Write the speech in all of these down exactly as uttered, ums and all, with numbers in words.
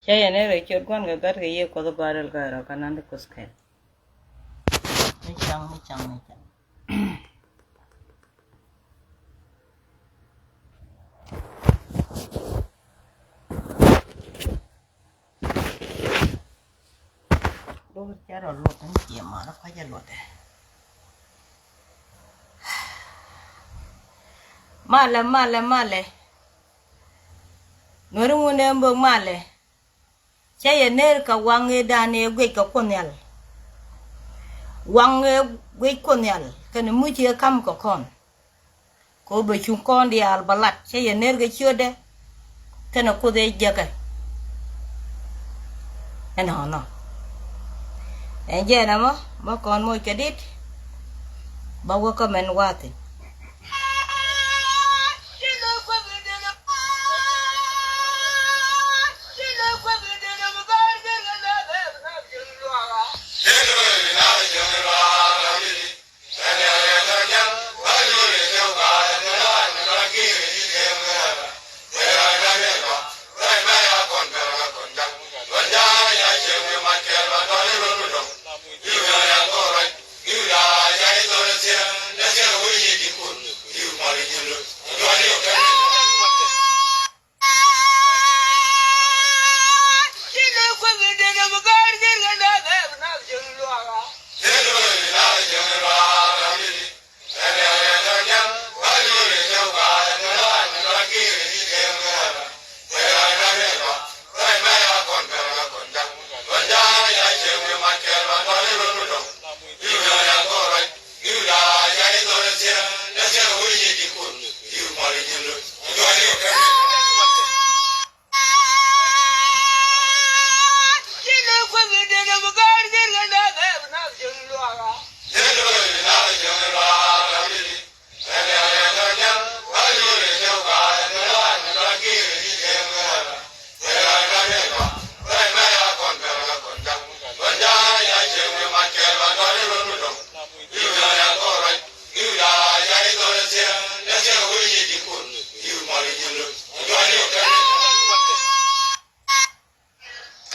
Cä yɛn ɛ rɛy ciöt Gua̱n kɛ Gat kɛ Yiëë Kuɔth Bärɛl Gäärä kä Nandi Kuthkɛl. Mi caŋ, mi caŋ, mi caŋ. Do̱r cɛ rɔ luɔt ni ciɛ ma rɔ kɔc ɛ luɔt ɛ. Malɛ, malɛ, malɛ. Nuɛri ŋun ɛ mbök malɛ. Cä yɛ ner kɛ waŋ ëëdan ëë guic kɛ Kuoth Nhial. Waŋ ëë guic Kuoth Nhial kɛnɛ muc ëë ka̱m kɛ kɔn. Kɛ ɣöö bɛ cuŋ kɔn diaal bɛ lat, cä yɛ ner kɛ ciötdɛ kɛnɛ Kuoth ëë jiäkɛ. Ɛnɔnɔ. Ɛn jɛn ɛmɔ bä kɔn moc kɛ dit. Bä wä kä mɛn wa̱a̱ thi̱n.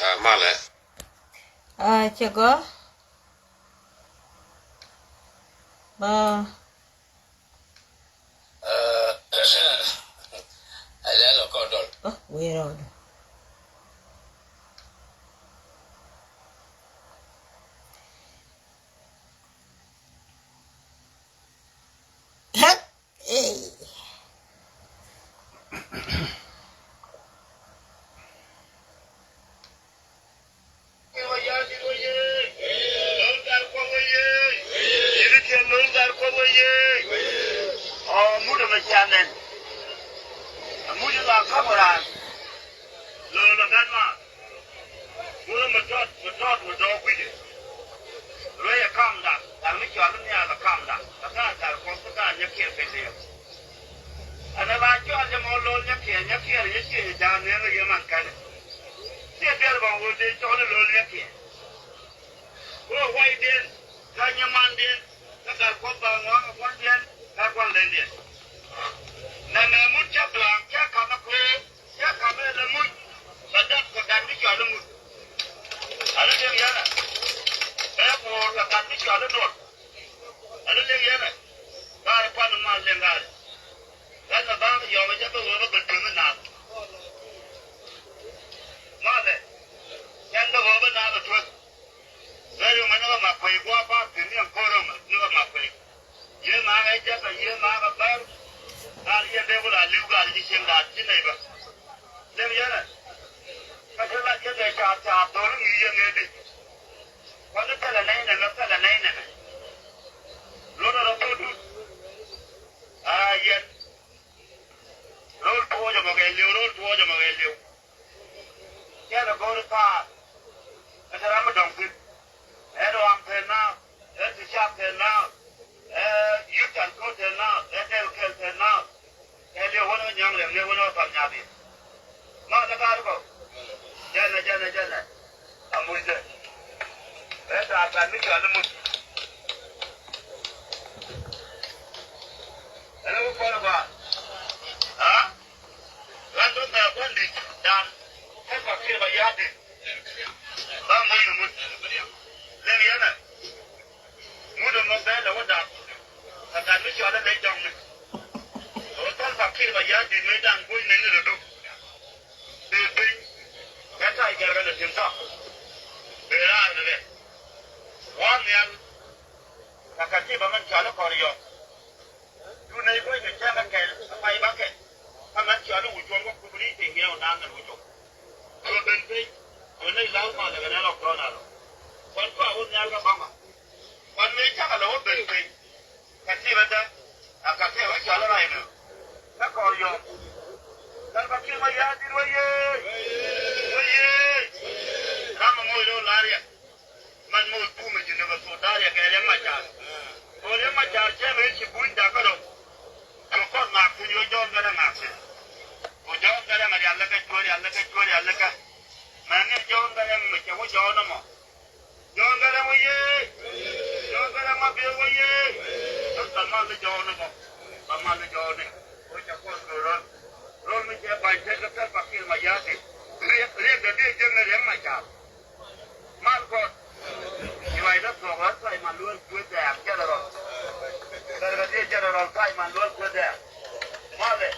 Ah, malɛ. Ah, cɛ gɔ. Ba. Alɛ lɔ kɔ dɔl. Oh, wee rɔɔdu. Hey. Wurɛ mi tɔt mi tɔt mi dɔɔk gui̱cɛ. Ruecɛ kamda dak mi cɔal ni nhial ɛ kamda. Ɛ gaa gat kuɔth kä gaa nyɛkiɛ piny liɛɛk. Ɛn ɛ ba cɔal jɛ mɔ lo̱l nyɛkiɛ nyɛkiɛ rɛ nyɛ ciɛ jɛ ja̱a̱n nɛɛŋ ɛ yɛ man kɛnɛ. Ciɛ biɛl bä ɣöö dee cɔl i̱ lo̱l nyɛkiɛ. Wee wa̱i̱diɛn kä nyimandiɛn kä gat kuɔth ba ŋɔ̱a̱ŋ ɛ kua̱ndiɛn kä kua̱n lɛndiɛn. Nɛmɛ mut cä bla̱a̱ŋ cä ka̱m ɛ ko̱o̱r. Cä ka̱m ɛ lɛ muc bɛ dap kɛ gat mi cɔal i̱ muc. Alo liŋ yɛn ɛ bɛ kuɔɔr kɛ gat mi cɔal i̱ duɔt. Alo liŋ yɛn ɛ gaari kuan i̱ mal liŋ gaari. Gat mɛ ba̱a̱k yɔɔk ɛ cä bɛ ɣöö bä bɛ tueŋ i̱ naath. Malɛ cɛn bɛ ɣöö bä naath ɛ tueŋ. Bɛ yɔ̱ŋ ɛ ni kɛ ma kuey gua̱a̱ pa̱a̱k thi̱n ni ɛn ko̱r ɛmɛ ni kɛ ma kuey. Yiëë ma̱a̱k ɛ jɛpɛ yiëë ma̱a̱k ɛ bär. Gal yɛn dee ku la li̱w gal ji̱ cieŋ daal ji̱ nɛy bä. Lem yɛn ɛ kä te la jɛpɛ caar caar dhɔl i̱ ŋi̱i̱c yɛn ŋee di. Kuɔn i̱ thilɛ nɛy nɛmɛ thilɛ nɛy nɛmɛ. Luɔt ɛ rɔ thok dut. Aa yɛn. Ro̱l tuɔɔcä mɔ kɛ li̱w ro̱l tuɔɔcä mɔ kɛ li̱w. Cɛ rɔ go̱o̱r i̱ pa̱a̱r. Ɛ te ram mi dɔ̱ŋ thi̱n. Ɛ rɔ am te naath. Ɛ ti cak te naath. Ɛ yuth can ko̱r te naath. Ɛ tɛl kɛl te naath. Ɛ li̱w wänä kä nyɔ̱ŋ liɛŋ li̱w wänä kä pal nyathi. Ma te ka̱r kɔ. Jɛnɛ jɛnɛ jɛnɛ. A mucdɛ. Ɛ ta̱a̱ kan mi cɔal i̱ muc. Ɛn ɛ wä kuɔn ɛ gɔaa. Aa? Ɣän bä mɛ kuan di̱t dan. Kä Kiir Mayardit ba moc ni ŋut. Lek yɛn ɛ ŋut ɛmɔ bɛ lɛ wä dap. Ɛ gat mi cɔal ɛ lec dɔŋni. Ɛ wä thal Kiir Mayardit mëë da̱ŋ go̱o̱c nɛn ni rɛ duk. Dee piny kɛ ta̱y gɛrkɛ lɛ tim thɔk. Bee raar ni rɛ. Wa̱a̱ nhial. Kä katiba min cɔal i̱ Kɔryɔk. Cu nɛy guäc kɛ cäŋ kä kɛl kä pay bakɛ. Kä mɛn cɔal i̱ Wi̱i̱ Cuɔl wä kuth ri̱c ti ŋiɛw naath min Wi̱i̱ Cuɔl. Cu ben piny. Cu nɛy la̱th malɛ kɛ nɛn rɔk tɔ̱ɔ̱n a rɔ. Kuan cua wä nhial kä bama. Kuan mëë cakɛ lɛ wä ben piny. Katiba dä. A katiba cɔal i̱ Rhino. Kä Kɔryɔk. Salva Kiir Mayardit wä yee. Wä yee. Ram mi moc rɛw la̱r yɛ. Man moc bumɛ ji̱n ni bɛ thok da̱r yɛ kɛ Riɛk Macar. Kɛ Riɛk Macar cɛ mɛ ci buny dakä rɔ. Kɛ kɔr ŋaak kuny wä Jɔ̱ɔ̱n Gɛrɛ ŋaak cɛ. Kɛ Jɔ̱ɔ̱n Gɛrɛ ŋaak rialikä cuɛ rialikä cuɛ rialikä. Mɛ ni Jɔ̱ɔ̱n Gɛrɛ mɛ cɛ wä Jɔ̱ɔ̱n mɔ. Jɔ̱ɔ̱n Gɛrɛ wä yee. Jɔ̱ɔ̱n Gɛrɛ mɔ biɛ wä yee. Bä mal ni Jɔ̱ɔ̱n mɔ. Bä mal ni Jɔ̱ɔ̱n. Wä cɛ kɔr kɛ rɔl. Rɔl mi cɛ ba̱ny tet kä Salva Kiir Mayardit. Riɛk, riɛk dee biɛ jiäk ni Riɛk Macar. Mal kɔn. Ci ruacdä thuɔ̱k ɣän Simon Luel Kueth Dɛɛk, General. Brigadier General Simon Luel Kueth Dɛɛk. Malɛ.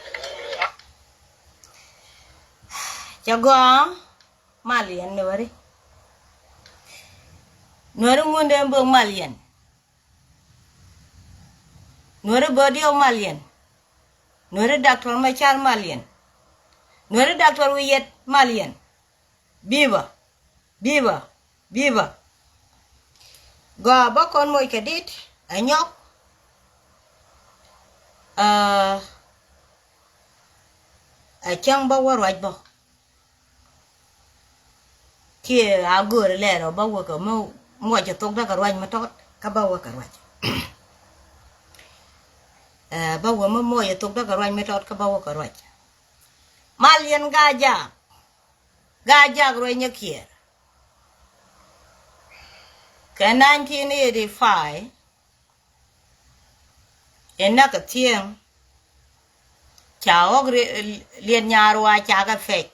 Cɛ gɔaa. Mal yɛn Nuɛri. Nuɛri Ŋundɛ Mbok mal yɛn. Nuɛri Bodiɔ mal yɛn. Nuɛri Doctor Macar mal yɛn. Nuɛri Doctor Wiyet mal yɛn. Biba, biba, biba. Gɔaa bä kɔn moc kɛ dit ɛ nyɔk. Ɛ, ɛ cäŋ bä wä ruac bä. Kiɛ a göörä lɛɛr ɔ bä wä kɛ mi muɔc ɛ thok däkɛ ruac mi tɔt kä bä wä kɛ ruac. Ɛ, bä wä mi muɔc ɛ thok däkɛ ruac mi tɔt kä bä wä kɛ ruac. Mal yɛn Gaa-jaak. Gaa-jaak ruec Nyakiɛɛr. Kɛ nineteen eighty-five, in näk kɛ thiëëŋ, ca ɣɔ̱k ri-, Liɛt Nyaar Ruac ca kɛ pɛc.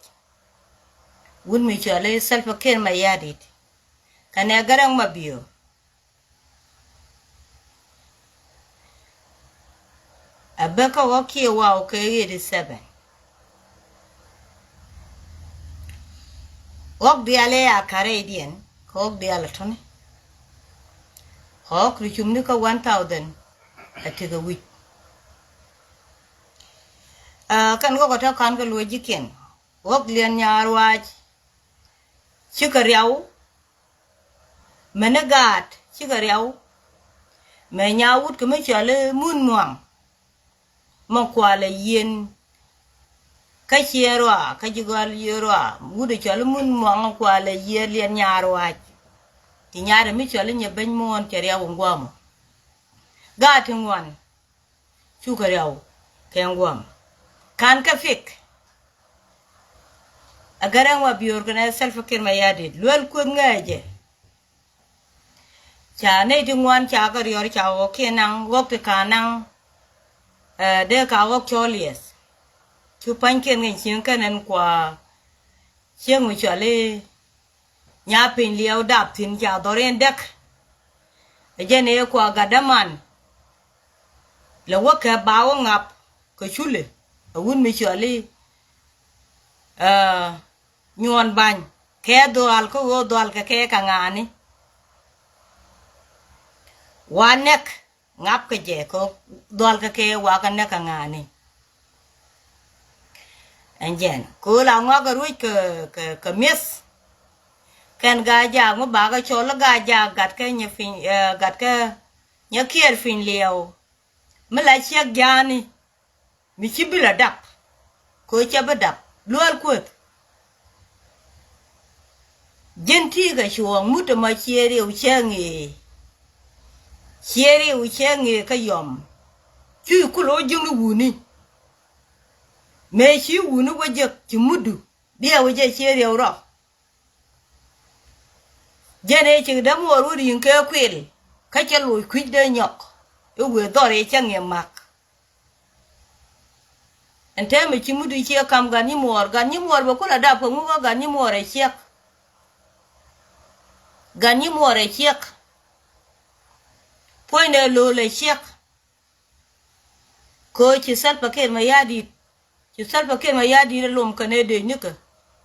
Wut mi cɔal i̱ Salva Kiir Mayardit. Kɛnɛ Garaŋ Mabior. A bä kä ɣɔ̱k kiɛ waw kɛ eighty seven. Ɣɔ̱k diaal ëë a ka̱r rɛydiɛn kɛ ɣɔ̱k diaal a tɔ̱ni. Ɣɔ̱k ri cumni kä one thousand a tekɛ wi̱c. Aa, kɛn ɣɔ̱k a tɔ̱ ka̱n kɛ luɔ̱c ji̱kiɛn. Ɣɔ̱k Liɛt Nyaar Ruac. Cikɛ riaw. Mɛni gaat cikɛ riaw. Mɛ nya wut kɛ mi cɔal i̱ Mun Muaŋ. Mɛ kualɛ yieen. Kä ciɛ rua, kä ji̱ gɔal yieen rua. Wut ɛ cɔal i̱ Mun Muaŋ kualɛ yieen Liɛt Nyaar Ruac. Ti nyaat ɛ mi cɔal i̱ Nyɛ Beny Muɔ̱ɔ̱n cɛ riaw in gua̱a̱mɔ. Gaat ti ŋuan. Cukɛ riaw kɛ ŋuam. Ka̱n kä pik. Ɛ Garaŋ Mabior kɛnɛ Salva Kiir Mayardit. Luel Kueth ŋäcɛ. Ca nɛy ti ŋuan ca kɛ riɔr ca ɣɔ̱k kiɛ naŋ ɣɔ̱k ti ka naŋ. Ɛ, dee ka ɣɔ̱k cɔl yɛth. Cu pa̱nykiɛn kɛ cieŋ kɛn ɛn kua cieŋ mi cɔal i̱ Nya Piny Liɛw dap thi̱n ca dhɔr in däk. Ɛ jɛn ëë kua gat däman. Lɛ wä kɛ ba wä ŋap kɛ culɛ. Ɛ wut mi cɔal i̱, ɛ, Nyuɔn Bany. Kɛ dhual kä ɣöö dhual kɛ kɛ kɛ ŋa̱a̱ni. Wa nɛk. Ŋap kɛ jɛ kɛ dhual kɛ kɛ wakɛ nɛ kɛ ŋa̱a̱ni. Ɛn jɛn kɛ ɣöö la ŋɔak kɛ ruec kɛ, kɛ, kɛ mi̱eth. Kɛn Gaa-jaak mi bakɛ cɔl i̱ Gaa-jaak gat kɛ Nyɛ Piny, ɛ, gat kɛ Nyakiɛɛr Piny Liɛw. Mi la ciɛk ja̱a̱ni. Mi ci bi la dap. Kɛ ɣöö cɛ bi dap. Luel Kueth. Ji̱n ti̱i̱ kɛ cuɔ̱ɔ̱ŋ mut ɛmɔ ciɛ riw cɛ ŋëë. Ciɛ riw cɛ ŋëë kä yɔm. Cuc kul ɣä ji̱n wuni. Mëë ci wuni wä jek ci mutdu. Diɛw jɛ ciɛ riw rɔ. Jɛn ëë cik dämuɔɔr wä ri̱i̱ŋ kɛ kuil. Kä cɛ loc kui̱c dee nyɔk. I̱ wëë dhɔr ëë cä ŋiɛ mak. Ɛn täämɛ ci mut i̱ ciɛ kam gat nyimuɔɔr, gat nyimuɔɔr bɛ kulɛ dap kɛ ŋu kä gat nyimuɔɔr ɛ ciɛk. Gat nyimuɔɔr ɛ ciɛk. Puɔ̱nydɛ lo̱l ɛ ciɛk. Kɛ ɣöö ci Salva Kiir Mayardit, ci Salva Kiir Mayardit ɛ lom kɛnɛ dec nikä.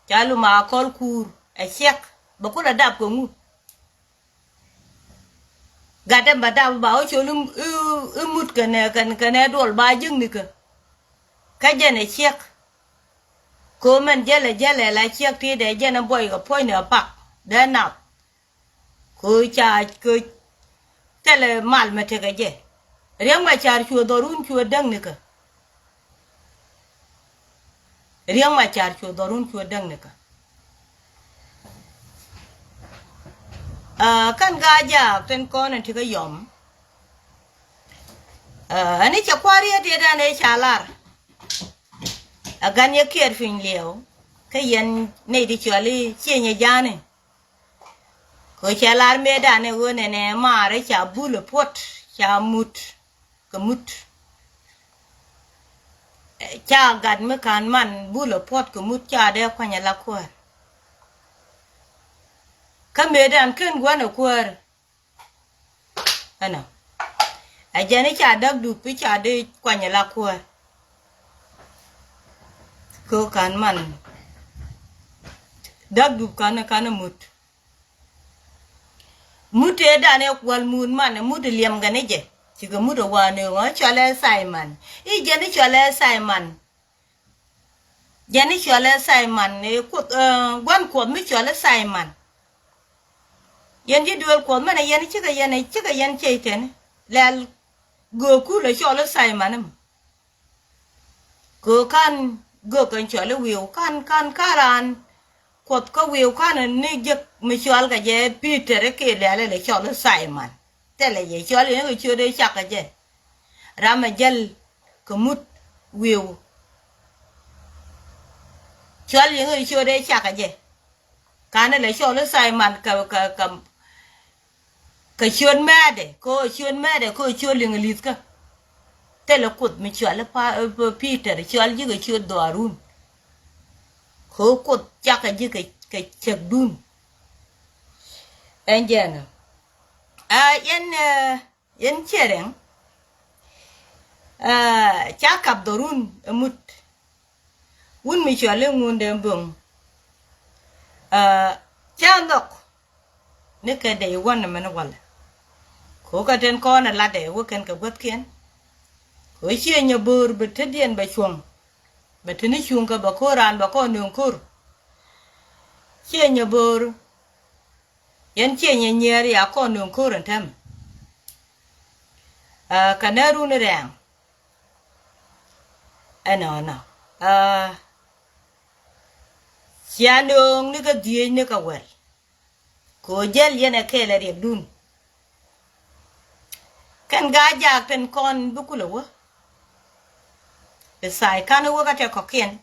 Ca lom a kɔl kuur ɛ ciɛk. Bɛ kulɛ dap kɛ ŋu? Gat ɛn ba dap ba ɣä col i̱, i̱, i̱ mut kɛnɛ, kɛn, kɛnɛ duɔl ba jiäk nikä. Kä jɛn ɛ ciɛk. Kɛ ɣöö mɛn jälɛ, jälɛ la ciɛk ti dee jɛn ɛ buɔy kɛ puɔ̱nydɛ pak dee nath. Kɛ ɣöö ca, kɛ ɣöö thilɛ mal mi tekɛ jɛ. Riɛk Macar cuɛ dhɔrun cuɛ däk nikä. Riɛk Macar cuɛ dhɔrun cuɛ däk nikä. Aa, kɛn Gaa-jaak tin kɔn in ti kä yɔm. Aa, ɛn i̱ cɛ kua̱r yɛ tiɛt ɛn i̱ ca lar. Ɛ gan yɛ kiɛɛt piny liɛw kä yɛn nɛy ti cɔal i̱ ciëny ɛ ja̱a̱ni. Kɛ cɛ lar mëëdan ɛ ɣöö nɛnɛ maar ca bul ɛ puɔt, ca mut kɛ mut. Ca gat mi ka̱n man bul ɛ puɔt kɛ mut ca dee kuany ɛ la kuäär. Kä mëëdan ken gua̱n ɛ kuäär. Ɛnɔ. Ɛ jɛn i̱ ca däk dup i̱ ca dee kuany ɛ la kuäär. Kɛ ka̱n man. Däk dup ka̱n, ka̱n mut. Mut tëë dan ɛ kuäl mut man, mut liɛm kɛ ni jɛ. Cikɛ mut ɛ wanɛ ɣöö cɔl ɛ Simon. I̱ jɛn i̱ cɔl ɛ Simon. Jɛn i̱ cɔl ɛ Simon, ɛ kuoth, ɛ, gua̱n kuɔth mi cɔl i̱ Simon. Yɛn ji̱ duëël kuɔth mɛn ɛ yɛn cikɛ yɛn, cikɛ yɛn cɛy tɛn. Lɛl göök kulɛ cɔl i̱ Simon ɛmɔ. Kɛ ɣöö ka̱n göök ɛn cɔl i̱ wi̱i̱w ka̱n, ka̱n, ka̱n raan kuɔth kä wi̱i̱w ka̱n ni jek mi cɔal kɛ jɛ Peter i̱ kiɛ lɛl ilɛ cɔl i̱ Simon. Thilɛ yɛ cɔl yɛn kɛ ciöt i̱ cak kɛ jɛ. Ram ɛ jäl kɛ mut wi̱i̱w. Cɔl yɛn kɛ ciöt i̱ cak kɛ jɛ. Ka̱n ilɛ cɔl i̱ Simon kɛ, kɛ, kɛ, kɛ ciöt mɛɛdɛ, kɛ ɣöö ciöt mɛɛdɛ, kɛ ɣöö ciöt liŋ li̱thkä. Thilɛ kuoth mi cɔal i̱ pa, ɛ, Peter, cɔal ji̱ kɛ ciöt dhɔaarun. Kɛ ɣöö kuoth cakɛ ji̱ kɛ, kɛ cäkdun. Ɛn jɛn ɛ. Aa, yɛn, ɛ, yɛn ciɛ rɛŋ. Aa, ca kap dhɔrun ɛ mut. Wun mi cɔal i̱ Ŋundɛn Bo̱ŋ. Aa, cä nhɔk ni kɛ dɛy wän mɛn walɛ. Kɛ ɣöö kɛ tin kɔn ɛ latdɛ wä kɛn kɛ guäthkiɛn. Kɛ ɣöö ciɛ nyɛ bo̱o̱r bɛ tetdiɛn bɛ cuɔ̱ŋ. Bɛ te ni cuŋ kɛ bɛ ko̱r raan bɛ kɔn nööŋ ko̱r. Ciɛ nyɛ bo̱o̱r. Yɛn ciɛ nyɛ nyiɛɛr ya kɔn nööŋ ko̱r ɛn täämɛ. Aa, kɛ nɛ run rɛɛŋ. Ɛnɔnɔ. Aa, cia nööŋ ni kä dhieec ni kä wɛl. Kɛ ɣöö jäl yɛn ɛ kɛɛl ɛ riɛkdun. Kɛn Gaa-jaak tin kɔn bi kulɛ wä. Ɛ tha̱a̱c ka̱n wä kä tɛ kɔ̱kiɛn.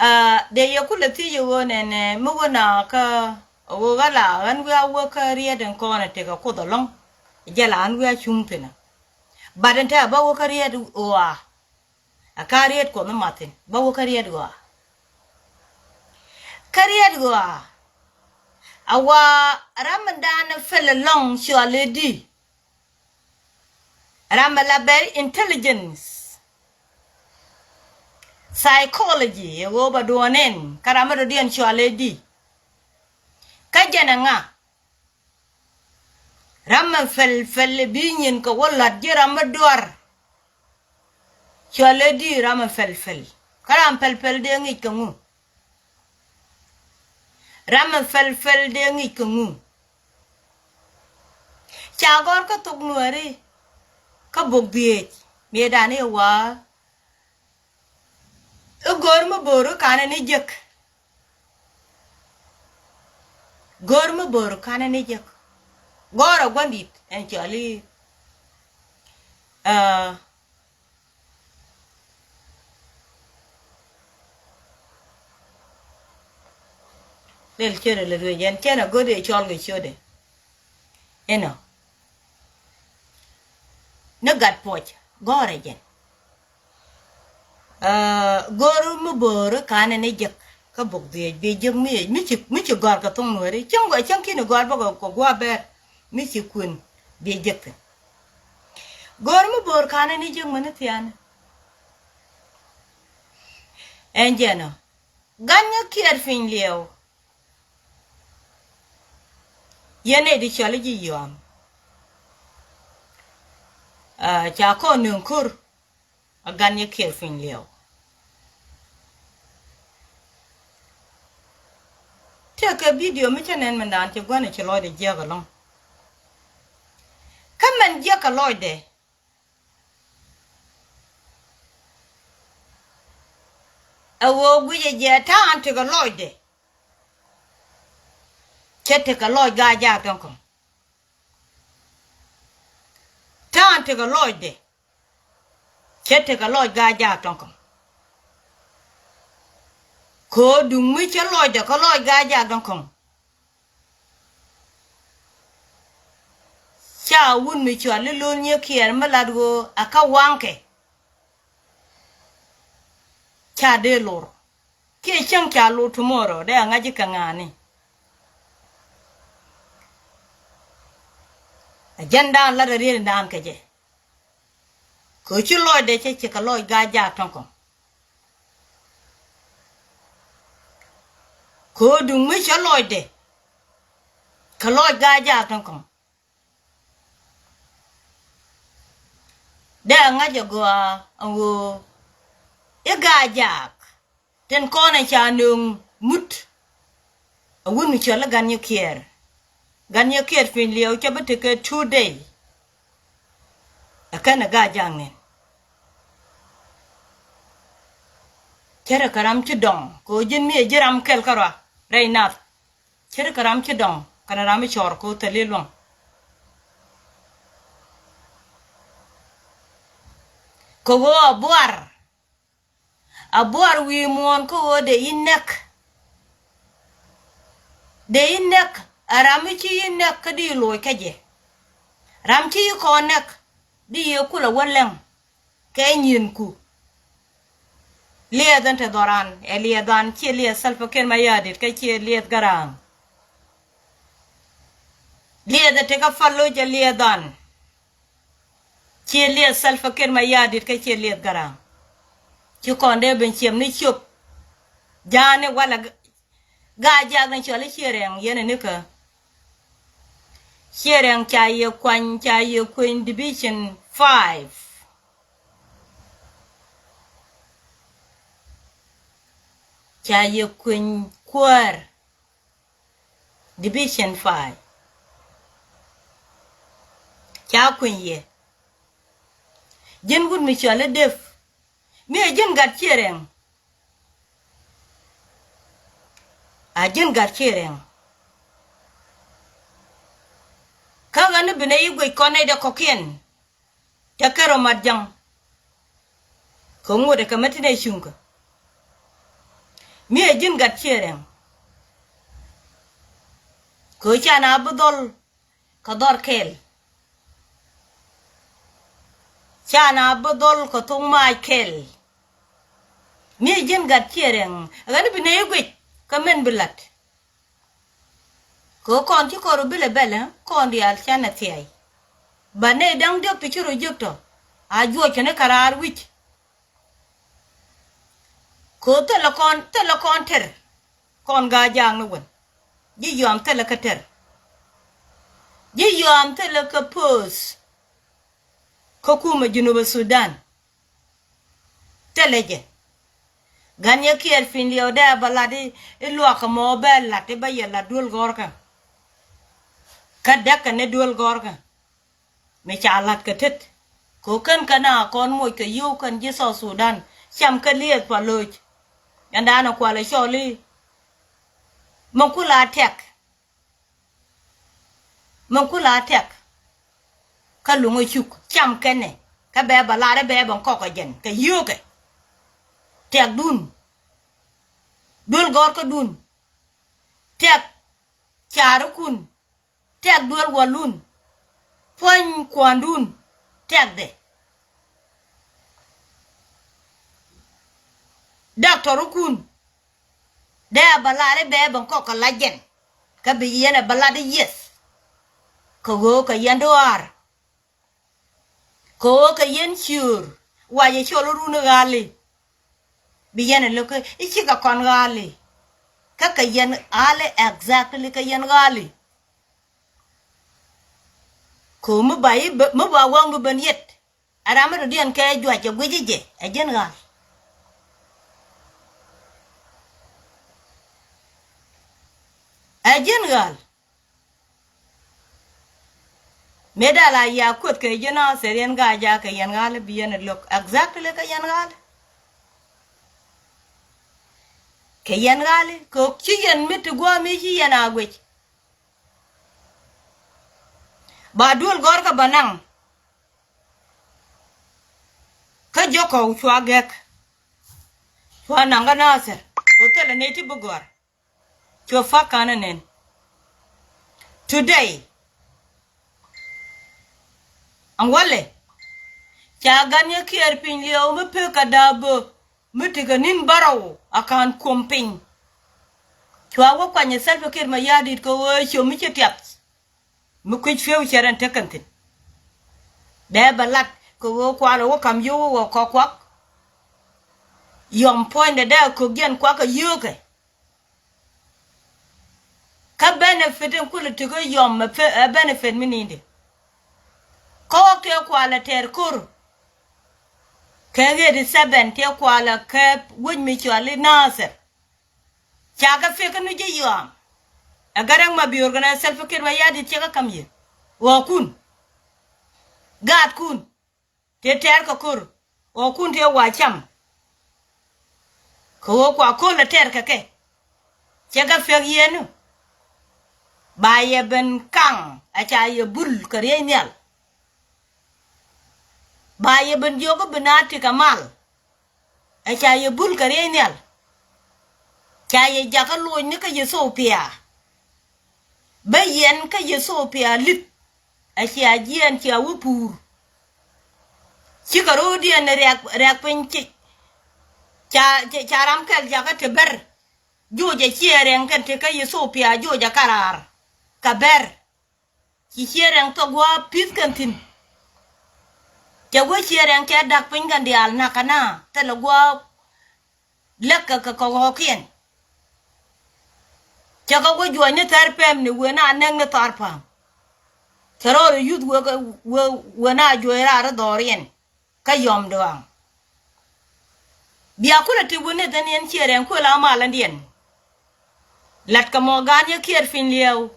Aa, dee yɛ kulɛ thiec ɛ ɣöö nɛnɛ mi wä na kä ɣöö ɣä la ɣän wi̱i̱ a wä kä riet in kɔn ɛ tekɛ kuoth ɛlɔ̱ŋ. Jɛ la ɣän wi̱i̱ a cuŋ thi̱n ɛ. But in te a bä wä kä riet ɣɔaa. A ka riet kuɔth ni mathin bä wä kä riet ɣɔaa. Kä riet ɣɔaa. A wa ram in dan fɛl ɛlɔ̱ŋ cɔal ɛ di. Ram ɛ la very intelligence. Psychology ɛ ɣöö bɛ duɔ̱ɔ̱n ɛn kä ram ɛ dɔ̱diɛn cɔal ɛ di. Kä jɛn ɛ ŋa? Ram ɛ pɛl pɛl ɛ bi nyin kɛ wä lat ji̱ ram ɛ duar. Cɔal ɛ di ram ɛ pɛl pɛl. Kä ram pɛl pɛl dee ŋic kɛ ŋu? Ram ɛ pɛl pɛl dee ŋic kɛ ŋu? Ca gɔ̱r kä thok nuääri kä bok dhieec mëëdan i̱ wa̱a̱. I̱ go̱o̱r mi bo̱o̱r i̱ kanɛ ni jek. Go̱o̱r mi bo̱o̱r kanɛ ni jek. Gɔ̱rä gua̱ndit ɛn cɔal i̱, aa, lɛl ciötdɛ lɛ ruëëc ɛn cɛn a go̱o̱r i̱ cɔl kɛ ciötdɛ. Inɔ. Ni gat puɔc gɔ̱rä jɛn. Aa, go̱o̱r mi bo̱o̱r ka̱n ni jek kä bok dhiec bi jek mi, mi ci, mi ci gɔ̱a̱r kɛ thoŋ Nuääri. Cäŋ, cäŋ ki̱n gɔ̱a̱r bä kɛ gua̱a̱ bɛr mi ci kuën bi jek thi̱n. Go̱o̱r mi bo̱o̱r ka̱n ni jek mi ni thia̱a̱n. Ɛn jɛn ɔ. Gan nyɛ kiɛɛr piny liɛw. Yɛn nɛy di cɔl i̱ ji̱ yɔam. Aa, ca kɔn nöŋ ko̱r a gan nyɛ kiɛɛr piny liɛw. Tëëkɛ bidio mi cä nɛn mindan ci gua̱n ci lɔcdɛ jiäk ɛlɔ̱ŋ. Kä mɛn jiäk kɛ lɔcdɛ. Ɛ ɣöö guicɛ jɛ ta̱a̱n tekɛ lɔcdɛ. Cɛ tekɛ lɔc Gaa-jaak tɔ̱ŋ kɔ̱ŋ. Ta̱a̱n tekɛ lɔcdɛ. Cɛ tekɛ lɔc Gaa-jaak tɔ̱ŋ kɔ̱ŋ. Kɛ ɣöö duŋ mi cɛ lɔcdɛ kä lɔc Gaa-jaak tɔ̱ŋ kɔ̱ŋ. Ca wut mi cɔal i̱ Lol Nyɛkiɛɛr mi lat ɣöö a kä waŋkɛ. Ca dee lor. Kiɛ cäŋ ca lor tomorrow dee a ŋa̱c i̱ kɛ ŋa̱a̱ni. A jɛn daan lat a riet in daan kɛ jɛ. Kɛ ɣöö ci lɔcdɛ cɛ ci kɛ lɔc Gaa-jaak tɔ̱ŋ kɔ̱ŋ. Kɛ ɣöö duŋ mi cɛ lɔcdɛ kɛ lɔc Gaa-jaak tɔ̱ŋ kɔ̱ŋ. Dee a ŋa̱c a gɔaa ɛn ɣöö i̱ Gaa-jaak tin kɔn in ca nööŋ mut. A wut mi cɔl i̱ Gan Nyɛkiɛɛr. Gan Nyɛkiɛɛr piny liɛw cɛ bi tekɛ two day. Ɛ kɛn ɛ Gaa-jaak nɛn. Cärɛ kɛ ram ci dɔŋ kɛ ɣöö ji̱n mi ɛ ji̱ ram kɛl kärɔa rɛy nath. Cärɛ kɛ ram ci dɔŋ kɛnɛ ram mi cɔɔr kɛ ɣöö thil i̱ luɔ̱ŋ. Kɛ ɣöö a buar. A buar wi̱i̱ muɔ̱ɔ̱n kä ɣöö dee i̱ näk. Dee i̱ näk. A ram mi ci i̱ näk kä di loc kä jɛ. Ram ci i̱ kɔn näk di yɛ kulɛ wä lɛŋ kɛ nyi̱i̱nku. Liɛth ɛn te dhɔran ɛ liɛth an ciɛ liɛth Salva Kiir Mayardit kä ciɛ liɛth Garaŋ. Liɛth ɛ tekä pal loc ɛ liɛth an. Ciɛ liɛth Salva Kiir Mayardit kä ciɛ liɛth Garaŋ. Ci kɔn dee ben ciɛm ni ciöp. Ja̱a̱ni walɛ Gaa-, Gaa-jaak ni cɔal i̱ Ciɛ Rɛŋ yɛn ɛ nikä. Ciɛ Rɛŋ ca yɛ kuany, ca yɛ kueny division five. Ca yɛ kueny kuäär. Division five. Ca kuny yɛ. Ji̱n wut mi cɔal i̱ Dep. Mi ɛ ji̱n Gat Ciɛ Rɛŋ. A ji̱n Gat Ciɛ Rɛŋ. Kä ɣän i̱ bi nɛy i̱ guic kɔn nɛy dee kɔ̱kiɛn. Tekɛ rɔ mat ja̱ŋ. Kɛ ŋot ɛ kɛ mɛ ti nɛ cuŋkä. Mi ɛ ji̱n Gat Ciɛ Rɛŋ. Kɛ ɣöö ca na bi dhɔl kɛ dhɔr kɛl. Ca na bi dhɔl kɛ thok mac kɛl. Mi ɛ ji̱n Gat Ciɛ Rɛŋ. Ɛ ɣän i̱ bi nɛy i̱ guic kä mɛn bi la̱t. Kɛ ɣöö kɔn ci kɔn rɔ bilɛ bɛl ɛ kɔn diaal canɛ thiay. Bä nɛy da̱ŋ diɔ̱k ti ci rɔ jiök tɔ a juɔc kɛn i̱ kɛ raar wi̱c. Kɛ ɣöö thilɛ kɔn, thilɛ kɔn tɛr. Kɔn Gaa-jaak ni wän ji̱ yɔam thilɛ kä tɛr. Ji̱ yɔam thilɛ kä poth. Kä kumɛ Junubä Sudan. Thilɛ jɛ. Gan yɛ kiɛɛr piny liɛw dee bä lat i̱, i̱ luakä mɔ bɛ lat i̱ bä yɛ lat duel gɔ̱rkä. Kä däkɛ ni duel gɔ̱rkä. Mi ca lat kɛ tet. Kɛ ɣöö kɛn kɛn a kɔn moc kɛ yio̱w kɛn ji̱ South Sudan. Cam kä lieth pa lo̱c. Ɛn daanɛ kualɛ cɔl i̱. Mɛ kula tɛk. Min kula tɛk. Kä luŋä cuk cam kɛnɛ kä bɛ bä lar i̱ bɛ bä kɔk kɛ jɛn kɛ yio̱o̱kɛ. Tɛkdun. Duel gɔ̱rkädun. Tɛk carikun. Tɛk duel walun. Puɔ̱ny kuandun. Tɛkdɛ. Doctor kun dee a bɛ lar i̱ bɛ ben kɔk kɛ lac jɛn. Kä bi yɛn ɛ bɛ lat i̱ yes. Kɛ ɣöö kɛ yɛn duaar. Kɛ ɣöö kɛ yɛn ciöör wa yɛ cɔl run ɣali. Bi yɛn ɛ lo̱k i̱ cikɛ kɔn ɣali. Kä kɛ yɛn ɣali exactly kɛ yɛn ɣali. Kɛ ɣöö mi ba i̱ mi ba wäŋdu ben yet. Ɛ ram mi dɔ̱diɛn kɛ juac ɛ guic i̱ jɛ ɛ ji̱n ɣal. Ɛ ji̱n ɣal. Mëë dal a ya kuoth kɛ ji̱n a theriɛn gaa ja kɛ yɛn ɣal bi yɛn ɛ lo̱k exactly kɛ yɛn ɣal. Kɛ yɛn ɣal kɛ ci yɛn mi ti gua̱a̱ mi ci yɛn a guic. Ba duel gɔ̱rkä bä naŋ. Kä jiök kɔw cua gɛk. Cua naŋ kä Nathir kɛ thilɛ nɛy ti bi gɔ̱a̱r. Cua fa̱k ka̱n ɛ nɛn. Today. Aŋ walɛ. Ca gan yɛ kiɛɛr piny liɛw mi pek kɛ da̱a̱ bö. Mi tekɛ ni̱n bärɔw a ka̱n kuɔm piny. Cua wä kuany ɛ Salva Kiir Mayardit kɛ ɣöö ciöm mi ci tiath. Mi kui̱c pi̱ew cɛ rɛn tekɛn thi̱n. Dee bɛ lat kɛ ɣöö kualɛ wä ka̱m yio̱w wä kɔk kuak. Yɔm puɔ̱nydɛ dee a kökdiɛn kuak kɛ yio̱o̱kɛ. Kä benefit in kulɛ ti̱ kä yɔm ɛ benefit mi ni̱ndi. Kä ɣɔk tëë kualɛ tɛɛr ko̱r. Kɛ ɣet i̱ seven tëë kualɛ kɛ wec mi cɔal i̱ Nathir. Ca kɛ fik kä nu ji̱ yɔam. Ɛ Garaŋ Mabior kɛnɛ Salva Kiir Mayardit cɛ kä ka̱m yɛ ɣɔɔkun. Gaatkun. Tëë tɛɛr kɛ ko̱r ɣɔɔkun tëë wa cam. Kɛ ɣöö kua ko̱l ɛ tɛɛr kɛ kɛ. Cɛ kɛ piɛk yɛn ni. Ba yɛ ben kaŋ a ca yɛ bul kɛ riey nhial. Ba yɛ ben jiök kä bi na ti kɛ mal. Ɛ ca yɛ bul kɛ riey nhial. Ca yɛ jakä loc ni kä Yithopia. Bä yɛn kä Yithopia li̱th. Ɛ cia jiɛɛn cia wä puur. Cikɛ ro̱o̱diɛn rɛk rɛk piny ci. Ca ca ram kɛl jakä ti bɛr. Joc ɛ ciɛ rɛŋ kɛn ti kä Yithopia joc ɛ karaar. Kɛ bɛr. Ci ciɛ rɛŋ thok gua̱a̱ pi̱th kɛn thi̱n. Cɛ wee ciɛ rɛŋ cɛ da̱k piny kɛn diaal nakä na thilɛ gua̱a̱. Läk kɛ kɛ kɔk ɣɔ̱kiɛn. Cɛ kɛ wä juɔ̱ɔ̱c ni thɛr pɛm ni wen a nɛk ni thar pa̱a̱m. Cɛ rɔɔr ɛ yuth wek wek wen a juɔ̱ɔ̱c raar i̱ dhɔriɛn. Kä yɔm dɔaŋ. Bia kulɛ ti wä ni dhɛn yɛn ciɛ rɛŋ kuël a malädiɛn. Latkɛ mɔ gaan yɛ kiɛɛr piny liɛw.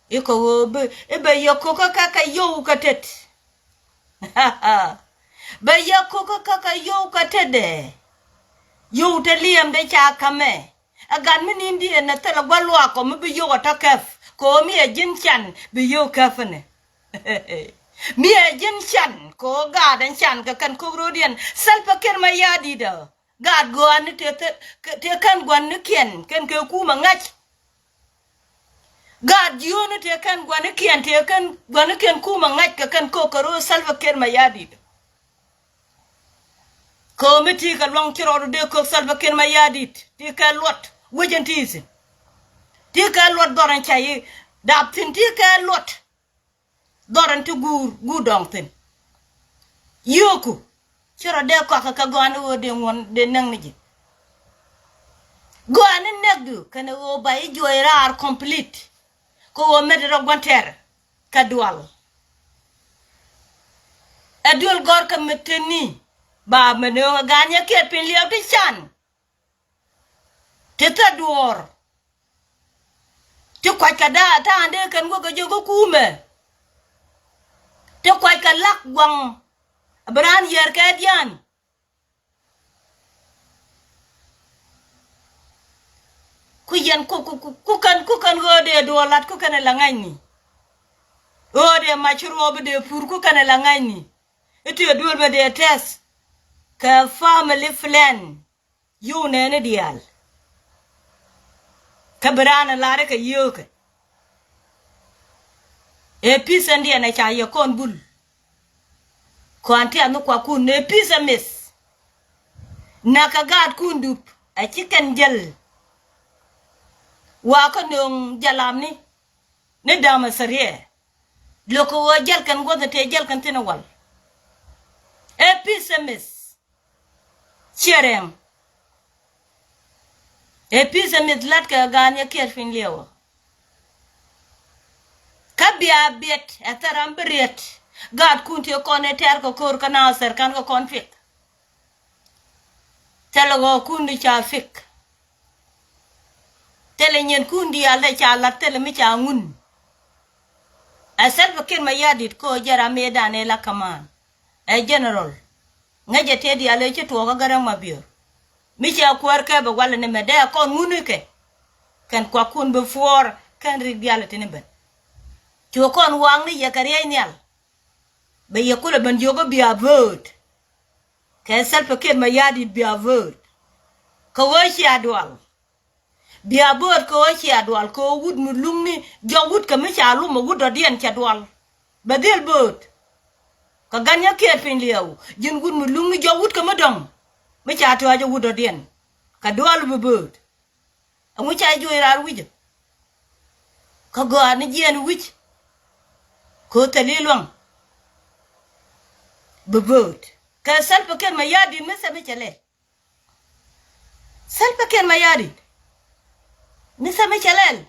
I̱ kɛ ɣöö bi i̱ bɛ yɛ ko̱kä kä kɛ yio̱w kä tet. Bɛ yɛ ko̱kä kä kɛ yio̱w kä tetdɛ. Yio̱w te liɛmdɛ ca ka̱mɛ. Ɛ gat mi ni̱n diɛn ɛ thilɛ gua̱l luaak kɔ mi bi yio̱w ɛ tɔ kɛp kɛ ɣöö mi ɛ ji̱n can bi yio̱w kɛp ɛnɛ. Mi ɛ ji̱n can kɛ ɣöö gaat ɛn can kɛ kɛn ko̱k ro̱o̱diɛn Salva Kiir Mayardit ɛ. Gaat gɔaani tëë kɛn gua̱nikiɛn kɛn kɛ kumɛ ŋa̱c. Gaat jiööni tëë kɛn gua̱nikiɛn tëë kɛn gua̱nikiɛn kumɛ ŋa̱c kɛ kɛn ko̱k kɛ ro̱o̱ Salva Kiir Mayardit. Ko̱o̱mi ti kɛ luaŋ ci rɔɔdu dee ko̱k Salva Kiir Mayardit ti kɛ luɔt wecin ti thi̱n. Ti kɛ luɔt dhɔr ɛn ca yi dap thi̱n ti kɛ luɔt. Dhɔr ɛn ti guur guur dɔŋ thi̱n. Yio̱o̱ku ci rɔ dee kɔakä kɛ gɔaani ɣöö dee ŋuɔ̱n dee näk ni ji̱. Gɔaani näkdu kɛnɛ ɣöö ba i̱ juɔc raar complete. Kɛ ɣöö met rɔ gua̱n tɛr kɛ dual. Ɛ duel gɔ̱r kɛ met teni ba met ni ɣöö ɛ ga̱a̱n yɛ kiɛt piny liɛw ti can. Ti thäduɔɔr. Ti kuackɛ da̱a̱ ta̱a̱n dee kɛn wä kɛ jiök kä kumɛ. Ti kuackɛ la̱k gua̱ŋ. A bi raan yiɛɛr kɛ diaan. Ku yɛn ku ku ku kɛn ku kɛn ɣöö dee duɔɔr la̱t ku kɛn ɛ la ŋa̱cni. Ɣöö dee mac ci ruɔɔp dee pur ku kɛn ɛ la ŋa̱cni. I̱ ti ɛ duel bɛ dee tɛth kɛ family plan. Yio̱w nɛɛni diaal. Kä bi raan ɛ lar i̱ kɛ yio̱o̱kɛ. Ëë pi̱th ɛn diɛn ɛ ca yɛ kɔn bul. Kɔan tiath ni kuakun ëë pi̱th ɛ mith. Näk kɛ gaatkun dup ɛ ci kɛn jäl. Wakä nööŋ jalamni ni da̱a̱m ɛ thäriɛ. Lo̱k kɛ ɣöö jäl kɛn guɔ̱th ɛ tëë jäl kɛn thi̱n ɛ wal. Ɛ pi̱th ɛ mith. Ciɛ rɛm. Ɛ pi̱th ɛ mith la̱t kɛ gaan yɛ kiɛɛr piny liɛwä. Kä bia biɛt ɛ thɛr ram bi riet. Gaatkun tëë kɔn ɛ tɛ̈r kɛ ko̱r kä na thɛr ka̱n kɛ kɔn piɛth. Thilɛ ɣɔɔkun di ca fik. Thilɛ nyienkun diaal dee ca lat thilɛ mi ca ŋun. Ɛ Salva Kiir Mayardit kɛ ɣöö jɛ ram mëëdan ëë la kaman. Ɛ general. Ŋäcɛ tëë diaal ëë ci tuɔɔk kä Garaŋ Mabiör. Mi cɛ kuäär kɛ bɛ walɛ ni mɛ dee kɔn ŋun ikɛ. Kɛn kuakun bi puɔɔr kɛn rik diaal iti ni ben. Cu kɔn waŋni yɛ kɛ riɛy nhial. Bɛ yɛ kulɛ ben jiök kä bia bööt. Kɛ Salva Kiir Mayardit bia bööt. Kɛ ɣöö cia dual. Bia bööt kɛ ɣöö cia dual kɛ ɣöö wut mi luŋni jɔk wut kɛ mi ca lum ɛ wut dɔ̱diɛn cɛ dual. Bɛ dhil bööt. Kɛ gan yɛ kiɛɛt piny liɛw ji̱n wut mi luŋni jɔk wut kɛ mi dɔ̱ŋ. Mi ca tɔ̱a̱c ɛ wut dɔ̱diɛn. Kɛ dual bi bööt. Ɛŋu ca juɔc raar wi̱cä. Kä gɔaa ni jiɛɛn wi̱c. Ko̱ thil i̱ luaŋ. Bi bööt kɛ Salva Kiir Mayardit mi thɛmɛ cɛ lɛl. Salva Kiir Mayardit mi thɛmɛ cɛ lɛl.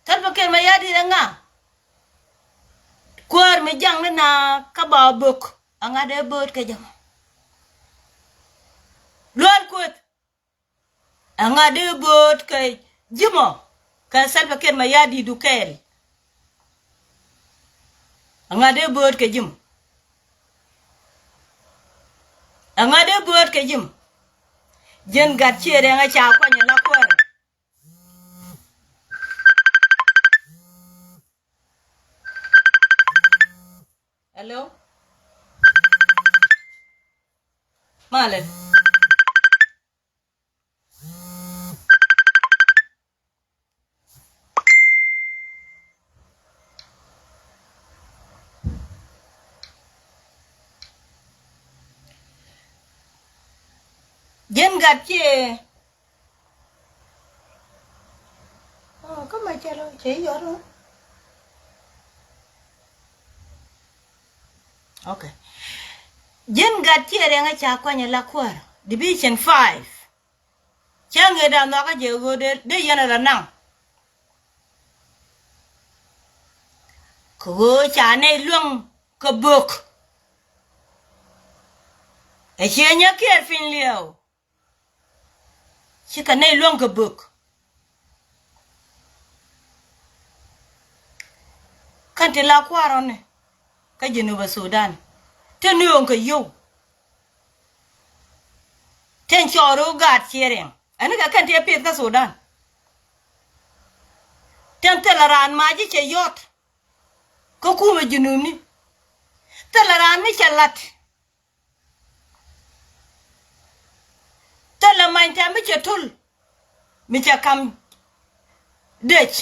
Salva Kiir Mayardit ɛŋa. Kuäär mi jaŋ ni na kä ba bök. Ɛŋa dee bööt kɛ jɛ mɔ. Lual kueth. Ɛŋa dee bööt kɛ ji̱ mɔ kɛ Salva Kiir Mayardit du kɛɛl. Ɛŋa dee bööt kɛ ji̱ mɔ. Ɛŋa dee bööt kɛ ji̱ mɔ. Ji̱n gat ciëë rɛŋ ɛ ca kuany ɛ la kuäär. Hello. Malɛ. Ji̱n gat ciëë. Oh, kä ma cɛ lɔ cɛ yɔr. Okay. Ji̱n gat ciëë rɛŋ a ca kuany a la kuäär. Division five. Cä ŋet a nhɔakä jɛ ɣöö dee, dee yɛn a la naŋ. Kɛ ɣöö ca nɛy luäŋ kɛ bök. Ɛ ciɛ nyɛ kiɛɛr piny liɛw. Cikɛ nɛy luäŋ kɛ bök. Kɛn ti la kua̱r ɔni kä Jinubä Sudan. Ti nööŋ kɛ yio̱w. Tin cɔɔr ɣöö gaat ciɛ riɛŋ. Ɛn kɛ kɛn ti ɛ pieth kä Sudan. Tin thilɛ raan maci cɛ yɔt. Kä kumɛ Jinubni. Thilɛ raan mi cɛ la̱t. Thilɛ many tɛm mi cɛ tul mi cɛ kam dec.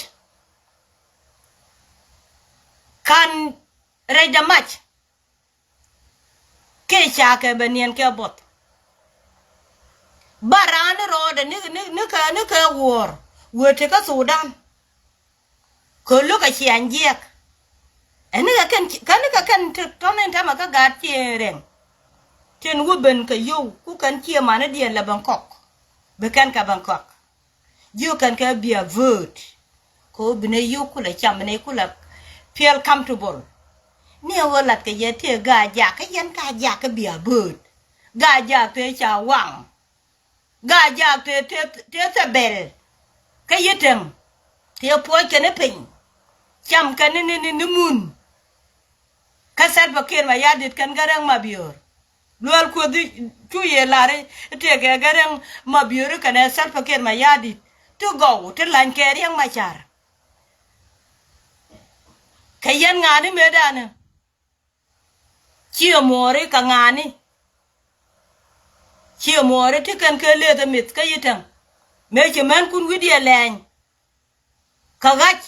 Kan rɛcdɛ mac. Kɛ ca kɛ bɛ niɛn kɛ buɔth. Ba raan ni rɔɔdɛ ni, ni, ni kɛ, ni kɛ wuɔ̱ɔ̱r wëë ti kä Sudan. Kɛ lo̱k a ciaŋ jiɛk. Ɛn ni kɛ kɛn, kɛn ni kɛ kɛn ti tɔ̱ni tämɛ kä gaat ciɛ rɛŋ. Tin wä ben kɛ yio̱w ku kɛn ciɛ manidiɛn lɛ Bangkok. Bi kɛn kɛ Bangkok. Jiök kɛn kɛ bia vote. Kɛ ɣöö bi nɛ yio̱w kulɛ cam, bi nɛ kulɛ feel comfortable. Ni ɛ ɣöö lat kɛ yɛ tëë gaa jaak, kä yɛn gaa jaak kä bia vote. Gaa jaak tëë ca waŋ. Gaa jaak tëë, tëë, tëë thɛ bɛl. Kä yi tɛŋ. Tëë puɔc kɛn ni piny. Cam kɛn ni, ni, ni, ni mun. Kä Salva Kiir Mayardit kɛn Garaŋ Mabiör. Luel kuoth cu yɛ lar i̱ tëëkɛ Garaŋ Mabiör kɛnɛ Salva Kiir Mayardit. Ti gɔw, ti lany kɛ Riɛk Macar. Kɛ yɛn ŋa̱a̱ni mëëdanä. Ciɛ muɔɔri kɛ ŋa̱a̱ni. Ciɛ muɔɔri ti kɛn kɛ leth ɛ mith kä yi tɛŋ. Mëë ci mɛnkun wi̱cdiɛ lɛɛny. Kɛ ɣac.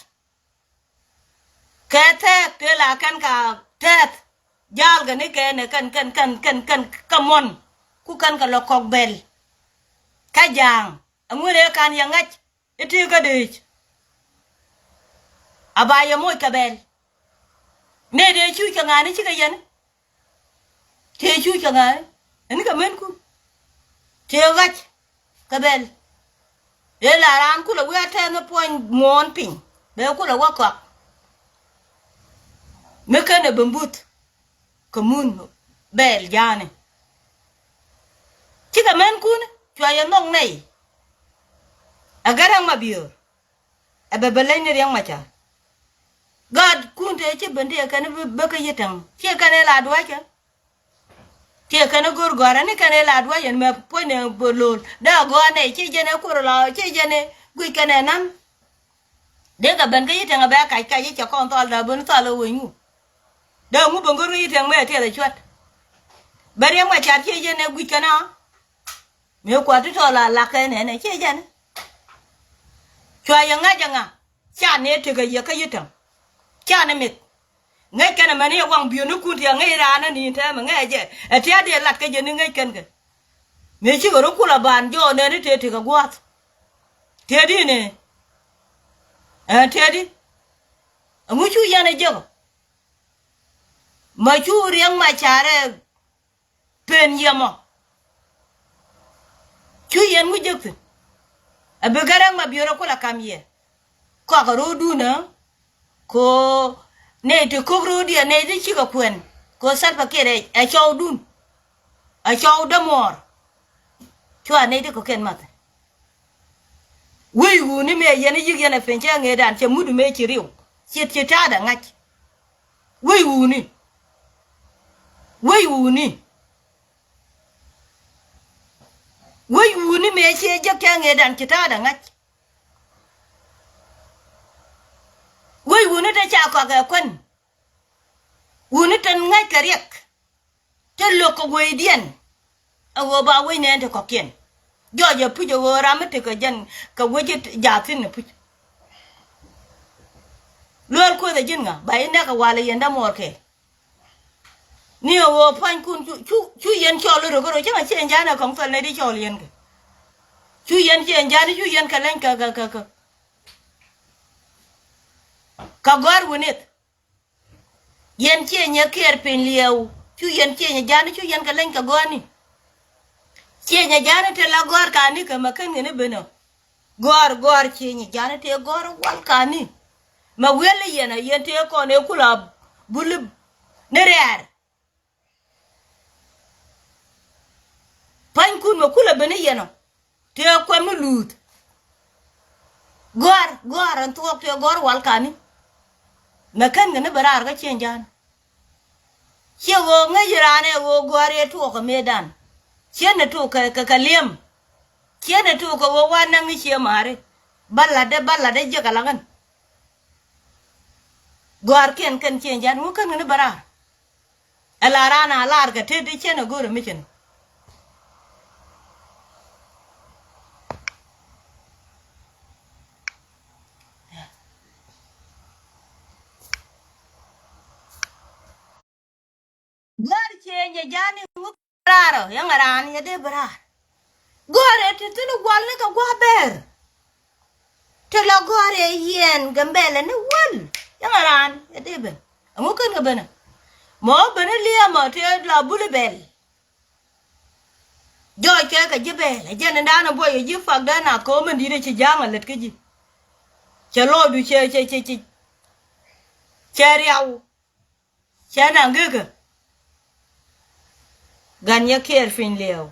Kɛ tɛɛth tëë la kɛn ka tɛɛth. Jaal kɛ ni kɛn ɛ kɛn, kɛn, kɛn, kɛn, kɛn kä muɔ̱n. ku kɛn kɛ lɔ kɔk bɛl. Kä ja̱a̱ŋ ɛŋu ëë kan yɛ ŋa̱c i̱ ti kä dëëc. A ba yɛ moc kɛ bɛl. Nɛy tëë cuc kɛ ŋa̱a̱ni cikɛ yɛn. Tëë cuc kɛ ŋa̱a̱ni ɛn kɛ mɛn ku. Tëë ɣa̱c kɛ bɛl. Ëë la raan kulɛ wi̱i̱ a tɛth ni puɔ̱ny muɔ̱ɔ̱n piny bɛ kulɛ wä kɔak. Mi kenɛ ben buth kɛ mun bɛɛl ja̱a̱ni. Cikɛ mɛn kun cua yɛ nhɔk nɛy. Ɛ gɛrɛŋ ma biöör. Ɛ bɛ bɛ leny ni riɛŋ ma ca̱r. Gaat kun tëë ci ben tëë kɛn bä kä yi̱täŋ ciɛ kɛn ɛ la dua̱ckɛ. Ciɛ kɛn ɛ go̱r gɔ̱a̱r ɛn i̱ kɛn ɛ la dua̱c ɛn mɛ puɔ̱nydɛ bä lo̱l dee a gɔ̱a̱r nɛy ciɛ jɛn ɛ kuɔr la ciɛ jɛn ɛ guic kɛn ɛ na̱ŋ. Dee kɛ ben kä yi̱täŋ ɛ bɛ kac kac i̱ cɛ kɔn thɔl dee ben thɔl ɛ wec ŋu. Dee ŋu ben go̱r kä yi̱täŋ mɛ ɛ tiɛth ɛ cuat. Bɛ riɛŋ ma ca̱r ciɛ jɛn ɛ guic kɛn ɛ. Mëë kuat ti tɔɔl a lak kɛ nɛnɛ ciɛ jɛn. Cua yɛ ŋa̱c ɛŋa? Ca ni tekɛ yɛ kä yi̱täŋ. Ca ni mith. Ŋäc kɛn ɛmɛni yɛ waŋ biönikun ti a ŋäc raan ani tɛmɛ ŋäc jɛ ɛ tia̱a̱ dee lat kä jɛ ni ŋäc kɛn kɛ. Mëë cikɛ rɔ kul a ban jɔɔk nɛni tëë tekɛ gua̱a̱th. Tëë di ni ɛ tëë di. Ɛŋu cu yɛn ɛ jek ɔ? Ma cu riɛŋ ma carɛ. Pen yɛ mɔ. Cu yɛn ŋu jek thi̱n. A bi gɛrɛŋ ma biöörä kulɛ kam yɛ. Kɔakɛ ro̱o̱dun ɛ ko nɛy ti ko̱k ro̱o̱diɛn nɛy ti cikɛ kuɛn ko Salva Kiir ɛ cɔwdun. Ɛ cɔw dämuɔɔr. Cua nɛy ti kɔ̱kiɛn math. Wec wuni mëë yɛn i̱ yi̱k yɛn ɛ piny cɛ ŋëëdan cɛ mut mëë ci riw. Ciet ci ta̱a̱dɛ ŋa̱c. Wec wuni. Wec wuni. Wec wuni mëë ciɛ jek cɛ ŋëëdan ci ta̱a̱dɛ ŋa̱c. Wec wuni te ca kɔakɛ kuän. Wuni te ŋäc kɛ riɛk. Te lo̱k kɛ wecdiɛn. Ɛ ɣöö ba wec nɛɛn te kɔ̱kiɛn. Jɔɔc ɛ puc ɛ ɣöö ram mi tekɛ jɛn kɛ wec jaathin ɛ puc. Lueel kueth ɛ ji̱n ŋa ba inɛk ɛ wal ɛ yɛn dämuɔɔr kɛɛl. Ni ɛ ɣöö pua̱nykun cu, cu, cu yɛn cɔl i̱ rök i̱ rök cäŋ ɛ ciɛ ɛn ja̱a̱n ɛ kɔŋ thɔl nɛy ti cɔɔl yɛn kɛ. Cu yɛn ciɛ ɛn ja̱a̱n i̱ cu yɛn kɛ leny kɛ, kɛ, kɛ, kɛ. Kɛ gɔ̱a̱r wi̱nith. Yɛn ciëny ɛ kiɛɛr piny liɛɛw. Cu yɛn ciëny ɛ ja̱a̱n i̱ cu yɛn kɛ leny kɛ gɔ̱a̱rni. Ciëny ɛ ja̱a̱n i̱ te la gɔ̱a̱r kani kɛ mɛ ken ŋi̱n i̱ ben ɔ. Gɔ̱a̱r, gɔ̱a̱r ciëny ɛ ja̱a̱n i̱ te gɔ̱a̱r wal kani. Mɛ wiɛl i̱ yɛn ɛ yɛn tëë kɔn ëë kula buli ni rɛɛr. Pa̱nykun mɛ kulɛ ben i̱ yɛn ɔ tëë kuɛm ni luuth. Gɔ̱a̱r, gɔ̱a̱r ɛn thuɔ̱k tëë gɔ̱a̱r wal kani. Mɛ ken kɛ ni bɛ raar kä ciëny ja̱a̱n. Ciɛ ɣöö ŋäc raan ɛ ɣöö gɔ̱a̱r ëë tuɔɔk kɛ mëëdan. Ciɛ ni tuɔɔk kɛ, kɛ, kɛ li̱em. Ciɛ ni tuɔɔk kɛ ɣöö wa näŋ i̱ ciɛ ma̱a̱ri. Bä la̱tdɛ, bä la̱tdɛ jiäk ala ŋän. Gɔ̱a̱r kiɛn kɛn ciëny ja̱a̱n ŋu ken kɛ ni bɛ raar. Ɛ la raan a lar kɛ tet i̱ cien a go̱o̱rä mi cin. Gɔ̱a̱r cienyɛ ja̱a̱n i̱ ŋuk raarä yäŋ a raan yɛ dee bi raar. Gɔ̱a̱r ɛ ti thi̱n i̱ gua̱l ni kɛ gua̱a̱ bɛɛr. Ti la gɔ̱a̱r ɛ yiɛn Gambɛlɛ ni wäl yäŋ a raan yɛ dee ben. Ɛŋu ken kɛ benä? Mɔ ben i̱ liɛmä ti la bul i̱ bɛl. Jɔɔc kɛ kɛ ji̱ bɛl ɛ jɛn in da̱a̱n in buɔy kɛ ji̱ pak dee nath kɛ ɣöö min di̱t ɛ ci ja̱a̱ŋ a lät kä ji̱. Cɛ lɔɔcdu cɛ, cɛ, cɛ, cɛ, cɛ riaw. Cɛ naŋ gekä. Gan yɛ kiɛɛr piny liɛɛw.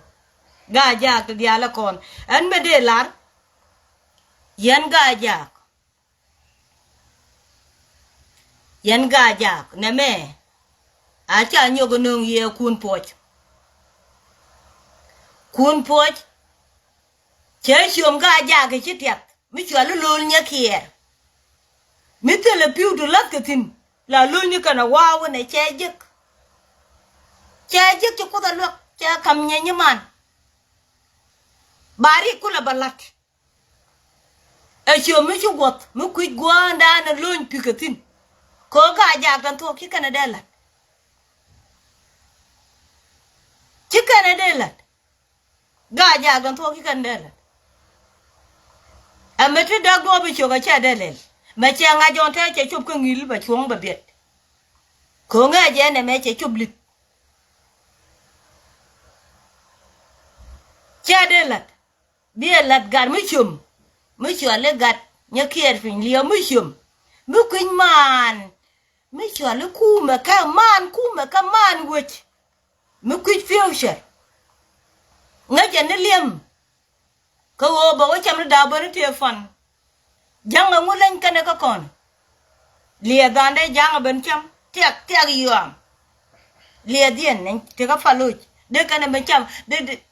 Gaa jaak ti diaal ɛ kɔn ɛn bɛ dee lar. Yɛn gaa jaak. Yɛn gaa jaak nɛmɛ. A ca nyɔk ɛ nöŋ yɛ kun puɔc. Kun puɔc. Cɛ ciöm gaa jaak kɛ ci tiath mi cual i̱ lo̱l nyɛ kiɛɛr. Mi thilɛ pi̱w ti la̱th kɛ thi̱n la lo̱l ni kɛn a wa̱a̱ wänɛ cɛ jek. Cɛ jek ci kuoth a luäk cɛ ka̱m nyɛ nyiman. Ba rik kulɛ bä la̱t. Ɛ ciöm mi ci wuɔth mi kui̱c gua̱a̱ndan ɛ lo̱ny pi̱kɛ thi̱n. Kɛ ɣöö gaa jaak tɛn thuɔ̱k ci kɛn ɛ dee la̱t. Ci kɛn ɛ dee la̱t. Gaa jaak dɔ̱ŋ thuɔ̱k i̱ kɛn dee lät. Ɛmɛ ti däk duɔ̱ɔ̱p i̱ ciök ɛ cɛ dee lɛl. Mɛ cɛ ŋa̱c jɔ̱ɔ̱n te cɛ cop kä ŋi̱i̱l bɛ cuɔ̱ŋ bɛ biɛt. Ko̱ ŋäc jɛ nɛmɛ cɛ cop li̱th. Cɛ dee la̱t. Bi ɛ la̱t gat mi com. Mi cuali gat nyɛ kiɛɛr piny liɛw mi com. Mi kui̱ny maan. Mi cuali kumɛ kɛ maan kumɛ kɛ maan wec. Mi kui̱c future. Ŋäcɛ ni liɛm. Kä ɣöö bɛ wä cam ni da̱a̱ bäni tëë fan. Ja̱ŋ ɛŋu leny kɛnɛ kä kɔn. Liɛɛ dhandɛ ja̱ŋ ɛ ben cam tiak tiak yuam. Liɛɛ dhiɛn nɛny tekä paloc dee kɛnɛ ben cam dee dee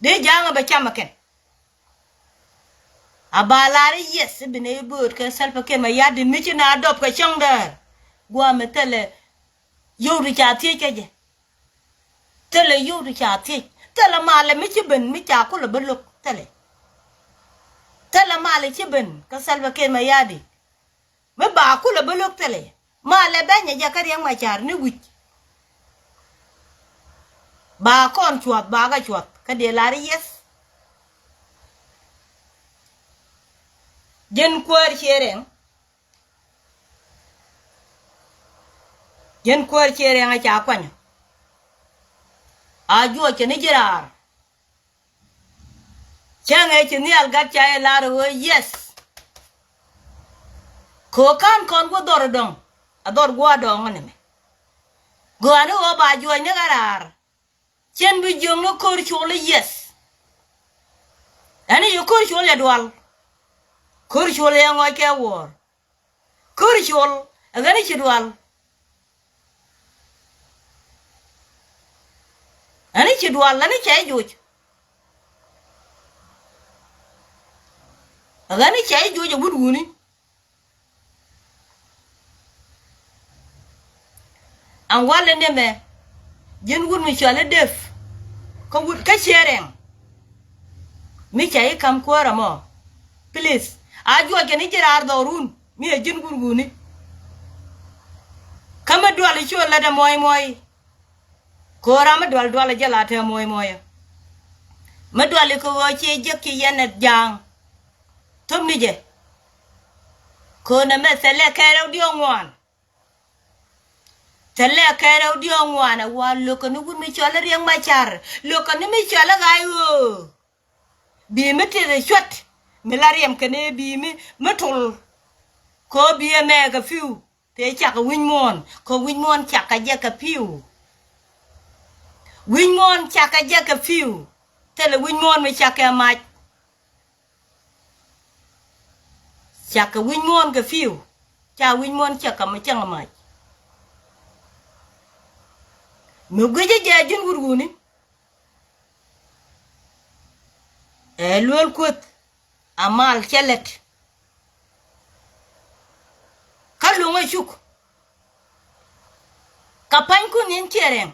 dee ja̱ŋ ɛ bɛ cam ɛ kɛn. A ba lar i̱ yes i̱ bi nɛ i̱ bööt kɛ Salva Kiir Mayardit mi ci na dɔp kɛ cäŋ däär. Gua̱a̱mɛ thilɛ yio̱w ti ca thiec kä jɛ. Thilɛ yio̱w ti ca thiec. Thilɛ malɛ mi ci ben mi ca kulɛ bä lo̱k thilɛ. Thilɛ malɛ ci ben kä Salva Kiir Mayardit. Mi ba kulɛ bä lo̱k thilɛ. Malɛ bɛ nyɛ jɛ kä Riɛk Macar ni wi̱c. Ba kɔn cuɔth ba kɛ cuɔth kä dee lar i̱ yes. Ji̱n kuäär ciɛ rɛŋ. Ji̱n kuäär ciɛ rɛŋ a ca kuanyä. A juɔc kɛ ni ji̱ raar. Cäŋ ëë ci nhial gat ca yɛ lar ɣöö yes. Kɛ ɣöö ka̱n kɔn guɔ dhɔr dɔ̱ŋ a dhɔr guɔ a dɔ̱ŋ ni mɛ. Gɔaa ni ɣöö ba juɔc ni ɣä raar. Cien bi jiöŋ ni ko̱r col i̱ yes. Ɛn i̱ yi ko̱r col yɛ dual. Ko̱r col yɛ ŋɔc kɛ wuɔ̱ɔ̱r. Ko̱r col ɛ ɣän i̱ ci dual. Ɣän i̱ ci dual ɣän i̱ cɛ i̱ joc. Ɛ ɣän i̱ cɛ i̱ joc ɛ wut wuni. An walɛ ni mɛ ji̱n wut mi cɔal i̱ def kä wut kä ciɛ rɛŋ. Mi ca i̱ ka̱m kuäärä mɔ. Please a juɔc kɛn i̱ ji̱ raar dhɔrun mi ɛ ji̱n wut wuni. Kä mi dual i̱ ciö lätdɛ muɔ̱ɔ̱y muɔ̱ɔ̱y. Kɛ ɣöö ram mi dual dual ɛ jɛ la te muɔ̱ɔ̱y muɔ̱ɔ̱y ɛ. Mi dual i̱ kɛ ɣöö ciɛ jiäk ci yɛn ɛ ja̱a̱ŋ. Thop ni jɛ. Kɛ ɣöö nɛmɛ thilɛ kɛɛrɛ diɔ̱ɔ̱ŋ ŋuan. Thilɛ kɛɛrɛ diɔ̱ɔ̱ŋ ŋuan ɛ wa lo̱kɛ ni wut mi cɔal i̱ Riɛk Macar. Lo̱kɛ ni mi cɔal i̱ ɣa̱c ɣöö. Bi̱i̱ mi tëë cuɔt mi la riɛm kɛn i̱ bi̱i̱ mi mi tul. Kɛ ɣöö bi̱i̱ ɛmɛ kɛ pi̱w. Tëë cakɛ wi̱c muɔ̱ɔ̱n kɛ wi̱c muɔ̱ɔ̱n cakɛ jɛ kɛ pi̱w. Wi̱c muɔ̱ɔ̱n cakɛ jɛ kɛ pi̱w. Thilɛ wi̱c muɔ̱ɔ̱n mi cakɛ mac. Cakɛ wi̱c muɔ̱ɔ̱n kɛ pi̱w. Ca wi̱c muɔ̱ɔ̱n cakɛ mi cakɛ mac. Mi guic jɛ ji̱n wut wuni. Ɛ luel kueth. A mal cɛ lɛt. Kä luŋä cuk. Kä pa̱nykun in ciɛ rɛŋ.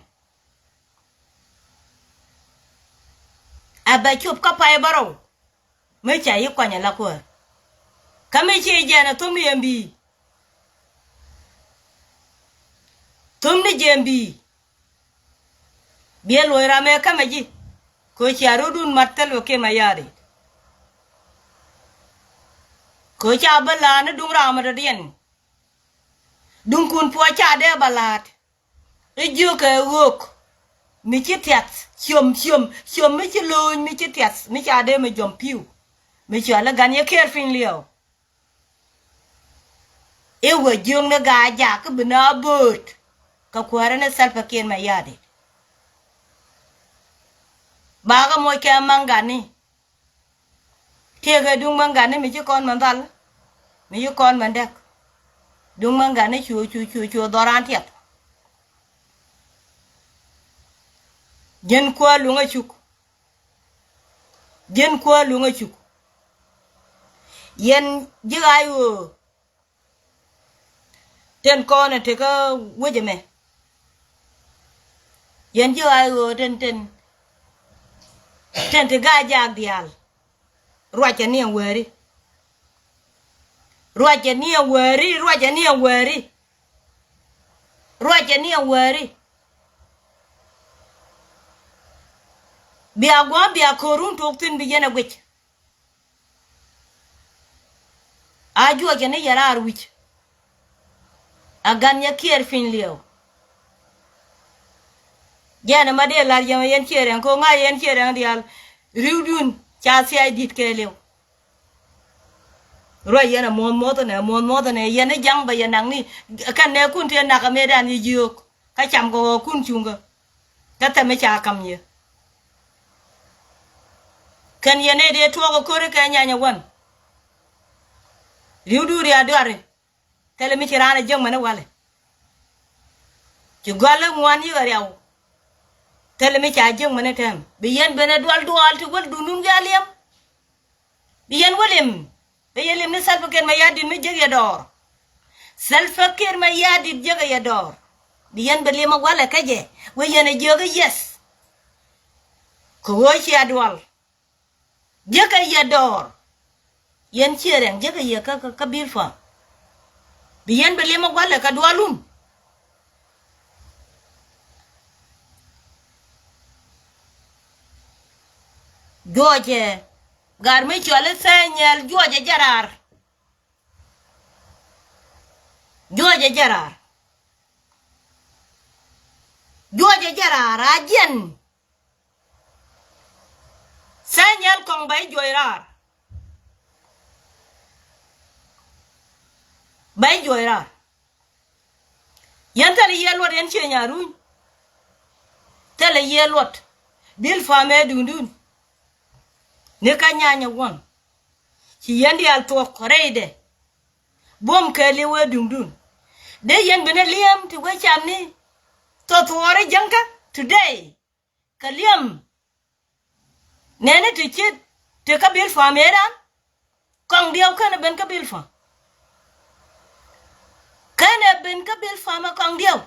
A bɛ cop kä pay bärɔw. Mi ca yi kuany ala kuäär. Kä mi ci jɛn a thum yɛn bi̱i̱. Thum ni jɛn bi̱i̱. Biɛ luɔ̱c ram ɛ kämɛ ji̱. Kɛ cia rɔ̱dun mat thil wä kiɛ ma ya̱a̱ri. Kɛ ca bä la̱a̱n ni duŋ ram ɛ dɔ̱diɛn. Duŋkun puɔ̱ ca dee bä la̱a̱t. I̱ jiökɛ ɣöök. Mi ci tiath ciöm ciöm ciöm mi ci lo̱o̱ny mi ci tiath mi ca dee mi jɔm pi̱w. Mi cɔal i̱ gan yɛ kiɛɛr piny liɛw. I̱ wä jiökni gaa jaak kä bi na bööt. Kɛ kuäärä ni Salva Kiir Mayardit. Bakä moc kɛ maŋ gani. Tiekɛ duŋ maŋ gani mi ci kɔn mɛ dhal. Mi ci kɔn mɛ dɛk. Duŋ maŋ gani cu cu cu cu dhɔran tiɛth. Ji̱n kuäär luŋä cuk. Ji̱n kuäär luŋä cuk. Yɛn ji̱ ɣaac ɣöö. Tin kɔn in tekä wec ɛmɛ. Yɛn ji̱ ɣaac ɣöö tin tin. Tin ti gaa jaak diaal. Ruacɛ ni ɛn wääri. Ruacɛ ni ɛn wääri, ruacɛ ni ɛn wääri. Ruacɛ ni ɛn wääri. Bia gua̱a̱m bia ko̱run tuɔɔk thi̱n bi yɛn ɛ guic. A juɔcɛ ni yɛ raar wi̱c. A gan yɛ kiɛɛr piny liɛw. Jɛn ɛmɛ dee lar yɛmɛ yɛn ciɛ rɛŋ ko̱ ŋa̱c yɛn ciɛ rɛŋ diaal. Ri̱wdun ca thiac di̱t kɛɛliw. Ruac yɛn a muɔ̱th muɔ̱th ɛnɛ muɔ̱th muɔ̱th ɛnɛ yɛn ni ja̱ŋ bɛ yɛ nak ni. Kɛn nɛ kun tëë nak a mëëdan yi jiök. Kä cam kɛ ɣɔɔkun cuŋkä. Kä thɛmɛ ca ka̱m yɛ. Kɛn yɛ nɛy dee tuɔɔk ɛ ko̱ri kɛ nyany ɛ wän. Ri̱wdu ria̱a̱ duari. Thilɛ mi ci raan ɛ jiäk mɛn ɛ walɛ. Ci gɔ̱a̱l ɛ ŋuan yikɛ riaw. Thilɛ mi ca jiäk mɛn ɛ tɛm bi yɛn ben ɛ dual dual ti wäl duundun gɛ a liɛm. Bi yɛn wä lim. Bi yɛn lim ni Salva Kiir Mayardit mi jiäk yɛ dɔɔr. Salva Kiir Mayardit jiäk yɛ dɔɔr. Bi yɛn bi lim a walɛ kä jɛ wä yɛn a jiäk a yes. Kɛ ɣöö cia dual. Jiäk a yɛ dɔɔr. Yɛn ciɛ rɛŋ jiäk a yɛ kä kä kä bil fam. Bi yɛn bi lim a walɛ kä dualun. Juɔcɛ. Gar mi cuali thɛɛnyɛl juɔcɛ jɛ raar. Juɔcɛ jɛ raar. Juɔcɛ jɛ raar a jiɛn. Thɛɛnyɛl kɔŋ bɛ i̱ juɔc raar. Bɛ i̱ juɔc raar. Yɛn thilɛ yiëë luɔt yɛn ciëny a runy. Thilɛ yiëë luɔt. Bil famɛ duundun. Ni ka nyanyɛ wuɔn. Ci yɛn diaal thuɔ̱k rɛydɛ. Buɔ̱m kɛɛliw wee duŋdun. Dee yɛn bi ni liɛm ti wee can ni. Thɔthuɔɔri jäŋkä today. Kɛ liɛm. Nɛni ti ci ti kä bil fam ëëdan. Kɔŋ diɛw kɛnɛ ben kä bil fam. Kɛnɛ ben kä bil fam ɛ kɔŋ diɛw.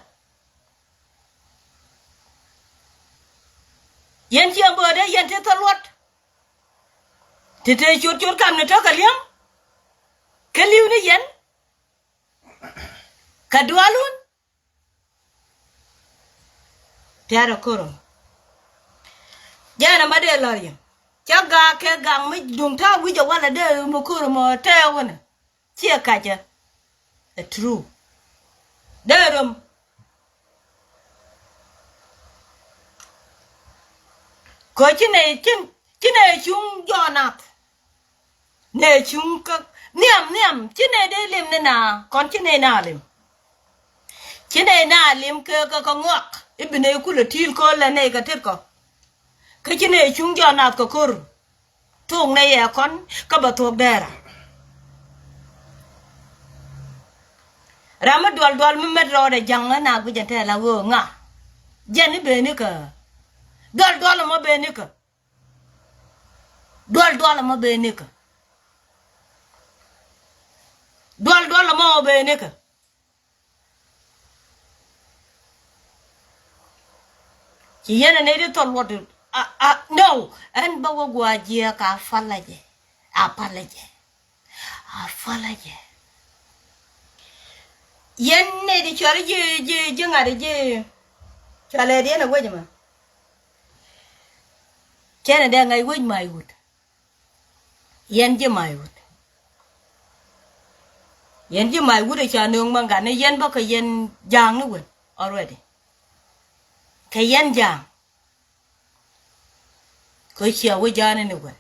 Yɛn ciɛ böödɛ yɛn ti thil luɔt. Ti te ciöt ciöt kam ni tɔ̱ kɛ li̱em. Kä li̱w ni yɛn. Kɛ dualun. Tiarɛ koro. Jɛn ɛmɛ dee lɔr yɛ. Cä gaak kɛ gaŋ mi duŋ ta̱a̱ wi̱c ɛ walɛ dee mi koro mɔ tɛɛ wänɛ. Ciɛ kacä. Ɛ true. Dee röm. Kö ci nɛ ci nɛ cuŋ jɔɔnath. Nɛ cuŋ kä nhiam nhiam ci nɛ dee lim ni na kɔn ci nɛ na lim. Ci nɛ na lim kɛ kɛ kɛ ŋuak i̱ bi nɛ kulɛ ti̱i̱l kö lɛ nɛ kɛ tet kɔ. Kä ci nɛ cuŋ jɔɔnath kɛ kor. Thok nɛ yɛ kɔn kä bɛ thok dɛɛra. Ram mi duɔl duɔl mi met rɔɔdɛ ja̱ŋ ɛ na guic ɛn tɛɛ la ɣöö ŋa. Jɛn i̱ beni kä. Duɔl duɔl ɛmɔ beni kä. Duɔl duɔl ɛmɔ beni kä. Duɔl duɔl ɛmɔ beni kä. Ci yɛn ɛ nɛy ti thɔl luɔt a a no. Ɛn bä wä gua̱a̱ jiɛk a palä jɛ. A palä jɛ. A palä jɛ. Yɛn nɛy ti cuali ji̱ ji̱ ji̱ ŋa̱t ji̱. Cualɛ diɛn ɛ wec mɛ. Cɛn ɛ dee ŋa̱c wec mac wut. Yɛn ji̱ mac wut. Yɛn ji̱ mac wut ɛ ca nööŋ ma gat ni yɛn bä kɛ yɛn ja̱a̱ŋ ni wen already. Kɛ yɛn ja̱a̱ŋ. Kɛ cia wä ja̱a̱ŋ ni wen.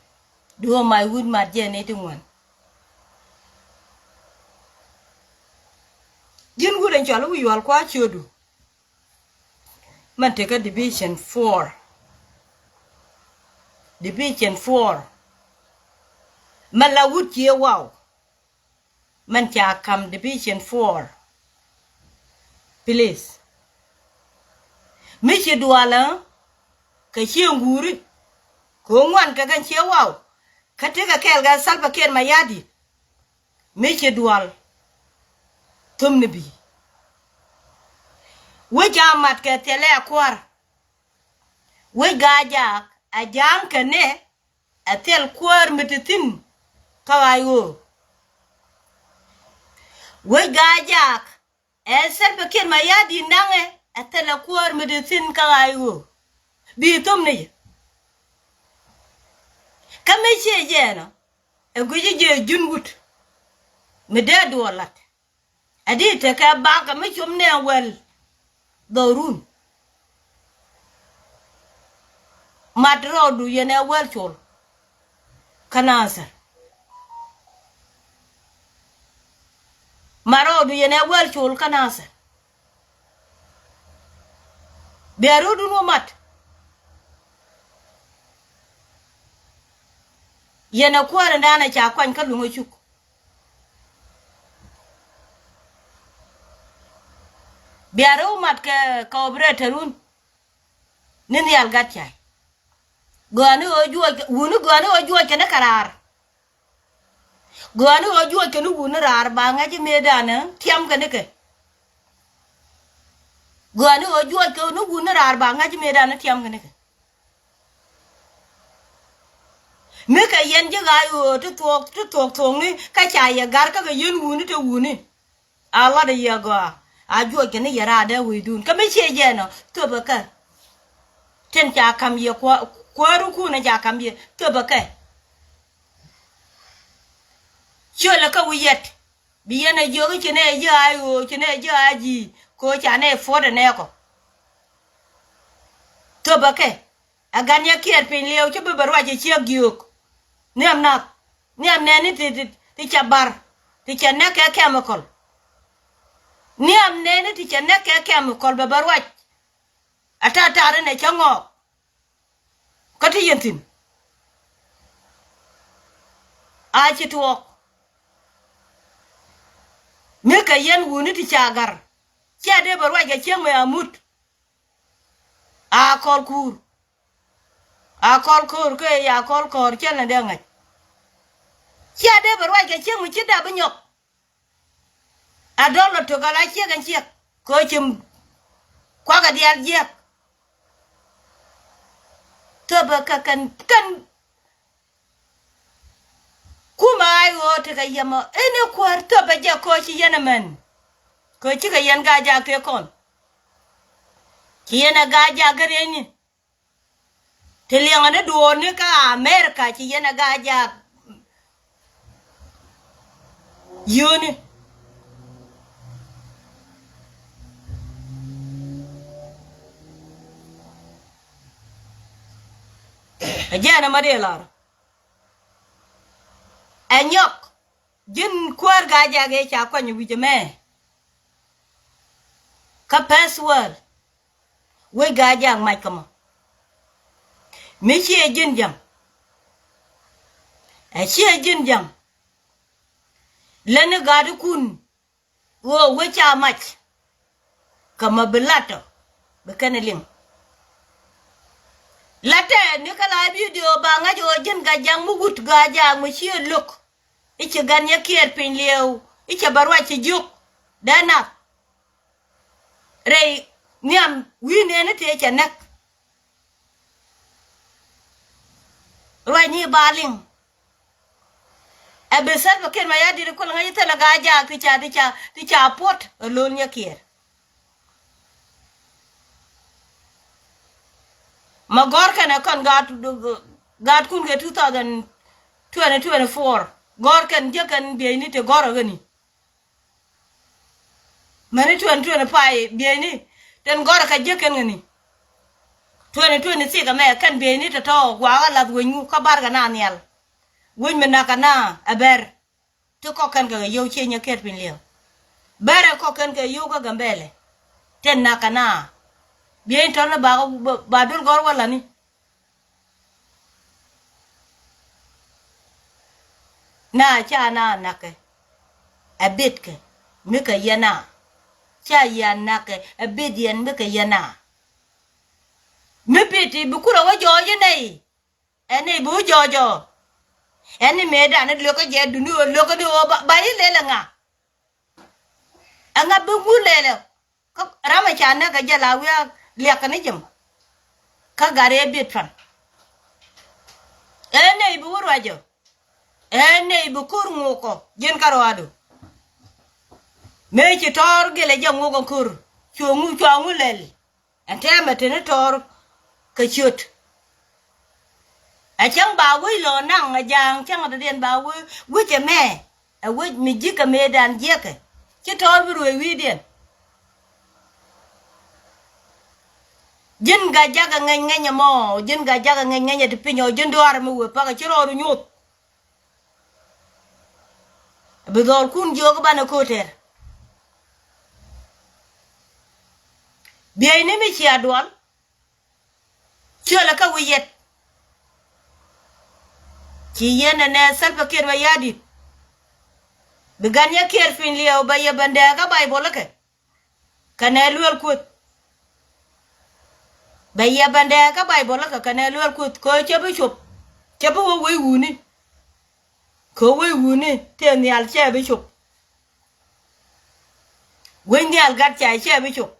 Duɔ̱ɔ̱k mac wut mat jɛ ni ti ŋuan. Ji̱n wut ɛn cɔal wä yual kua ciötdu. Mɛn tekä division four. Division four. Mɛn la wut cië waw. Mɛn ca kam division four. Please. Mi ci dualä kɛ cië ŋuuri. Kɛ ŋuan kɛ kɛn cië waw. Kä tekɛ kɛɛl kɛ Salva Kiir Mayardit. Mi ci dual. Thöm ni bi. Wec a mat kɛ thilɛ a kua̱r. Wec Gaa-jaak a ja̱a̱ŋ kɛ nɛ a thil kuäär mi ti thi̱n kä ɣaac ɣöö. Wec Gaa-jaak ɛ Salva Kiir Mayardit naŋɛ a thil a kuäär mi ti thi̱n kä ɣaac ɣöö. Bi thöm ni yɛ. Kä mi ciɛ jɛ ɛnɔ, ɛ guici jɛ jun wut mi dee duɔl lat. Ɛ di tekɛ bakɛ mi com nɛ wäl dhɔrun. Mat rɔɔdu yɛn ɛ wäl col kä Nasir. Mat rɔɔdu yɛn ɛ wäl col kä Nasir. Bia rɔɔdun wä mat. Yɛn ɛ kuäär in da̱a̱n ɛ ca kuany kä luŋ ɛ cuk. Bia rɛw mat kɛ, kɛ operator run. Ni nhial gat cay. Gɔani ɣöö juɔc, wuni gɔani ɣöö juɔc kɛn kɛ raar. Gɔani ɣöö juɔc kɛn wuni raar ba ŋa̱c mëëdan tiam kɛn kɛ. Gɔani ɣöö juɔc kɛn wuni raar ba ŋa̱c mëëdan tiam kɛn kɛ. Mi kɛ yɛn ji̱ ɣaac ɣöö ti thuɔɔk, ti thuɔɔk thuɔɔkni kä ca yɛ gar kä kɛ yɛn wuni te wuni. A lat a yɛ gɔaa a juɔc kɛ ni yɛ raadɛ wecdun kä mi ciɛ jɛn ɔ thöpɛ kɛ. Tin ca ka̱m yɛ kuäärukun ca ka̱m yɛ thöpɛ kɛ. Ciölɛ kä wi̱i̱ yɛt. Bi yɛn ɛ jiök i̱ ci nɛ ji̱ a ɣöö ci nɛ ji̱ a ji̱ kɛ ɣöö ca nɛ puɔ̱t ɛ nɛɛkɔ. Thöpɛ kɛ. Ɛ gat nyɛ kiɛɛr piny liɛw ci bi bɛ ruac ɛ ciek jiök. Nhiam nath. Nhiam nɛɛni ti, ti, ti cɛ bar. Ti cɛ nɛk kɛ chemical. Nhiam nɛɛni ti cɛ nɛk kɛ chemical bɛ bɛ ruac. A ta̱a̱ ta̱a̱ ri nɛ cä ŋɔɔk. Kä ti yɛn thi̱n. A ci tuɔɔk. Mi kɛ yɛn wuni ti ca gar. Cia dee bɛ ruac kɛ cieŋ mɛ a mut. A kɔl kuur. A kɔl ko̱o̱r kä ya kɔl kɔɔr cɛl ni dee ŋa̱c. Cia dee bɛ ruac kɛ cieŋ mi ci dap bi nyɔk. A dɔl lɔ tok ala ciek ɛn ciek kɛ ɣöö ci kuakɛ diaal jiɛk. Thöpɛ kɛ kɛn kɛn. Kumɛ ay ɣöö tekɛ yɛmɔ ɛn ɛ kuäär thöpɛ jɛ kɛ ɣöö ci yɛn ɛmɛn. Kɛ ɣöö cikɛ yɛn Gaa-jaak tëë kɔn. Ci yɛn ɛ Gaa-jaak kä rieyni. Ti liɛŋɛ ni duɔɔni kä America ci yɛn ɛ Gaa-jaak. Yio̱o̱ni. Ɛ jɛn ɛmɔ dee lar. Ɛ nyɔk. Ji̱n kuäär Gaa-jaak ëë ca kuany wi̱c ɛmɛ. Kä First World. Wec Gaa-jaak mac kä mɔ. Mi ciɛ ji̱n ja̱ŋ. Ɛ ciɛ ji̱n ja̱ŋ. Lätni ga̱a̱dikun ɣöö wec ca mac. Kä mɔ bi la̱t ɔ bi kɛn liŋ. La̱tɛ ni kä la bidio ba ŋa̱c ɣöö ji̱n Gaa-jaak mi wut Gaa-jaak mi ciɛ lo̱k. I̱ ci gan yɛ kiɛɛr piny liɛɛw i̱ cɛ bɛ ruac ci jiök. Dee nath. Rɛy nhiam wi̱i̱ nɛɛni tëë cɛ näk. Ruac ni ba liŋ. Ɛ bi Salva Kiir Mayardit kul ŋäc thilɛ Gaa-jaak ti ca ti ca ti ca puɔt ɛ lo̱l nyɛ kiɛɛr. Ma gɔ̱r kɛn ɛ kɔn gaat gaatkun kɛ two thousand twenty twenty-four gɔ̱r kɛn jek kɛn bieyni ti gɔ̱r ɛ ɣäni. Mäni twenty twenty-five bieyni tin gɔ̱r ɛ kɛ jek kɛn ɣäni. Twenty twenty-six ɛmɛ kɛn bieyni tɔ̱tɔ̱ guakä lath wec ŋu kä barkɛ na nhial. Wec mi nakä na ɛ bɛr. Ti kɔk kɛn kɛ yio̱w ciɛ nyɛ kɛt piny liɛw. Bɛrɛ kɔk kɛn kɛ yio̱w kä Gambɛlɛ. Tɛn nakä na. Biey tɔn ni ba, ba dul gɔr wä lani. Na ca na nakɛ. Ɛ bit kɛ mi kɛ yɛn na. Ca yɛn nakɛ ɛ bit yɛn mi kɛ yɛn na. Mi bit i̱ bi kurɛ wä jɔɔc inɛ i̱. Ɛn ni bi wä jɔɔjɔ. Ɛn ni mëëdan ni lökä jɛ duni ɣöö lökä ni ɣöö ba, ba yi lɛl ɛŋa. Ɛŋa bi wun lɛl ɛ. Kä ram ɛ ca näk ɛ jɛ la wiak liak ni jɛ mɔ. Kä gat rɛɛ biet pan. Ɛn ni bi wä ruacä. Ɛn ni bi ko̱r ŋuɔkɔ ji̱n kä ruaadu. Mëë ci tɔɔr gilɛ jɛ ŋuɔkɔ ko̱r. Cuɔ ŋu cua ŋu lɛl. Ɛn tɛmɛ teni tɔɔr kɛ ciöt. Ɛ cäŋ ba wec lɔ naŋ ɛ ja̱a̱ŋ cäŋ dɔ̱diɛn ba wec wec ɛmɛ. Ɛ wec mi ji̱ kɛ mëëdan jiäkɛ ci tɔɔr bi ruëë wi̱i̱diɛn. Ji̱n Gajak ɛ ŋɛny ŋɛny ɛmɔ, ji̱n Gajak ɛ ŋɛny ŋɛny ɛ ti piny ɔ, ji̱n duaar mi wëë pakä ci rɔɔdu nyuth. Bi dhɔɔlkun jiök banɛ ko̱o̱tɛr. Bieyni mi cia duɔl. Ciölɛ kä wi̱i̱ yɛt. Ci yɛn ɛnɛ Salva Kiir Mayardit. Bi gan yɛ kiɛɛr piny liɛw bɛ yɛ bɛn dɛɛ kä Baibol ikɛ. Kɛnɛ luel kuoth. Bɛ yɛ bɛn dɛɛ kä Baibol ikɛ kɛnɛ luel kuoth kɛ cɛ bi cop. Cɛ bi wä wec wuni. Kɛ wec wuni tëë nhial cɛ bi cop. Wec nhial gat ca cɛ bi cop.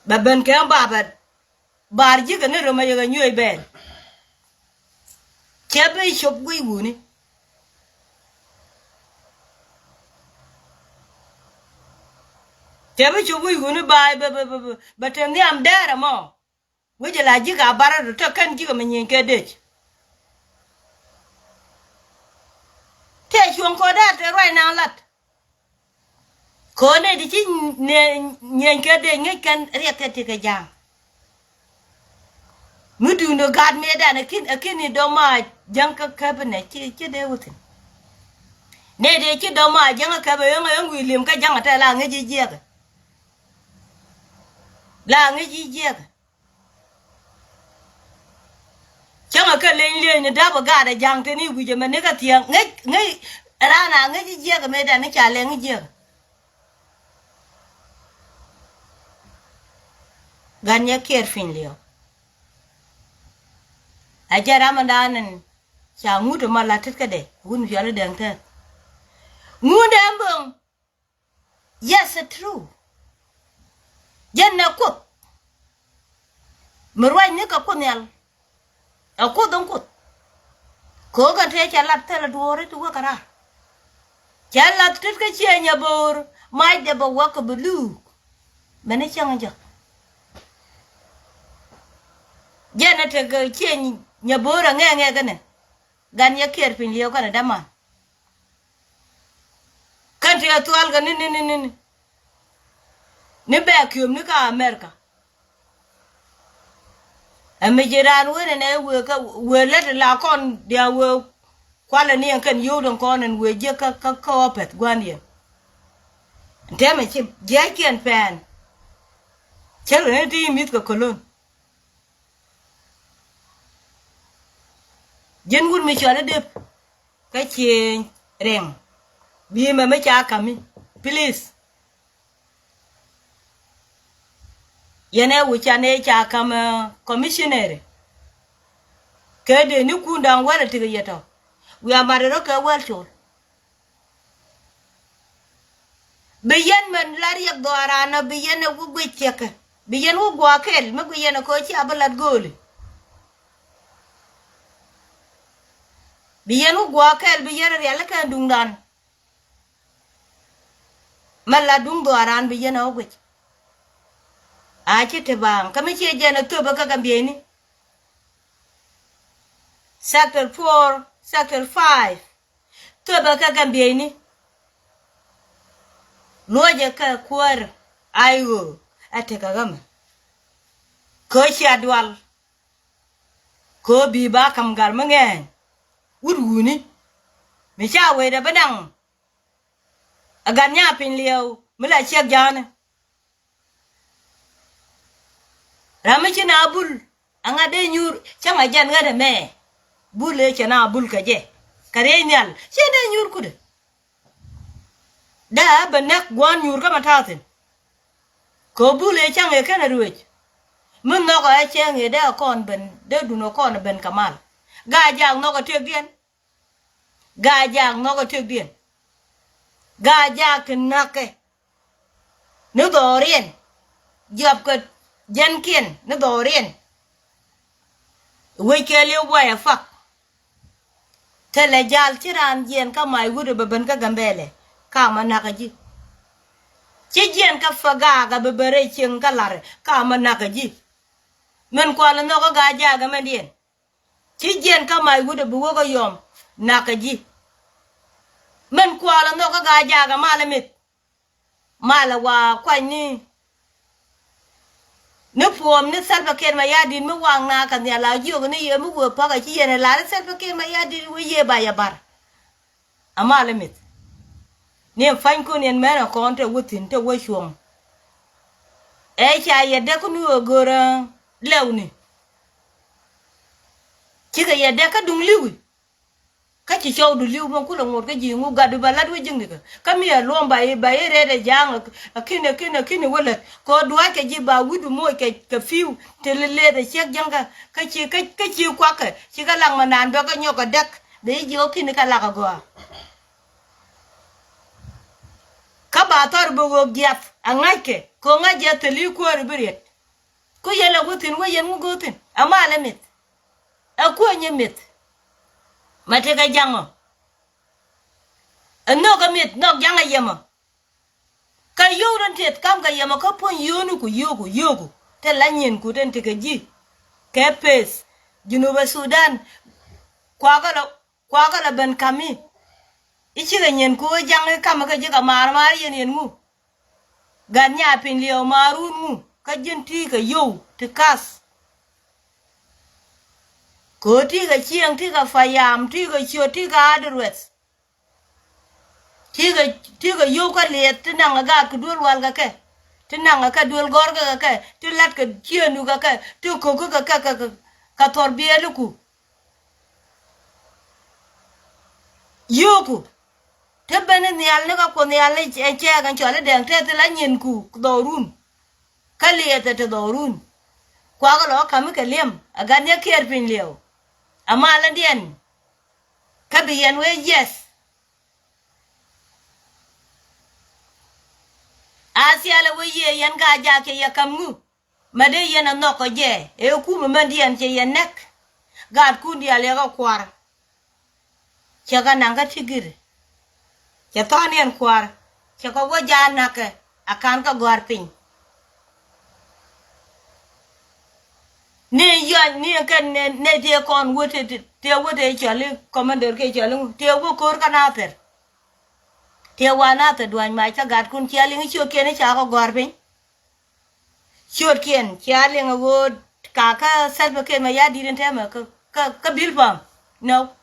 Bɛ ben kɛ bapɛ. Bar ji̱ kɛ ni röm a yɛ kɛ nyuɔ̱c bɛɛl. Cɛ bi cop guic wuni. Cɛ bi cop guic wuni ba bɛ bɛ bɛ bɛ te nhiam dɛɛr ɛmɔ. Wec la ji̱ ka bar rɔ tɔ kɛn ji̱ kɛ mi nyieny kɛ dec. Tëë cuɔ̱ŋ kɔ dɛɛr te ruac naŋ lat. Kone di ci nyieny kɛ dee ŋi̱c kɛn riɛk kɛ ti kɛ ja̱a̱ŋ. Mi duundä gaat mëëdan ɛ ki̱n ɛ ki̱n i̱ dɔ̱ma jäŋ kä käp inɛ ci ci dee wä thi̱n. Nɛ dee ci dɔ̱ma jäŋ kä käp ɛ ɣän ɛ ɣän wi̱i̱ li̱em kä jäŋ ɛ tɛl a ŋi̱c i̱ jiɛkɛ. La ŋi̱c i̱ jiɛkɛ. Cäŋɛ kä leny lieny ni da̱pä gaatdɛ ja̱ŋ teni wi̱cɛ mɛ ni kä thiäŋ ŋäc ŋäc. Raan a ŋäc i̱ jiɛkɛ mëëdan ni ca lɛŋ i̱ jiɛkɛ. Gan yɛ kiɛɛr piny liɔ̱k. A jɛ ram ɛndan ɛn ca ŋut ɛmɔ la tet kädɛ wun piɔl i̱ dɛŋ tɛth. Ŋundɛ ɛn böŋ. Yes, it's true. Jɛn nɛ kuoth. Mi ruacni kɛ kuoth nhial. Ɛ kuoth in kuoth. Ko̱o̱k ɛn tëë cɛ lat thilɛ duɔ̱ɔ̱ri ti wek kɛ raar. Cɛ lath tet kä ciëny ɛ bo̱o̱r macdɛ bɛ wäk kɛ bi luuk. Mɛni cäŋ jɛ. Jɛn ɛ tekɛ ciëny nyɛ bo̱o̱r ɛ ŋɛɛŋɛɛ kɛnɛ. Gan yɛ kiɛɛr piny liɛw kɛnɛ däman. Kɛn ti ɛ thual kɛ ni ni ni ni ni. Ni bɛ kiöm ni kä America. Ɛ mi ji̱ raan wen ɛn ɛ wëë kä wëë lät la kɔn dia wëë kualɛ ni ɛn kɛn yio̱w den kɔn ɛn wëë jiäk kä kä kä ɔpɛth gua̱n yɛn. Tɛmɛ ci jiäckiɛn pɛn. Cä rɛ ni ti mi̱th kɛ kolon. Ji̱n wut mi cɔl i̱ dep. Kä cieeny rɛŋ. Bi mɛ mi ca kami. Please. Yɛn ɛ wi̱c can ɛ ca kam commissionary. Kɛ dee ni kun da̱ŋ wɛl ɛ tikɛ yɛ tɔ. Wiaa mat rɔ kɛ wɛl col. Bi yɛn mɛn la riɛk dhɔaaran ɔ bi yɛn ɛ wä guic thiɛkɛ. Bi yɛn wä guɔ kɛl mi guic yɛn ɛ kɛ cia bi lat gööli. Bi yɛn wä guɔ kɛl bi yɛn rialikä duŋdan. Mɛ la duŋ dhɔaaran bi yɛn ɛ wä guic. A ci te baaŋ kä mi ciɛ jɛn ɛ thöpä kä Gambiani. Sector four, sector five. Thöpä kä Gambiani. Luɔcɛ kä kuäär a i̱ ɣöö a tekɛ ɣä mɛ. Kä cia dual. Kä bi ba kam gal mi ŋɛɛny. Wut wuni. Mi ca wecdɛ bi naŋ. A gat nya piny liɛw mi la ciɛk ja̱a̱ni. Ram mi ci na bul. Aŋa dee nyuur cäŋ a jɛn ŋätɛ mɛ. Bul ëë cɛ na bul kɛ jɛ. Kɛ riey nhial ci dee nyuur kudɛ. Dee a ben näk gua̱n nyuur kä ma ta̱a̱ thi̱n. Kɛ bul ëë cäŋ ëë kɛn a ruëc. Mi nhɔk ɛ cäŋ ëë dee a kɔn ben dee dun ɛ kɔn ɛ ben kɛ mal. Gaa jaak nhɔk ɛ tëkdiɛn. Gaa jaak nhɔk ɛ tëkdiɛn. Gaa jaak ti näkɛ. Ni dhɔriɛn. Jiɔpkɛ jɛnkiɛn ni dhɔriɛn. Wec kɛɛliw buayɛ fak. Thilɛ jal ci raan jiɛn kä mac wut ɛ bɛ ben kä Gambɛlɛ. Kamä nakä ji̱. Ci jiɛn kä fak gaak a bɛ ben rɛy cieŋ kä lar kamä nakä ji̱. Min kual nhɔk kä gaa jaak ɛmɛndiɛn. Ci jiɛn kä mac wut ɛ bi wä kä yɔm. Nakä ji̱. Min kualɛ nhɔk kä Gaa-jaak ɛ malɛ mith. Malɛ wa kuany ni. Ni puɔm ni Salva Kiir Mayardit mi waŋ na kɛ nhial la jiök ni yɛ mi wee pakä ci yɛn ɛ lar Salva Kiir Mayardit wee yee ba yɛ bar. Ama lɛ mith. Ni ɛn panykun ɛn mɛn ɛ kɔn te wä thi̱n te wä cuɔ̱ŋ. Ɛ ca yɛ däk ni ɣöö görä lɛwni. Cikɛ yɛ däk kä duŋ li̱wi. Kä ci cɔwdu li̱w mɛ kulɛ ŋot kä ji̱ ŋu gatdu ba lat wä ji̱knikɛ. Kä mi ɛ luɔm ba i̱ ba i̱ rɛɛt ɛ ja̱a̱ŋ ɛ ki̱n ɛ ki̱n ɛ ki̱n ɛ wä lät. Kɛ ɣöö dua̱ckɛ ji̱ ba wi̱cdu moc kɛ kɛ pi̱w. Ti lɛ leth ɛ ciek jäŋkä. Kä ci kä ci kuakɛ. Ci kä lak mɛ naan bɛ kä nyɔk ɛ däk. Dee ji̱ ɣä ki̱n kä lak agɔaa. Kä ba thɔr bi ɣöök jiath a ŋa̱ckɛ kɛ ɣöö ŋa̱c jiath thil i̱ kuäär i̱ bi riet. Ku yɛn lɛ wä thi̱n wä yɛn ŋu go̱o̱k thi̱n a malɛ mith. Ɛ kuäär nyɛ mith. Ma tekɛ ja̱ŋ ɔ. Ɛ nhök ɛ mith nhɔk ja̱ŋ ɛ yɛmɔ. Kä yio̱w rɔ̱n tëth kam kɛ yɛmɔ kä puɔ̱ny yio̱wniku yio̱wku yio̱wku. Te la nyinku ten tekɛ ji̱. Kɛ peth. Junubä Sudan. Kuakä lɔ kuakä lɔ ben kami. I̱ cikɛ nyinku i̱ ja̱ŋ i̱ kamä kä ji̱ kɛ maar maar yɛn yɛn ŋu. Gat nya piny liɛw maarun ŋu kä ji̱n ti̱i̱ kɛ yio̱w ti kath. Kɛ ɣöö ti̱i̱ kɛ cieŋ ti̱i̱ kɛ payam ti̱i̱ kɛ ciöt ti̱i̱ kɛ adirwɛth. Ti̱i̱ kɛ ti̱i̱ kɛ yio̱w kä liɛth ti naŋ kɛ gaat kɛ duel wal kɛ kɛ. Ti naŋ kɛ kɛ duel gɔ̱r kɛ kɛ kɛ ti la̱t kɛ ciëënu kɛ kɛ ti ko̱k kɛ kɛ kɛ kɛ kɛ thɔr biɛɛliku. Yio̱o̱ku te ben nhial ni kä kuoth nhial ni cɛ cɛɛk ɛn cɔal i̱ dɛŋ tɛth ti la nyinku dhɔrun. Kä liɛth ɛ te dhɔrun. Kuakä lɔ kä ka̱mi kɛ li̱em ɛ gat ni ɛ kiɛɛr piny liɛw. Ɛ mal ɛn diɛn. Kä bi yɛn wee jiɛth. A thialɛ wee yiëë yɛn gaa jaak cɛ yɛ ka̱m ŋu. Mɛ dee yɛn ɛ nhɔk kɔ jɛ ëë kumɛ mɛn diɛn cɛ yɛn nɛk. Gaatkun diaal yɛ kɛ kuar. Cɛ kɛ naŋ kä ti gir. Cɛ thɔn yɛn kuar. Cɛ kɛ wä jaa na̱kɛ a ka̱n kɛ gɔ̱a̱r piny. Ni yɔny ni kɛn ni tëë kɔn wä tëë wä tëë cɔli kɔmandor kɛ cɔli tëë wä ko̱r kä nathɛr. Tëë wa nathɛr duany mac kä gatkun cia liŋ ciökiɛn i̱ ca kɔ gɔ̱a̱r piny. Ciötkiɛn cia liŋ a ɣöö kakä Salva Kiir mɛ ya di̱t in tɛmɛ kä kä kä Bilpam. No.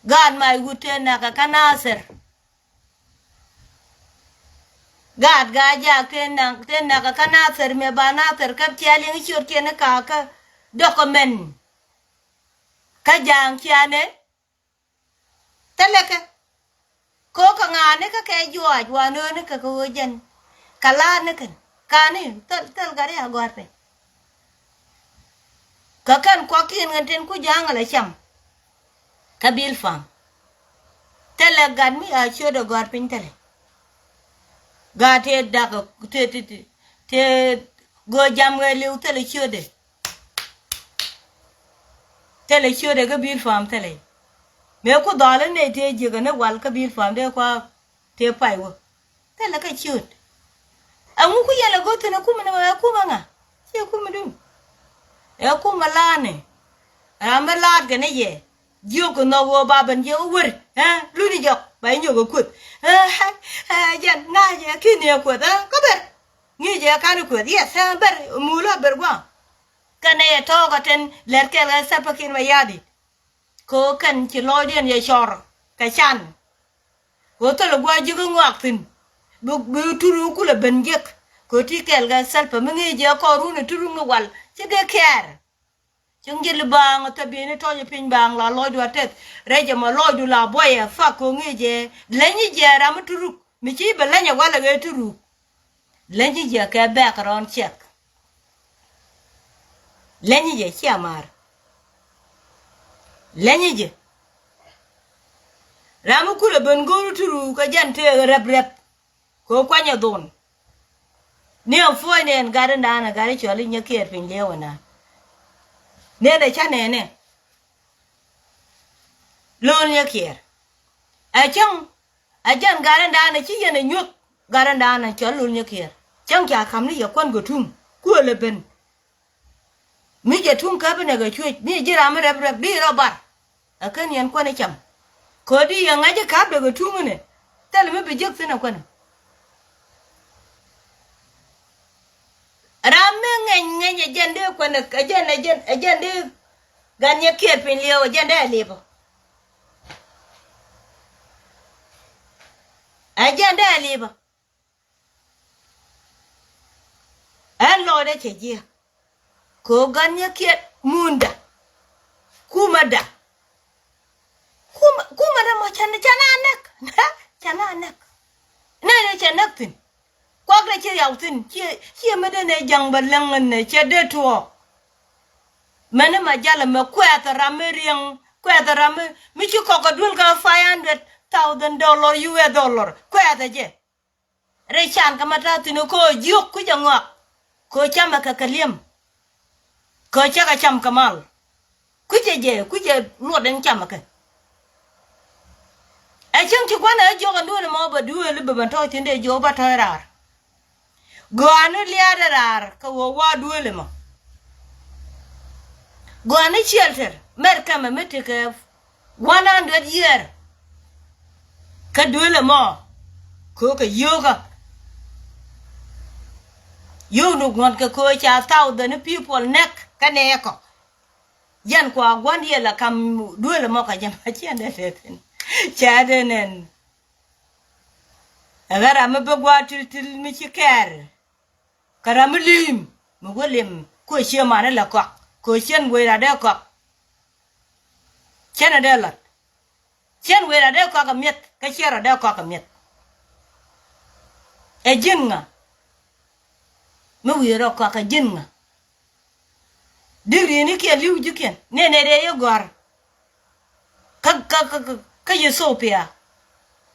Gaat mac wut tëë nakä kä nathɛr. Gaat gaa jaak tëë nak tëë nakä kä nathɛr mëë ba nathɛr kä cia liŋ ciötkiɛn i̱ kakä document. Kä ja̱a̱ŋ cianɛ. Thilɛ kɛ. Kɛ ɣöö kɛ ŋa̱a̱ni kä kɛ juɔc wanööni kɛ kɛ ɣöö jɛn. Kɛ la̱a̱t ni kɛn. Ka̱ni thil thil gat ri a gɔ̱a̱r piny. Kɛ kɛn kuakiɛn kɛn tin ku ja̱a̱ŋ ala cam. Kä Bilpam. Thilɛ gat mi a ciötdɛ gɔ̱a̱r piny thilɛ. Gat tëë dak tëë tëë tëë göö jam ɣɛɛliw thilɛ ciötdɛ. Thilɛ ciötdɛ kä Bilpam thilɛ. Mëë ku dhɔl in nɛy tëë jiäkä ni wal kä Bilpam dee kua tëë pay wä. Thilɛ kä ciöt. Ɛŋu ku yɛl ɛ go̱ thi̱n ɛ kumɛ ni ɛ kumɛ ŋa? Ciɛ kumɛ dun. Ɛ kumɛ la̱a̱ni. Ram mi la̱a̱t kɛ ni yɛ. Jiök kɛ nhɔk ɣöö ba ben jiök ɛ wër. Ɛ luni jɔk ba inyök ɛ kueth. Ɛ ɛ jɛn ŋa̱c ɛ ki̱n ni ɛ kueth ɛ kä ber. Ŋi̱i̱c ɛ ka̱n kueth yɛth ɛ ber mul ɛ ber gua̱a̱. Kɛn ɛ yɛ tɔɔk ɛ tɛn lɛr kɛl ɛ Salva Kiir Mayardit. Kɛ ɣöö kɛn ci lɔɔcdiɛn yɛ cɔr kɛ can. Kɛ ɣöö thilɛ gua̱a̱ ji̱ kä ŋɔak thi̱n. Bi bi turuk kulɛ ben jiäk. Kɛ ɣöö ti kɛl kɛ Salva mi ŋi̱i̱c ɛ kɔɔrun ɛ turuk ni wal ci dee kɛɛr. Cieŋ ji̱ li baaŋ ɔ thäbieni tɔ̱ɔ̱c piny baaŋ la lɔcdu a teth. Rɛc ɛmɔ lɔcdu la buɔyɛ fak ko̱ŋi̱ jɛ. Leny ji̱ jɛ ram mi turuk mi ci bɛ leny ɛ walɛ ɣee turuk. Leny ji̱ jɛ kɛ bɛɛk rɔ̱ɔ̱n ciɛk. Leny ji̱ jɛ cia maar. Leny ji̱ jɛ ram mi kulɛ ben go̱o̱r turuk kɛ jɛn tëë rɛp rɛp. Kɛ ɣöö kuanyɛ dhon. Ni ɛ puɔ̱ny ni ɛn gat in da̱a̱n ɛ gat in cɔal i̱ Nyakiɛɛr piny liɛw ɛnan. Ni ɛn ɛ ca nɛɛnɛ. Lo̱l Nyakiɛɛr. Ɛ cäŋ ɛ jɛn gat in da̱a̱n ɛ ci yɛn ɛ nyuɔ̱th gat in da̱a̱n ɛ cɔal Lo̱l Nyakiɛɛr. Cäŋ ca ka̱m ni yɛ kuän kɛ tuŋ kuäl ɛ ben. Mi jɛ tuŋ käp inɛ kɛ cuec mi ji̱ ram mi rɛp rɛp bi rɔ bar. Ɛ kän yɛn kuan i̱ cam. Kodi yɛ ŋa̱c i̱ ka̱p dee kɛ tuŋ inɛ. Thil mi bi jiäk thi̱n ɛ kuan. Ram mi ŋɛny ŋɛny ɛ jɛn dee kuan ɛ jɛn ɛ jɛn ɛ jɛn dee. Gan yɛ kiɛɛr piny liɛw ɛ jɛn dee ɛ lipɔ. Ɛ jɛn dee ɛ lipɔ. Ɛn lɔcdɛ cɛ jiɛ. Kɛ ɣöö gan yɛ kiɛ munda. Kumɛ da. Kumɛ, kumɛ da mɔ cɛ, cɛ na näk. Cɛ na näk. Nɛnɛ cɛ näk thi̱n. Kuak dee ci riaw thi̱n. Ciɛ, ciɛ mi dee nɛ ja̱ŋ bɛ läŋ nɛ cɛ dee tuɔɔk. Mɛni ma jalɛ mɛ kuɛth ram mi riɛŋ, kuɛth ram mi, mi ci kɔk kɛ duel kɛ five hundred thousand dollar, U S dollar. Kuɛth ɛ jɛ. Rɛy can kä ma ta̱a̱ thi̱n kä jiök kui̱c ɛ ŋɔak. Kä camɛ kɛ kɛ li̱em. Kä cä kɛ cam kɛ mal. Kui̱c ɛ jɛ, kui̱c ɛ luɔt ɛn camɛ kɛ. Ɛ cäŋ ci gua̱n ɛ jiök ɛn duëël ɛmɔ bɛ duëël i̱ bɛ bɛn tɔ̱ɔ̱c thi̱n dee jiök bä tɔ̱ɔ̱c raar. Gɔaa ni lia̱a̱dɛ raar kɛ ɣöö wa duëël ɛmɔ. Gɔaa ni ciɛl tɛr mɛr kɛmɛ mi tekɛ one hundred year. Kä duëël ɛmɔ köökɛ yio̱o̱kä. Yio̱o̱k ni guɔ̱n kɛ köö ca thousand people nɛk kä nɛɛkɔ. Yɛn kua gua̱n yɛ la kam duëël ɛmɔ kä jɛ ma ciɛn dee tɛthin. Cɛ dee nɛn. Ɛ ɣän ram mi bi gua̱a̱r til til mi ci kɛɛr. Kä ram mi li̱i̱m mi wä li̱em kuɛ cië mani la kɔak kuɛ ciɛn wec rat dee kɔak. Ciɛn ɛ dee lat. Ciɛn wec rat dee kɔak ɛ mi̱eth kä ciɛn rat dee kɔak ɛ mi̱eth. Ɛ ji̱n ŋa? Mi wi̱i̱ rɔ kɔak ɛ ji̱n ŋa? Digri ni kiɛ li̱w ji̱kiɛn ni nɛ dee yɛ gɔ̱a̱r. Kä kä kä kä kä Ethiopia.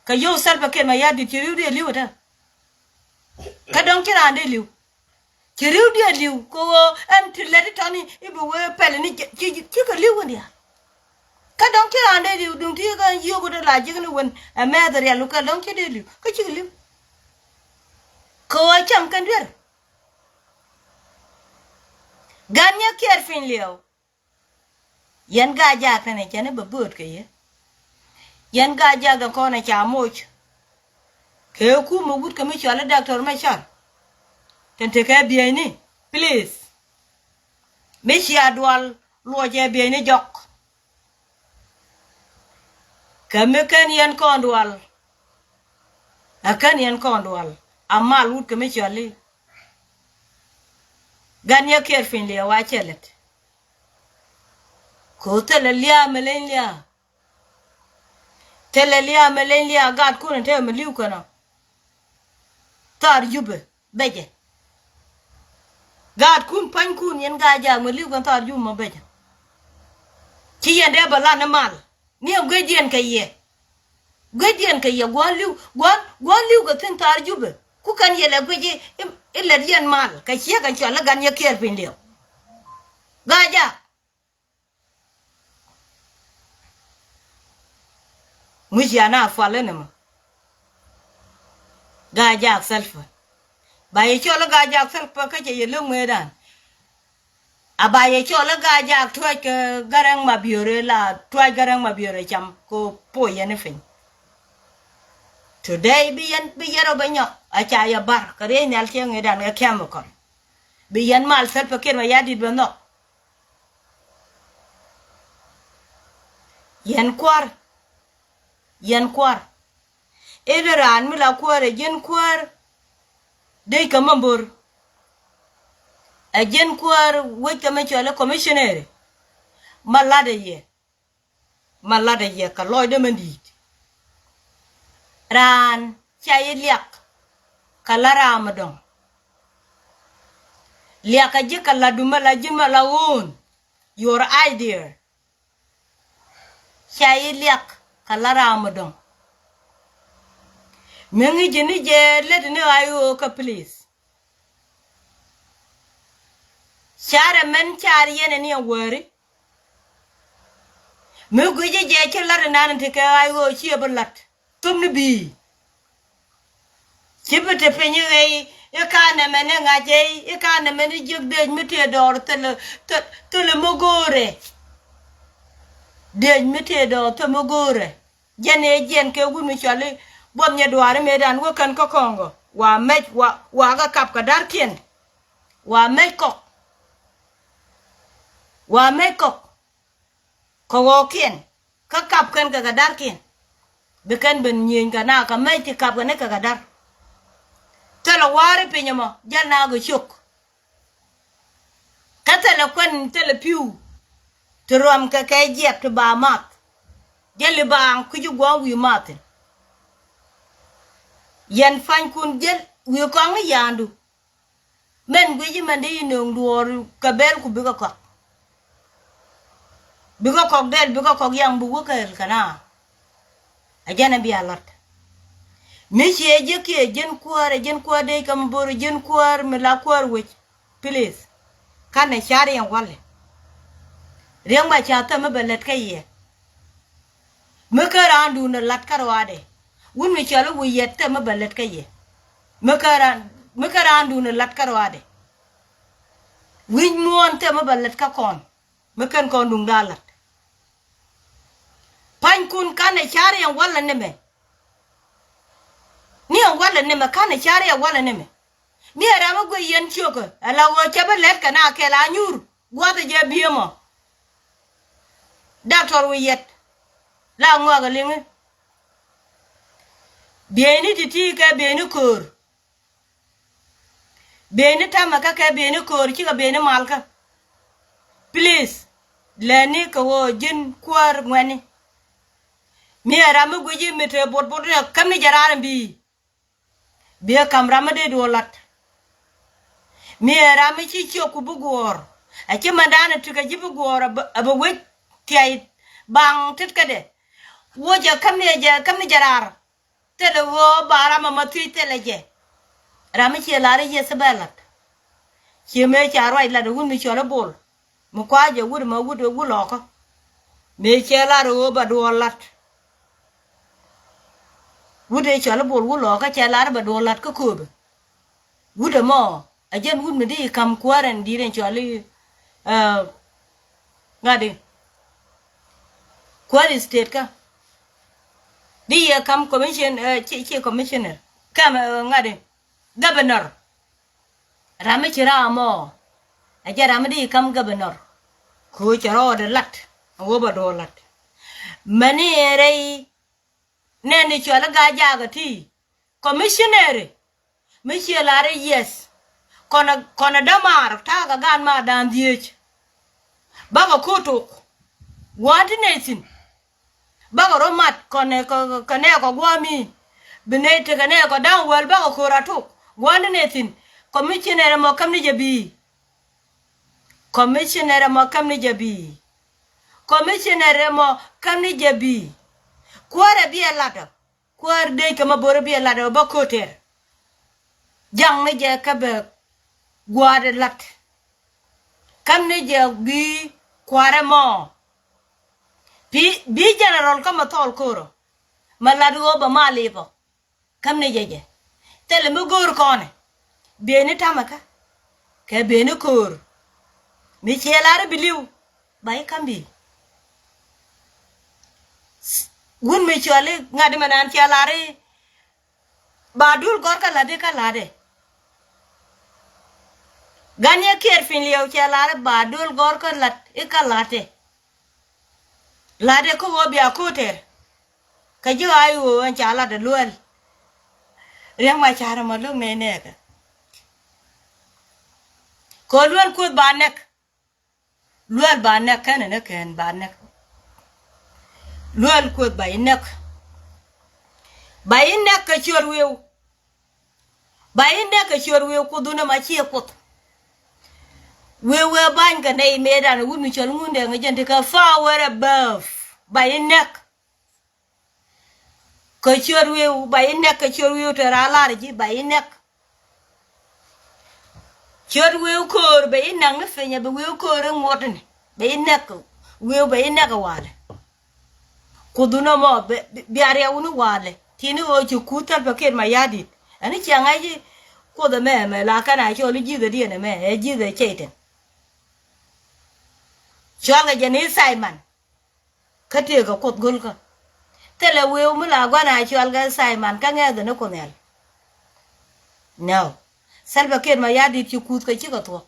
Kä yio̱w Salva Kiir Mayardit ci ri̱w dee li̱w ɛ tɛ. Kä dɔ̱ŋ ci raan dee li̱w. Ci ri̱w diɛ li̱w kɛ ɣöö ɛn ti lɛt i̱ tɔ̱ni i̱ bi wee pɛl ni ci ci kɛ li̱w wän diaal. Kä dɔ̱ŋ ci raan dee li̱w duŋ ti kɛ yio̱k dee la ji̱k ni wän ɛ mɛth rial kɛ dɔ̱ŋ ci dee li̱w kä cik li̱w. Kɛ ɣöö cam kɛn duer. Gan nyɛ kiɛɛr piny liɛw. Yɛn Gaa-jaak tɛnɛ cɛn i̱ bɛ bööt kɛ yɛ. Yɛn Gaa-jaak dɔ̱ŋ kɔn ɛ ca moc. Kɛ kumɛ wut kɛ mi cɔal i̱ Doctor Machar. Tɛn tekɛ bieyni, please. Mi cia dual luɔcɛ bieyni jɔk. Kɛ mi kɛn yɛn kɔn dual. Ɛ kɛn yɛn kɔn dual. A mal wut kɛ mi cɔal i̱. Gan yɛ kiɛɛr piny liɛw a cɛ lät. Kɛ ɣöö thilɛ lia̱a̱ mi leny lia̱a̱. Thilɛ lia̱a̱ mi leny lia̱a̱ gaatkun in te mi li̱w kɛn ɔ. Thaar Jubɛ becɛ. Gaatkun pua̱nykun yɛn Gaa-jaak mi li̱w kɛn thaar Jubɛ mɔ becɛ. Ci yɛn dee bɛ lan ni mal. Ni ɛ guiecdiɛn kɛ yɛ. Guiecdiɛn kɛ yɛ gua̱n li̱w, gua̱n, gua̱n li̱w kɛ thi̱n thaar Jubɛ. Ku kɛn yɛ lɛ guic i̱, i̱, i̱ lät yɛn mal kɛ ciek ɛn cɔal i̱ gan yɛ kiɛɛr piny liɛw. Gaa-jaak. Ŋuci ana fual inɛ mɔ. Gaa-jaak Salva. Ba yɛ cɔl i̱ Gaa-jaak Salva kä cɛ yɛ lo̱k mëëdan. A ba yɛ cɔl i̱ Gaa-jaak Tuac kɛ Garaŋ Mabiöör ila Tuac Garaŋ Mabiöör ɛ cam kɛ po yɛn i̱ piny. Today bi yɛn, bi yɛn rɔ bɛ nyɔk a ca yɛ bar kɛ riey nhial ciɛ ŋëëdan kɛ chemical. Bi yɛn mal Salva Kiir Mayardit bɛ nhɔk. Yɛn kua̱r. Yɛn kua̱r. Ëë raan mi la kuäär ɛ ji̱n kuäär. Dee kɛ mambor. Ɛ ji̱n kuäär wec kɛ mi cɔl i̱ commissioner. Ma lat ɛ yɛ. Ma lat ɛ yɛ kɛ lɔcdä mi di̱i̱t. Raan ca yɛ liak kɛ la raam ɛ dɔ̱ŋ. Liak ɛ ji̱ kɛ la dumä la ji̱n ma la own your idea. Ca yɛ liak kɛ la raam ɛ dɔ̱ŋ. Mi ŋi̱ci ni jɛ lät ni ɣa̱c ɣöö kä please. Carɛ mɛn car yɛn ɛ ni ɛ wäri. Mi guici jɛ ci lat inan ti kɛ ɣa̱c ɣöö ci ɛ bi lat thop ni bi̱i̱. Ci bi te piny i̱ ɣɛy I̱ ka nɛmɛ ni ŋa̱c ɛ i̱ ka nɛmɛ ni jiäk dëëc mi tëë dɔɔr thilɛ, thilɛ mi go̱o̱rɛ. Dëëc mi tëë dɔɔr thilɛ mi go̱o̱rɛ. Jɛn ëë jiɛn kɛ wut mi cɔal i̱ buɔth nyɛ duaari mëëdan wä kän kä kɔ̱ŋ gɔ wa mɛc wa, wa kɛ kap kɛ da̱rkiɛn. Wa mɛc kɔk. Wa mɛc kɔk. Kɛ ɣɔɔkiɛn kä kap kɛn kɛ kɛ da̱rkiɛn. Bi kɛn ben nyieny kɛ na kɛ mɛc ti kap kɛn kɛ kɛ da̱r. Thilɛ wa̱a̱ri piny ɛmɔ jäl na kɛ ciök. Kä thilɛ kuɛn thilɛ pi̱w. Ti ruɔm kɛ kɛ jiɛp ti ba math. Jäli baaŋ kui̱ci guɔ̱ɔ̱ŋ wi̱i̱ math thi̱n. Yɛn pa̱nykun jäl wi̱i̱ kɔaŋ ni ya̱a̱ndu. Mɛn guici mɛn di inööŋ duɔɔr kɛ bɛl ku bikɛ kɔk. Bikɛ kɔk dɛl bikɛ kɔk yaŋ bi wä kɛɛl kɛ na. Ɛ jɛn ɛ bia lat. Mi ciɛ ji̱ kiɛ ji̱n kuäär ɛ ji̱n kuäär dee kɛ mi bo̱r ɛ ji̱n kuäär mi la kuäär wec. Please. Kanɛ ca riɛŋ walɛ. Riɛŋ ba ca thäm mi bɛ lät kä yɛ. Mi kä raandun ɛ lat kä ruaadɛ. Wun mi cɔl i̱ wi̱i̱ yɛt thɛm mi bɛ lät kä yɛ. Mi kä raan, mi kä raandun ɛ lat kä ruaadɛ. Wi̱c muɔ̱ɔ̱n thɛm mi bɛ lät kä kɔn. Mi kɛn kɔn duŋ da̱a̱ lat. Pa̱nykun kanɛ ca̱r yɛn walɛ nimɛ. Ni yɛn walɛ nimɛ kanɛ ca̱r yɛn walɛ nimɛ. Mi ɛ ram mi guic yɛn cio̱kä ɛ la ɣöö cɛ bi lɛt kɛ na kɛl a nyuur gua̱th ɛ jɛ bi̱i̱ ɛmɔ. Daktɔr wi̱i̱ yɛt la ŋɔak ɛ liŋi. Bieyni ti̱ti̱ kɛ bieyni köör. Bieyni ta̱mɛ kä kɛ bieyni köör cikɛ bieyni malkä. Please. Lɛni kɛ ɣöö ji̱n kuäär ŋuɛni. Mi ɛ ram mi guici mi te bot bot ni ɛ käm ni jɛ raar in bi̱i̱. Biɛ ka̱m ram mi dee duɔl lat. Mi ɛ ram mi ci ciök ku bi guɔ̱ɔ̱r. Ɛ ci mɛndan ɛ tikɛ ji̱ bi guɔ̱ɔ̱r ɛ bɛ wec thia̱y baŋ tetkädɛ. Wocɛ käm ni jɛ käm ni jɛ raar. Thilɛ ɣöö ba ram ɛmɔ thiec thilɛ jɛ. Ram mi ciɛ lar i̱ yɛ thibɛ lat. Ciɛ mëë ca ruac lat ɛ wut mi cɔl i̱ bol. Mi kua̱c ɛ wut ɛmɔ wut ɛ wut lɔɔkä. Mëë cɛ lar ɛ ɣöö ba duɔɔr lat. Wut ɛ cɔl i̱ bol wut lɔɔkä cɛ lar i̱ ba duɔɔr lat kä kööbɛ. Wut ɛmɔ a jɛn wut mi di i̱ ka̱m kuäär ɛn di̱i̱t ɛn cɔal i̱ ŋa̱di. Kuäär i̱ state kä di i̱ ka̱m commission, ci commissioner ka̱m ŋa̱di. Governor. Ram mi ci ram ɔ a jɛn ram mi di i̱ ka̱m governor. Kɛ ɣöö cɛ rɔɔdɛ lat a wä bɛ do̱r lat. Mɛni ɛ rɛy nɛn i̱ cɔal i̱ gaa jakä ti. Commissioner mi ciɛ lar i̱ yes. Kɔnɛ kɔnɛ dämaar ta̱a̱ kɛ gaan ma da̱a̱n dhieec. Bakɔ ko̱ tok. Gua̱a̱n ti nɛy thi̱n. Bakɔ rɔ mat kɔnɛ kɛ nɛɛkɔ gua̱a̱mi. Bi nɛy tekɛ nɛɛkɔ da̱a̱n wäl bakɔ ko̱r a tok. Gua̱a̱n ti nɛy thi̱n. Commissioner ɛmɔ käm ni jɛ bi̱i̱. Commissioner ɛmɔ käm ni jɛ bi̱i̱. Commissioner ɛmɔ käm ni jɛ bi̱i̱. Kuäärɛ biɛ latdɔ. Kuäär dee kɛ ma bo̱rɛ biɛ lat ɛ bä ko̱tɛr. Jaŋni jɛ kä bɛ gua̱a̱dɛ lat. Käm ni jɛ bi kua̱rɛ mɔ. Bi, bi general kä ma thɔɔl ko̱rɔ. Ma lat ɣöö bɛ mal ipɔ. Käm ni jɛ jɛ. Thilɛ mi go̱o̱r kɔnɛ. Bieyni tamɛ kä. Kɛ bieyni ko̱o̱r. Mi ciɛ lar i̱ bi li̱w. Ba i̱ ka̱m bi̱i̱. Wun mi cɔal i̱ ŋa̱t imɛ naan cɛ lar i̱ ba dul gɔ̱r kä la̱t i̱ kä la̱tdɛ. Gan yɛ kiɛɛr piny liɛw cɛ lar i̱ ba dul gɔ̱r kä la̱t i̱ kä la̱tdɛ. La̱tdɛ kä ɣöö bia ko̱tɛr. Kä ji̱ ɣaac ɣöö ɛn ca lat ɛ luɛl. Riɛk ma ca̱r ɛmɔ lo̱k nɛy nɛɛkɛ. Kɛ ɣöö luɛl kuoth ba nɛk. Luɛl ba nɛk kɛn ɛn ɛ kɛn ba nɛk. Luɛl kuoth ba inɛk. Ba inɛk kɛ ciöt wi̱i̱w. Ba inɛk kɛ ciöt wi̱i̱w kuoth wun ɛmɔ ciɛ kuoth. Wi̱i̱ wee ba̱ny kɛ nɛy mëëdan wut mi cɔl ŋundɛ ŋäc jɛn ti kɛ far where above. Ba inɛk. Kɛ ciöt wi̱i̱w ba inɛk kɛ ciöt wi̱i̱w te raa lar ji̱ ba inɛk. Ciöt wi̱i̱w köör bɛ inɛk ni piny ɛ bɛ wi̱i̱w köör iŋuɔtdɛ ni bɛ inɛk wi̱i̱w bɛ inɛk ɛ walɛ. Kuoth wun ɛmɔ bɛ bia riɛw wun i̱ walɛ tini ɣöö ci kuth thäl pɛ kiɛt ma ya̱di̱t ɛn i̱ ciɛ ŋa̱c i̱ Kuoth ɛmɛ ɛmɛ la kɛn a cɔl i̱ ji̱thɛ diɛn ɛmɛ ɛ ji̱thɛ cɛy-tan. Cɔalkɛ jɛ ni Simon. Kä tëëkɛ Kuoth go̱lkä. Thilɛ wëëu mi la gua̱n a cɔalkɛ Simon kä ŋɛ̈thɛ ni Kuoth Nhial. Nɛw. Salva Kiir Mayardit ci kuth kɛ cikɛ thuɔ̱k.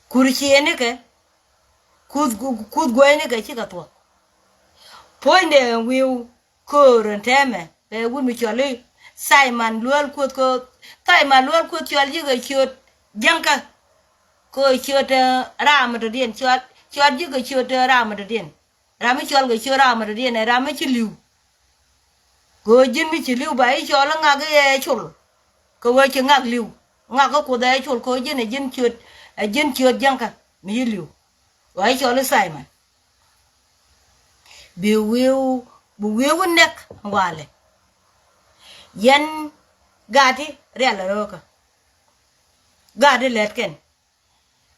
Kur cienikɛ. Kuth, kuth guäynikɛ cikɛ thuɔ̱k. Puɔ̱nydɛ wi̱i̱ köör ɛn tɛmɛ bɛ wut mi cɔl i̱ Simon Luel Kuoth kɛ Simon Luel Kuoth cɔl ji̱ kɛ ciöt jäŋkä. Kɛ ciöt ram mi dɔ̱diɛn cɔl, cɔl ji̱ kɛ ciöt ram mi dɔ̱diɛn. Ram mi cɔl kɛ ciöt ram mi dɔ̱diɛn ɛ ram mi ci li̱w. Kɛ ji̱n mi ci li̱w ba i̱ cɔl i̱ ŋak i̱ ɛ col. Kɛ wee ci ŋak li̱w ŋak i̱ Kuoth ɛ col kɛ ji̱n ɛ ji̱n ciöt, ɛ ji̱n ciöt jäŋkä mi ci li̱w. Wa i̱ cɔl i̱ Simon. Bi wi̱i̱, bi wi̱i̱ wä nɛk walɛ. Yɛn gati rial röökä. Gati lɛt kɛn.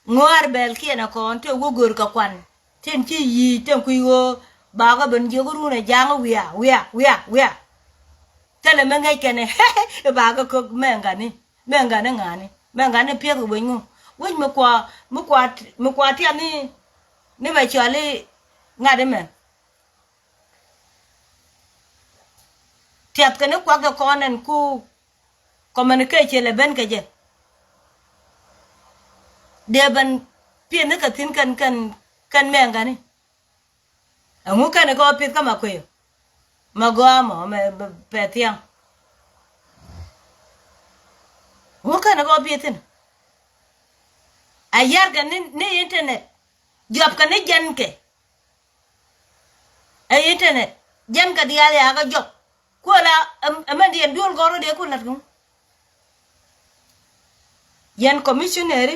Ŋuäär bɛl kiɛn a kɔn te wä gör kɛ kuan. Tin ci yi̱i̱c tin kui̱ ɣöö bakɛ ben jiök run a ja̱a̱ŋ wiaa, wiaa, wiaa, wiaa. Thilɛ mi ŋäc kɛn ɛ bakɛ kök mɛŋgani. Mɛŋgani ŋa̱ni, mɛŋgani piɛth kɛ wec ŋu. Wec mi kua, mi kua, mi kua tiɛth ni, ni mɛ cɔal i̱ ŋa̱t imɛ. Tiɛth kɛ ni kuak kɛ kɔn ɛn ku communication lɛ ben kɛ jɛ. Dee ben piɛth ni kɛ thi̱n kɛn, kɛn, kɛn mɛŋgani. Ɛŋu kɛn kɛ ɔ pith kä ma kuëë ma gɔaa mɔ mɛ pɛ thiaŋ. Ŋu kɛn kɛ ɔ pith thin. A yar kɛ ni, ni internet. Jɔp kɛ ni jɛn kɛ. Ɛ internet. Jɛn kɛ diaal ya kɛ jɔp. Kuɔla ɛmɛ diɛn duel gɔrɔ dee ku lat kɛ ŋu. Yɛn commissioneri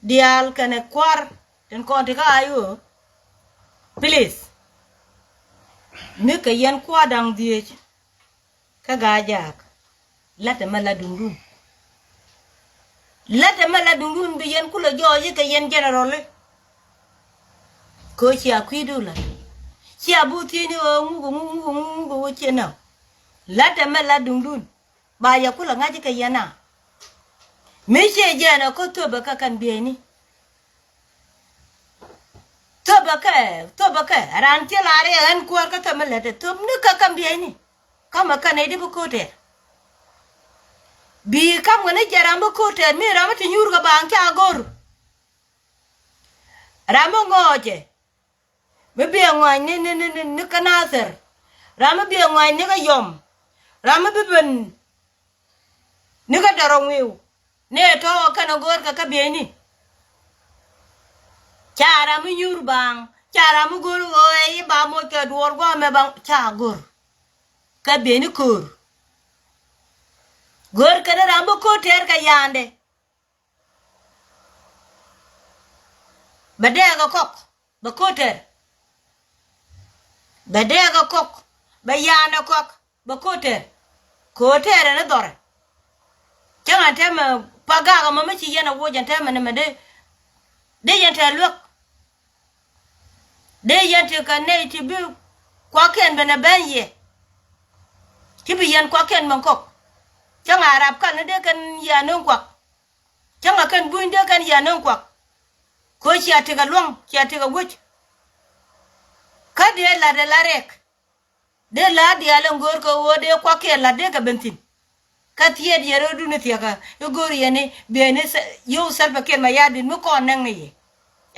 diaal kɛnɛ kua̱r tin kɔn ti kä a yo̱o̱. Please. Mi kɛ yɛn kua̱r da̱ŋ dhieec. Kä Gaa-jaak. La̱t ɛmɛ la duŋdun. La̱t ɛmɛ la duŋdun bi yɛn kulɛ jɔɔc i̱ kɛ yɛn general i̱. Kɛ ɣöö cia kui̱du la̱t. Cia bu thi̱i̱ni ɣöö ŋuk ŋuk ŋuk ŋuk ŋuk ɣöö ciɛ nä. La̱t ɛmɛ la duŋdun. Ba yɛ kulɛ ŋa̱c kɛ yɛn a. Mi ciɛ jɛn ɛ kä thöpɛ kɛ kɛn bieyni. Thöpɛ kɛ, thöpɛ kɛ raan thil a riɛk ɛn kuäär kä thöpɛ lät ɛ thöp ni kɛ kɛn bieyni. Kamɛ kɛn ɛ di bi ko̱o̱t tɛɛr. Bi kam kɛ ni jɛ ram bi ko̱o̱t tɛɛr mi ram mi ti nyuur kɛ baaŋ ca go̱r. Ram mi ŋɔɔcɛ. Mi biɛ ŋɔac ni, ni, ni, ni, ni kä Nathir. Ram mi biɛ ŋɔac ni kä Yɔm. Ram mi bi ben ni kä Dɔrɔŋ wi̱i̱w. Ni ɛ tɔ̱ kɛn ɛ go̱o̱r kɛ kä bieyni. Ca ram mi nyuur baaŋ. Ca ram mi go̱o̱r ɣöö ɛ i̱ ba moc kɛ duɔɔr gua̱a̱mɛ baaŋ. Ca go̱o̱r. Kä bieyni ko̱o̱r. Go̱o̱r kɛn ram mi ko̱o̱r tɛɛr kɛ ya̱a̱ndɛ. Bɛ dɛɛk ɛ kɔk bɛ ko̱o̱t tɛɛr. Bɛ dɛɛk ɛ kɔk bɛ ya̱a̱n ɛ kɔk bɛ ko̱o̱t tɛɛr. Ko̱o̱t tɛɛr ɛn ɛ dhɔrɛ. Cäŋ ɛn tɛmɛ pa gak ɛmɔ mi ci yɛn ɛ woc ɛn tɛmɛ ni mɛ dee. Dee yɛn tɛɛr luäk. Dee yɛn ti kɛ nɛy ti bi kuakiɛn ben ɛ ben yɛ. Ti bi yɛn kuakiɛn ben kɔk. Cäŋ a rap kal ni dee kɛn yɛ anööŋ kuak. Cäŋ a kɛn buny dee kɛn yɛ anööŋ kuak. Kɛ cia tekɛ luäŋ cia tekɛ wec. Kä dee lat ɛ la rɛk. Dee la diaal ɛn go̱o̱r kɛ ɣöö dee kuakiɛn lat dee kɛ ben thi̱n. Kä thiet yɛ rɔ̱dun i̱ thiakä i̱ go̱o̱r yɛn i̱ bieyni yio̱w Salva Kiir Mayardit mi kɔn nɛŋ ni yɛ.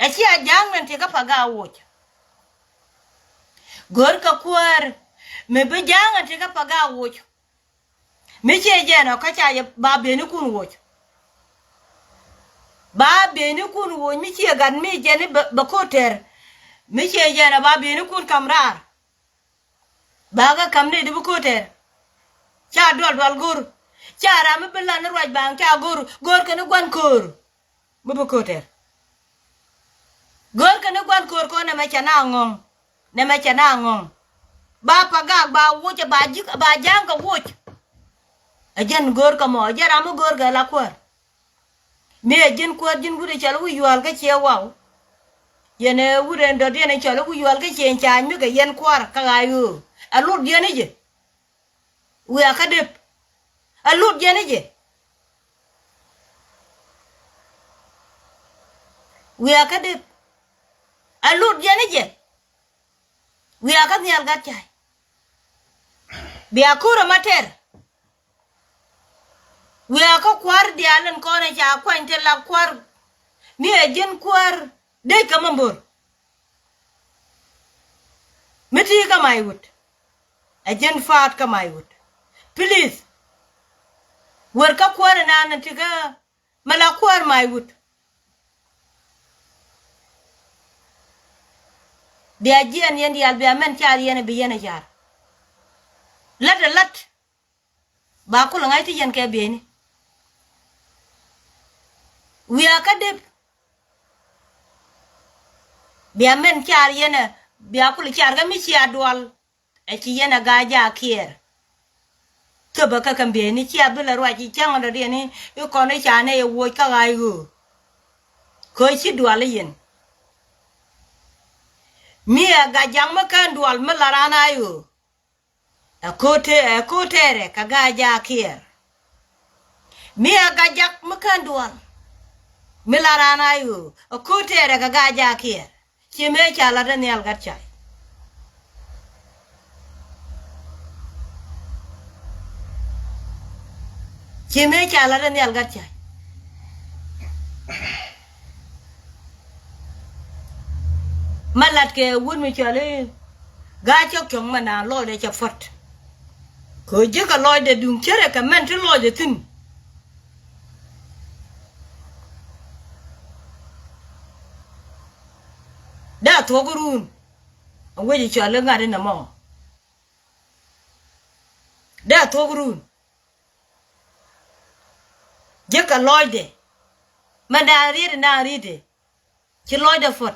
A cia ja̱a̱ŋ nɛn ti kä Pagak Wuɔc. Go̱o̱r kɛ kuäär mi bi ja̱a̱ŋ nɛn ti kä Pagak Wuɔc. Mi ciɛ jɛn ɔ kä ca yɛ ba bieynikun woc. Ba bieynikun woc mi ciɛ gat mi jɛn i̱ bɛ ko̱o̱t tɛr. Mi ciɛ jɛn ɔ ba bieynikun ka̱m raar. Ba kä ka̱m ni di bi ko̱o̱t tɛr. Ca dual dual go̱r. Ca ram mi bi lan ni ruac baaŋ ca go̱r. Go̱r kɛn ni gua̱n ko̱o̱r. Mi bi ko̱o̱t tɛr. Go̱r kɛn ni gua̱n ko̱o̱r kɔn nɛmɛ cɛ na ŋɔ̱ŋ. Nɛmɛ cɛ na ŋɔ̱ŋ. Ba Pagak ba woc ba ji̱ ba ja̱a̱ŋ kɛ woc. Ɛ jɛn go̱r kɛ mɔ ɛ jɛn ram mi go̱r kɛ la kuäär. Mi ɛ ji̱n kuäär ji̱n wut ɛ cɔl i̱ wi̱c yual kä ciɛ waw. Yɛn ɛ wut ɛn dɔ̱diɛn ɛ cɔl i̱ wi̱c yual kä ciɛ ca̱a̱ny mi kɛ yɛn kua̱r kä ɣa̱a̱c ɣöö ɛ lotdiɛn i̱ jɛ. Wiaa kä dep. Ɛ lut jɛn i̱ jɛ. Wiaa kä dep. Ɛ lut jɛn i̱ jɛ. Wiaa kä nhial gat cay. Bia ko̱r ɛmɛ tɛr. Wiaa kä kua̱r diaal in kɔn ɛ ca kuany te la kua̱r. Mi ɛ ji̱n kua̱r dec kä mambor. Mi ti kä may wut. Ɛ ji̱n faat kä may wut. Please. Wer kä kuäär inan ti kä mi la kuäär may wut. Bia jiɛn yɛn diaal bia mɛn car yɛn bi yɛn a car. Lat a lat. Ba kul ŋa̱c ti yɛn kɛ bieyni. Wiaa kä dep. Bia mɛn car yɛn a bia kul car kä mi cia dual. Ɛ ci yɛn a ga̱a̱c jaak kiɛɛr. Thöpä kä kɛn bieyni cia bi lɛ ruac i̱ cäŋ dɔ̱diɛn i̱ kɔn i̱ ca nɛy ɛ wuɔc kä ɣaac ɣöö. Kä ci dual i̱ yɛn. Mi ɛ ga̱a̱c jak mi kään dual mi la raan a ɣöö. Ɛ ko̱o̱t tëë, ɛ ko̱o̱t tëërɛ kɛ ga̱a̱c jaak kiɛɛr. Mi ɛ ga̱a̱c jak mi kään dual. Mi la raan a ɣöö ɛ ko̱o̱t tëërɛ kɛ ga̱a̱c jaak kiɛɛr. Ci mëë ca lat ɛ nhial gat cay. Ci mëë ca lat ɛ nhial gat cay. Ma lat kɛ wut mi cɔal i̱ ga̱a̱c cɔk cɔk ma naan lɔcdɛ cɛ puɔ̱t. Kɛ ɣöö ji̱ kɛ lɔcdɛ duŋ cärɛ kɛ mɛn ti lɔcdɛ thi̱n. Dee a thuɔ̱k run. A wec i̱ cɔal i̱ ŋa̱t inɛ mɔ. Dee a thuɔ̱k run. Ji̱ kɛ lɔcdɛ. Mɛn da̱a̱n riet i̱ naan ri̱tdɛ. Ci lɔcdɛ puɔ̱t.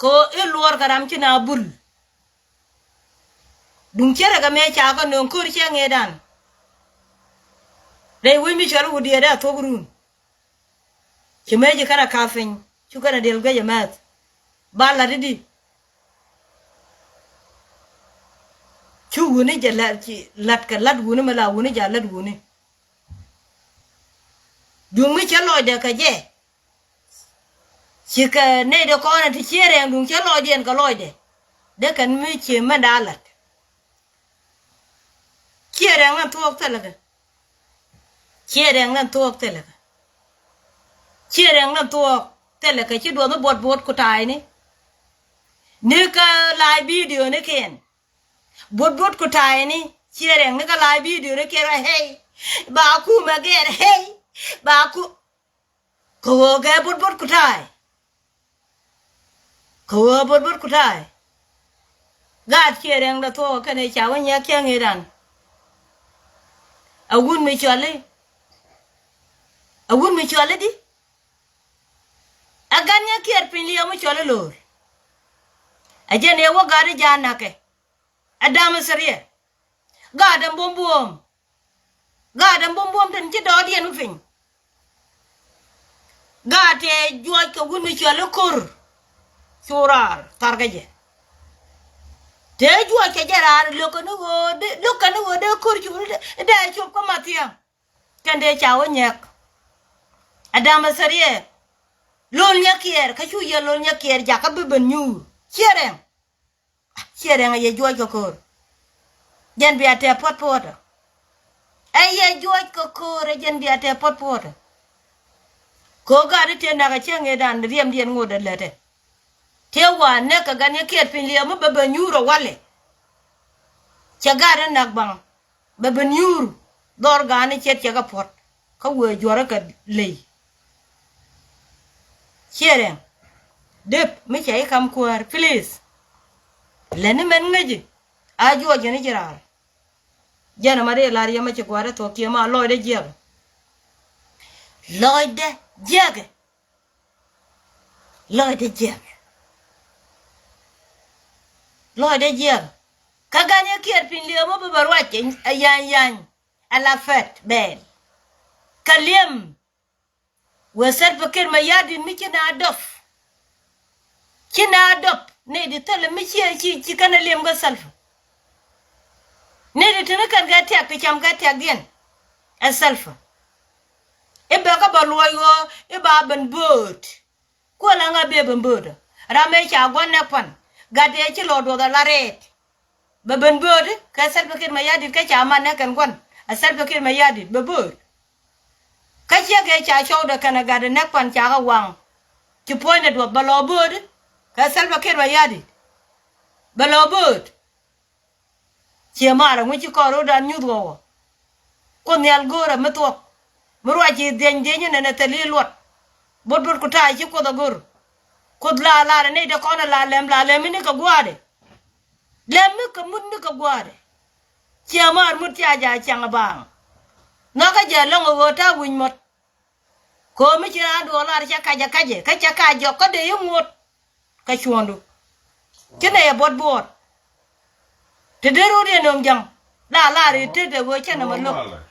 Kɛ ɣöö i̱ luɔr kɛ ram ci na bul. Duŋ cärɛ kɛ mëë ca kɛ nööŋ ko̱r cɛ ŋëëdan. Rɛy wec mi cɔl i̱ wut diɛɛr dee a thuɔ̱k run. Ci mëë ci kɛn a ka̱p piny cu kɛn a diɛl guic ɛ mɛth. Ba la̱t i̱di. Cu wuni jɛ la̱t, ci la̱t kɛ la̱t wuni mi la wuni jɛ a la̱t wuni. Duŋ mi cä lɔcdɛ kɛ jɛ. Cikɛ nɛy dee kɔn ɛ ti ciɛ rɛɛŋ duŋ cä lɔcdiɛn kɛ lɔcdɛ. Dee kɛn mi ci mɛn da̱a̱ la̱t. Ciɛ rɛŋ ɛn thuɔɔk thilɛ kɛ. Ciɛ rɛŋ ɛn thuɔɔk thilɛ kɛ. Ciɛ rɛŋ ɛn thuɔɔk thilɛ kɛ ci duɔth ni buɔt buɔt ku ta̱a̱yni. Ni kä la̱a̱c bidioni kiɛn. Buɔt buɔt ku ta̱a̱yni ciɛ rɛŋ ni kä la̱a̱c bidioni kiɛn rɔ hɛy. Ba kumɛ gɛɛr hɛy. Ba ku. Kɛ ɣöö gɛ bot bot ku ta̱a̱y. Kɛ ɣöö bot bot ku ta̱a̱y. Gaat ciɛ rɛŋdɛ thuɔɔk kɛnɛ ca wä nyɛk cäŋ i̱ ran. A wun mi cɔali. A wun mi cɔali di. A gan nyɛ kiɛɛr piny liɛɛm mi cɔali lo̱o̱r. A jɛn ëë wä gaat i̱ jaa na̱kɛ. Ɛ da̱a̱m ɛ thiriɛ. Gaat ɛn buɔ̱m buɔ̱ɔ̱m. Gaat ɛn buɔ̱m buɔ̱ɔ̱m tin ci dɔɔdiɛn mi piny. Gaat tëë juɔc kɛ wun mi cɔal i̱ ko̱r. Cu raar tharkɛ jɛ. Tëë juɔc kɛ jɛ raar lo̱kɛ ni ɣöö dee, lo̱kɛ ni ɣöö dee ko̱r cu dee, dee cop kä mathia̱. Kɛn dee ca wä nyɛk. Ɛ da̱a̱m ɛ thiriɛ. Lo̱l nyɛ kiɛɛr kä cu yɛ lo̱l nyɛ kiɛɛr jakä bi ben nyuur. Ciɛ rɛŋ. Ciɛ rɛŋ ɛ yɛ juɔc kɛ ko̱o̱r. Jɛn bia tɛ puɔt puɔtɔ. Ɛ yɛ juɔc kɛ ko̱o̱r ɛ jɛn bia tɛ puɔt puɔtɔ. Ko̱o̱r gat i̱ tëë nak ɛ cäŋ ëëdan riɛmdiɛn ŋot ɛ lätɛ. Tëë wa näk kɛ gan yɛ kiɛt piny liɛɛm mi bɛ bɛ nyuur ɛ walɛ. Cɛ gat i̱ nak baŋ. Bɛ ben yuur dhɔr ga̱a̱ni ce̱t cɛ kɛ puɔ̱t kä wëë juɔ̱rä kɛ ley. Ciɛ rɛŋ dep mi cɛ i̱ kam kuäär, please. Lɛni mɛn ŋäci a juɔc jɛn i̱ ci raar. Jɛn ɛmɛ dee lar yɛmɛ ci gua̱a̱rä thuɔ̱k kiɛ ma lɔcdɛ jiɛk. Lɔcdɛ jiɛkɛ. Lɔcdɛ jiɛk. Lɔcdɛ jiɛk. Kä gan yɛ kiɛɛr piny liɛɛm wä bä bä ruac ɛ yany yany. Ɛ la fɛt bɛɛl. Kä liɛm. Wee Salva Kiir Mayardit mi ci na dɔp. Ci na dɔp ni di thilɛ mi ci ci ci kɛn a liɛm kä Salva. Ni di tini kɛn kɛ tiak ti cam kɛ tiakdiɛn. Ɛ Salva. I̱ bɛ kä bɛ luɔc ɣöö i̱ ba ben bööt. Kuɔl ɛŋa bɛ ben bööt ɔ? Ram ëë ca gua̱n nɛk pan. Gat ëë ci lɔ duɔth ala rɛɛt. Bɛ ben bööt kɛ Salva Kiir Mayardit kä ca man nɛk kɛn gua̱n. Ɛ Salva Kiir Mayardit bɛ bööt. Kä ciek ëë ca cɔwdɛ kɛnɛ gat ɛ nɛk pan ca kɛ waŋ. Ci puɔ̱nydɛ duɔth bɛ lɔ bööt kɛ Salva Kiir Mayardit. Bɛ lɔ bööt. Ciɛ maarä ŋuci kɔn ro̱dan nyuth ɣɔwä. Kuoth Nhial go̱o̱rä mi thuɔ̱k. Mi ruac ci dhieny dhieny inɛnɛ thil i̱ luɔt. Bot bot ku ta̱a̱ ci Kuoth a go̱r. Kuoth la la rɛ nɛy dee kɔn a la lɛm la lɛm ini kɛ gua̱a̱dɛ. Lɛm mi kɛ mut ni kɛ gua̱a̱dɛ. Ciɛ maar mut cia ja̱ ciaŋ a baaŋ. Nhɔakä jɛ lɔ̱ŋ a ɣöö ta̱a̱ wi̱c mɔt. Ko̱o̱m mi ci raan duɔɔk lar cɛ kacɛ kacɛ kä cɛ kac jɔk kä dee i̱ ŋuɔ̱t. Kä cuɔ̱ɔ̱ŋdu ci nɛy ɛ buɔt buɔɔt. Te dee rot yɛ nööŋ ja̱ŋ la lar i̱ tet ɛ ɣöö cɛ nɛmɛ lo̱k.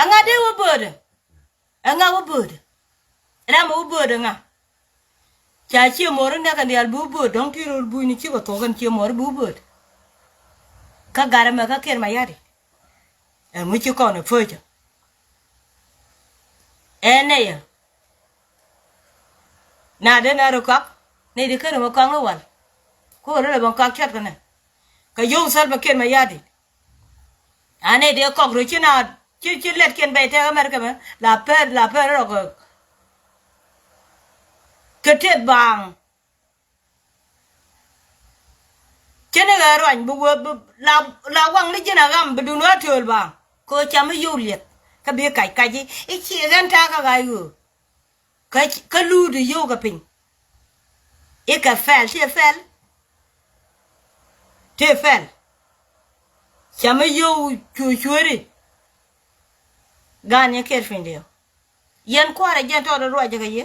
Ɛŋa dee wä böödɛ? Ɛŋa wä böödɛ? Ram wä böödɛ ŋa? Ca cie mɔri nɛk kɛ diaal bi wä bööd dɔ̱ŋ ti rol bunyni cikɛ thuɔk kɛn cie mɔri bi wä bööd. Kä gat ɛmɛ kä Kiir Mayardit. Ɛŋu ci kɔn ɛ pöcä? Ɛ nɛyä. Na dee na rɔ kɔak nɛy di kärɛ mɛ kɔak ni wal. Ku rɔ lɛ bɛ kɔak cɔt kɛ nɛ kɛ yio̱w Salva Kiir Mayardit. A nɛy dee kɔk rɔ ci na ci ci lɛtkiɛn bɛy tɛk America mɛ la pɛr la pɛr rɔ kɛ kɛ tëë baaŋ. Cä ni ɣä ruany bi wee bi la la waŋ ni ji̱n a ɣam bi dun ɣä tööl ba. Kɛ ɣöö cam mi yio̱w liɛth kä bi kac kac i̱ i̱ ci ɣän ta̱a̱ kä ɣa̱c ɣöö. Kä kä luut i̱ yio̱w kɛ piny. I̱ kɛ pɛl ti pɛl. Ti pɛl. Cam mi yio̱w cuɛ cueeri. Gan yɛ kɛɛl piny diɛ. Yɛn kua̱r ɛ jɛn tɔɔt ɛ ruacä kɛ yɛ.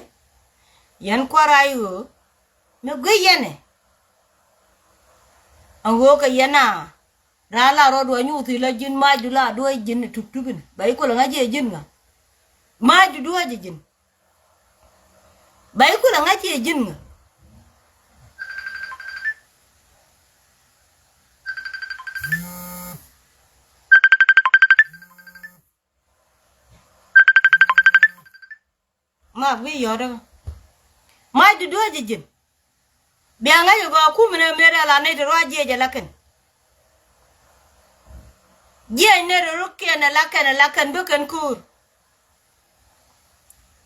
Yɛn kua̱r a i̱ ɣöö mi gui̱c yɛn ɛ. Ɛn ɣöö kɛ yɛn a raa la rɔɔdu anyuuth i̱ la ji̱n macdu la duɔ̱ɔ̱c ji̱n ɛ tup tup in bɛ i̱ kulɛ ŋa̱c ji̱ ɛ ji̱n ŋa̱. Macdu duɔ̱ɔ̱c ɛ ji̱n bɛ i̱ kulɛ ŋa̱c ji̱ ɛ ji̱n ŋa̱. Mak bi yɔt ɛ. Macdu duɔ̱ɔ̱c ji̱ ji̱n. Bia ŋa̱c ɛ gɔaa kumɛ nɛ mëë rɛl a nɛy ti ruac jiɛc ɛ la kɛn. Jiɛc nɛy ti ruk kiɛn ɛ la kɛn ɛ la kɛn bi kɛn ko̱o̱r.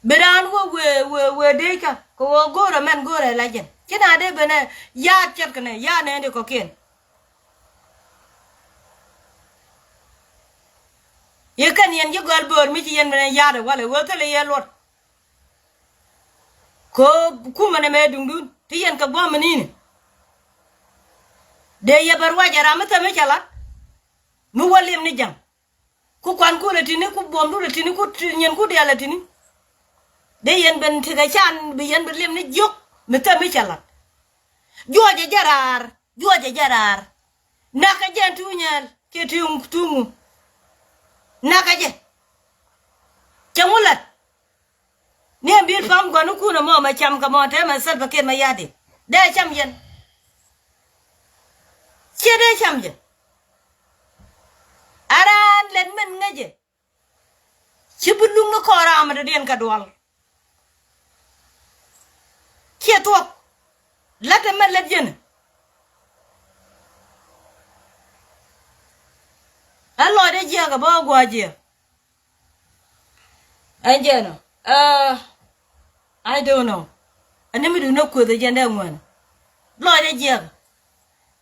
Bi raan wä wëë wëë wëë dee kä kɛ wä go̱o̱rä mɛn go̱o̱rä la jɛn ci na dee ben ɛ yaat cɛt kɛ nɛ yaat nɛ di kɔ̱kiɛn. Yɛ kɛn yɛn ji̱ gɔl böör mi ci yɛn ben ɛ yaat ɛ walɛ wee thilɛ yɛ luɔt. Kɛ kumɛ nɛ mɛ duŋdun ti yɛn kɛ gua̱a̱m mi ni̱ni. Dee yɛ bɛ ruac ɛ ram mi thämi cɛ lat mi wä liɛm ni ja̱ŋ. Ku kuankun ɛ ti̱ni ku buɔ̱mdun ɛ ti̱ni ku nyinkun diaal ɛ ti̱ni. Dee yɛn ben tekɛ can bi yɛn bi liɛm ni jiök mi thämi cɛ lat. Juɔcɛ jɛ raar juɔcɛ jɛ raar. Nakä jɛ tuuc nyɛɛl kiɛ tuuŋ tuuŋu. Nakä jɛ cɛ ŋu lat. Ni ɛn bi̱i̱l pa̱m gɔ̱nikun ɛmɔ mɛ cam kɛ mɔ tɛmɛ Salva Kiir Mayardit dee cam yɛn. Ciɛ dee cam yɛn. A raan lɛt mɛn ŋäcɛ. Ci bi luŋ ni kɔɔr ram mi dɔ̱diɛn kɛ dual. Ciɛ thuɔ̱k. La̱t ɛmɛ lät yɛn. Ɛ lɔcdɛ jiɛk ɛ bä ɛ gua̱a̱ jiɛk. Ɛn jɛn ɔ, I don't know. Ɛn ni mi duundä kueth ɛ jɛn dee ŋuɛn. Lɔcdɛ jiɛk.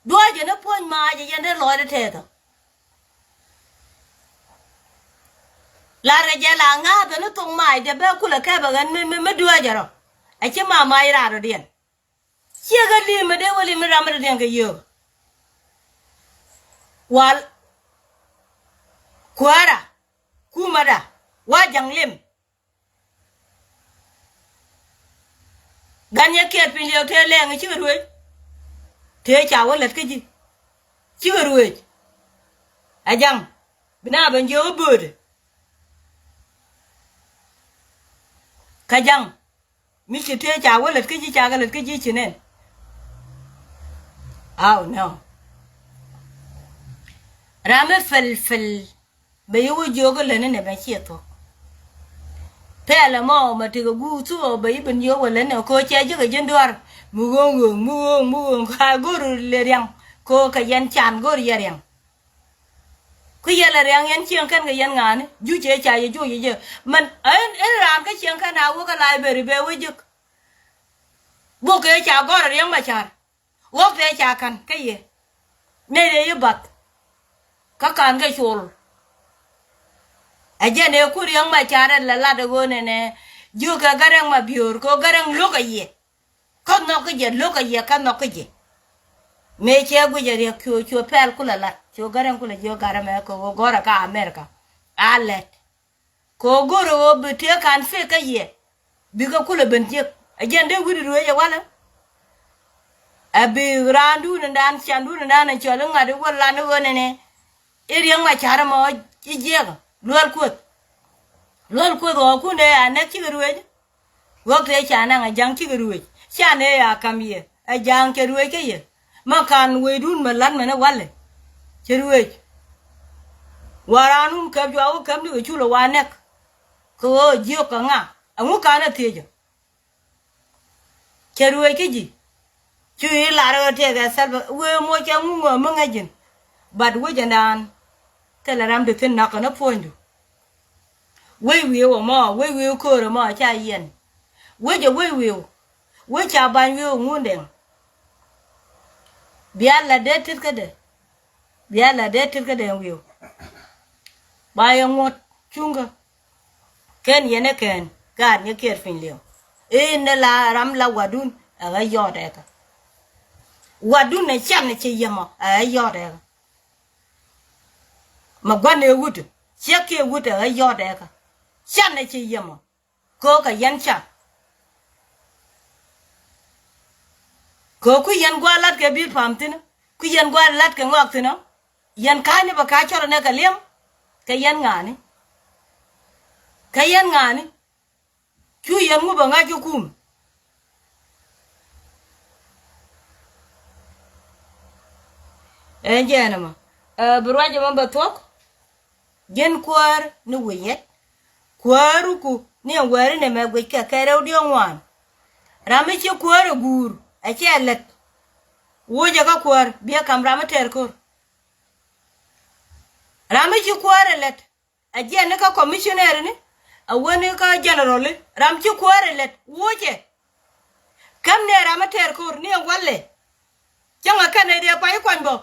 Duɔ̱ɔ̱cɛ ni puɔ̱ny maacɛ jɛn dee lɔcdɛ tɛɛth ɔ. Larɛ jɛ la ŋa̱a̱thɛ ni thok maacdɛ bɛ kulɛ kɛpɛ ɣän mi mi duɔ̱ɔ̱cɛ rɔ. Ɛ ci ma mac raadɔ̱diɛn. Ciɛ ɣä li̱i̱mɛ dee wä li̱i̱mɛ ramɛ dɔ̱diɛn kɛ yio̱o̱k. Wal kuäärä kumɛdä wa ja̱ŋ lim. Can yɛ kiɛt piny liɛw tëë lɛɛŋ cikɛ ruëëc. Tëë ca wä lät kä ji̱ cikɛ ruëëc. Ɛ jaŋ bi na ben jiök i̱ böödɛ. Kä jaŋ mi ci tëë ca wä lät kä ji̱, ca kɛ lät kä ji̱ ci nɛn. Aw nɔ. Ram mi fɛl fɛl bɛ yi wä jiök i̱ lätni nɛ bɛ ciɛ thuɔ̱k. Pɛl ɛmɔ mɛ tekɛ guuk thuk ɔ bɛ yi ben jiök wä lätni ɔ kɛ ɣöö cɛ ji̱ kɛ ji̱n duaar. Mi ɣööŋ ɣööŋ mi ɣööŋ mi ɣööŋ ka go̱r lɛ riaŋ. Kɛ ɣöö kɛ yɛn can go̱r yɛ riaŋ. Ku yɛl ɛ riaŋ yɛn cieŋ kɛn kɛ yɛn ŋa̱a̱ni juc ëë ca yɛ juɔc yɛ jɛ. Mɛn ɛn ɛn raan kä cieŋ kɛn a wä kä library bɛ wä jek. Bok ëë ca gɔ̱r ɛ riaŋ mɛ ca̱r. Ɣɔk tëë ca ka̱n kä yɛ. Nɛy dee yi bath. Kä ka̱n kä col. Ɛ jɛn ëë ku riaŋ mɛ ca̱r ɛ lɛ lat ɛ ɣöö nɛnɛ. Jiök kɛ gärɛŋ mɛ biöör kɛ ɣöö gärɛŋ lo̱k ɛ yɛ. Kä nhɔk kä jɛ lo̱k kä yɛ kä nhɔk kä jɛ. Mëë cɛ guic a riɛk cuɔ cuɔ pɛl kulɛ lat cuɔ gärɛŋ kulɛ jiök garɛ mɛ kɛ ɣöö gɔ̱rɛ kä America. A lɛt kɛ ɣöö go̱rɛ ɣöö bi tëë ka̱n fek kä yɛ. Bikɛ kulɛ ben jiäk a jiɛn dee wi̱cdɛ ruëëc ɛ walɛ. Ɛ bi raandun in dan ciandun in dan in cɔl iŋa̱t iwä lan iɣöö nɛnɛ. I̱ riɛŋ ma ca̱r ɛmɔ i̱ jiɛk luäl kuoth. Luäl kuoth ɣɔɔkun dee a nɛk cikɛ ruëëc. Ɣɔk tëë ca naŋ a ja̱ŋ cikɛ ruëëc. Ca nɛy a ka̱m yɛ a ja̱ŋ cɛ ruëëc kä yɛ. Ma ka̱n wecdun mɛ la̱t mɛn ɛ walɛ. Cɛ ruëëc. Wa raanun käp juak wä käp nikɛ cul ɛ wa nɛk. Kɛ ɣöö jiök kɛ ŋa ɛŋu ka̱n ɛ thiecä. Cɛ ruëëc kä ji̱. Cu i̱ lar ɣä tëëkɛ thɛl bä wëë moc kɛ ŋuŋ ɣä mi ŋäc ji̱n. But wec ɛndan. Thilɛ ram ti thi̱n nakä ni puɔ̱nydu. Wec wi̱i̱ wä mɔ wec wi̱i̱ wä köörä mɔ ca yiɛn. Wec ɛ wec wi̱i̱ wä wec ca ba̱ny wi̱i̱ wä ŋundɛŋ. Bia la dee tit kädɛ. Bia la dee tit kädɛ wi̱i̱ wä. Ba yɛ ŋuɔ̱t cuŋkä. Kɛn yɛn ɛ kɛn gaat nyɛ kiɛɛr piny liɛw. I̱ ni la ram la wadun ɛ ɣä yɔɔt ɛkä. Wadun ɛ can ɛ ci yɛmɔ ɛ ɣä yɔɔt ɛkä. Ma gua̱n ëë wut ciek kiɛ wut ɛ ɣä yɔɔt ɛkä. Can ɛ ci yɛmɔ. Köökä yɛn can. Kööku yɛn gua̱a̱r la̱t kɛ bi̱i̱ pa̱a̱m thi̱n. Ku yɛn gua̱a̱r la̱t kɛ ŋɔak thi̱n ɔ. Yɛn ka̱a̱cni bɛ ka̱a̱c cɔrɛ nɛ kɛ li̱em. Kɛ yɛn ŋa̱a̱ni. Kɛ yɛn ŋa̱a̱ni. Cu yɛn ŋu bɛ ŋa̱c kä kum. Ɛn jɛɛn ɛmɔ ɛ bi ruac ɛmɔ bɛ thuɔ̱k. Ji̱n kuäär ni wi̱i̱ yɛt. Kuääruku ni ɛn wääri nɛmɛ guickɛ kɛ rɛw diɔ̱ɔ̱ŋ ŋuan. Ram mi ci kuäär ɛ guur ɛ cɛ lät. Wocɛ kä kuäär biɛ ka̱m ram mi tɛɛr ko̱r. Ram mi ci kuäär ɛ lät. Ɛ jiɛn ni kä commissioner ni a wäni kä general ni ram ci kuäär ɛ lät wocɛ. Käm ni ɛ ram mi tɛɛr ko̱r ni ɛ walɛ. Cäŋ ɛ kɛn ɛ dee pay kuany bä.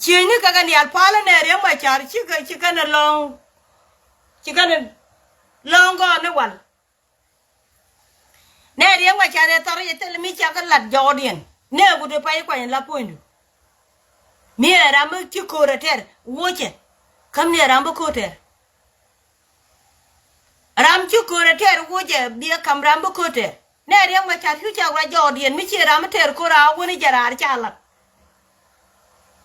Ciëëcni kɛ kɛ nial palä nɛ riɛŋ ma car cikɛ cikɛ ni lɔ̱ŋ. Cikɛ ni lɔ̱ŋ gɔɔni wal. Nɛ riɛŋ ma car ɛ thɔr i̱ thil mi cakɛ lat jɔɔdiɛn nɛ guti pay kuany la puɔ̱nydu. Mi ɛ ram mi ci ko̱r ɛ tɛr wocɛ. Käm ni ɛ ram bi ko̱r tɛr. Ram ci ko̱r ɛ tɛr wocɛ biɛ ka̱m ram bi ko̱r tɛr. Nɛ riɛŋ ma car cu cak ruac jɔɔdiɛn mi ci ram mi tɛr ko̱r a wäni jɛ raar ca lat.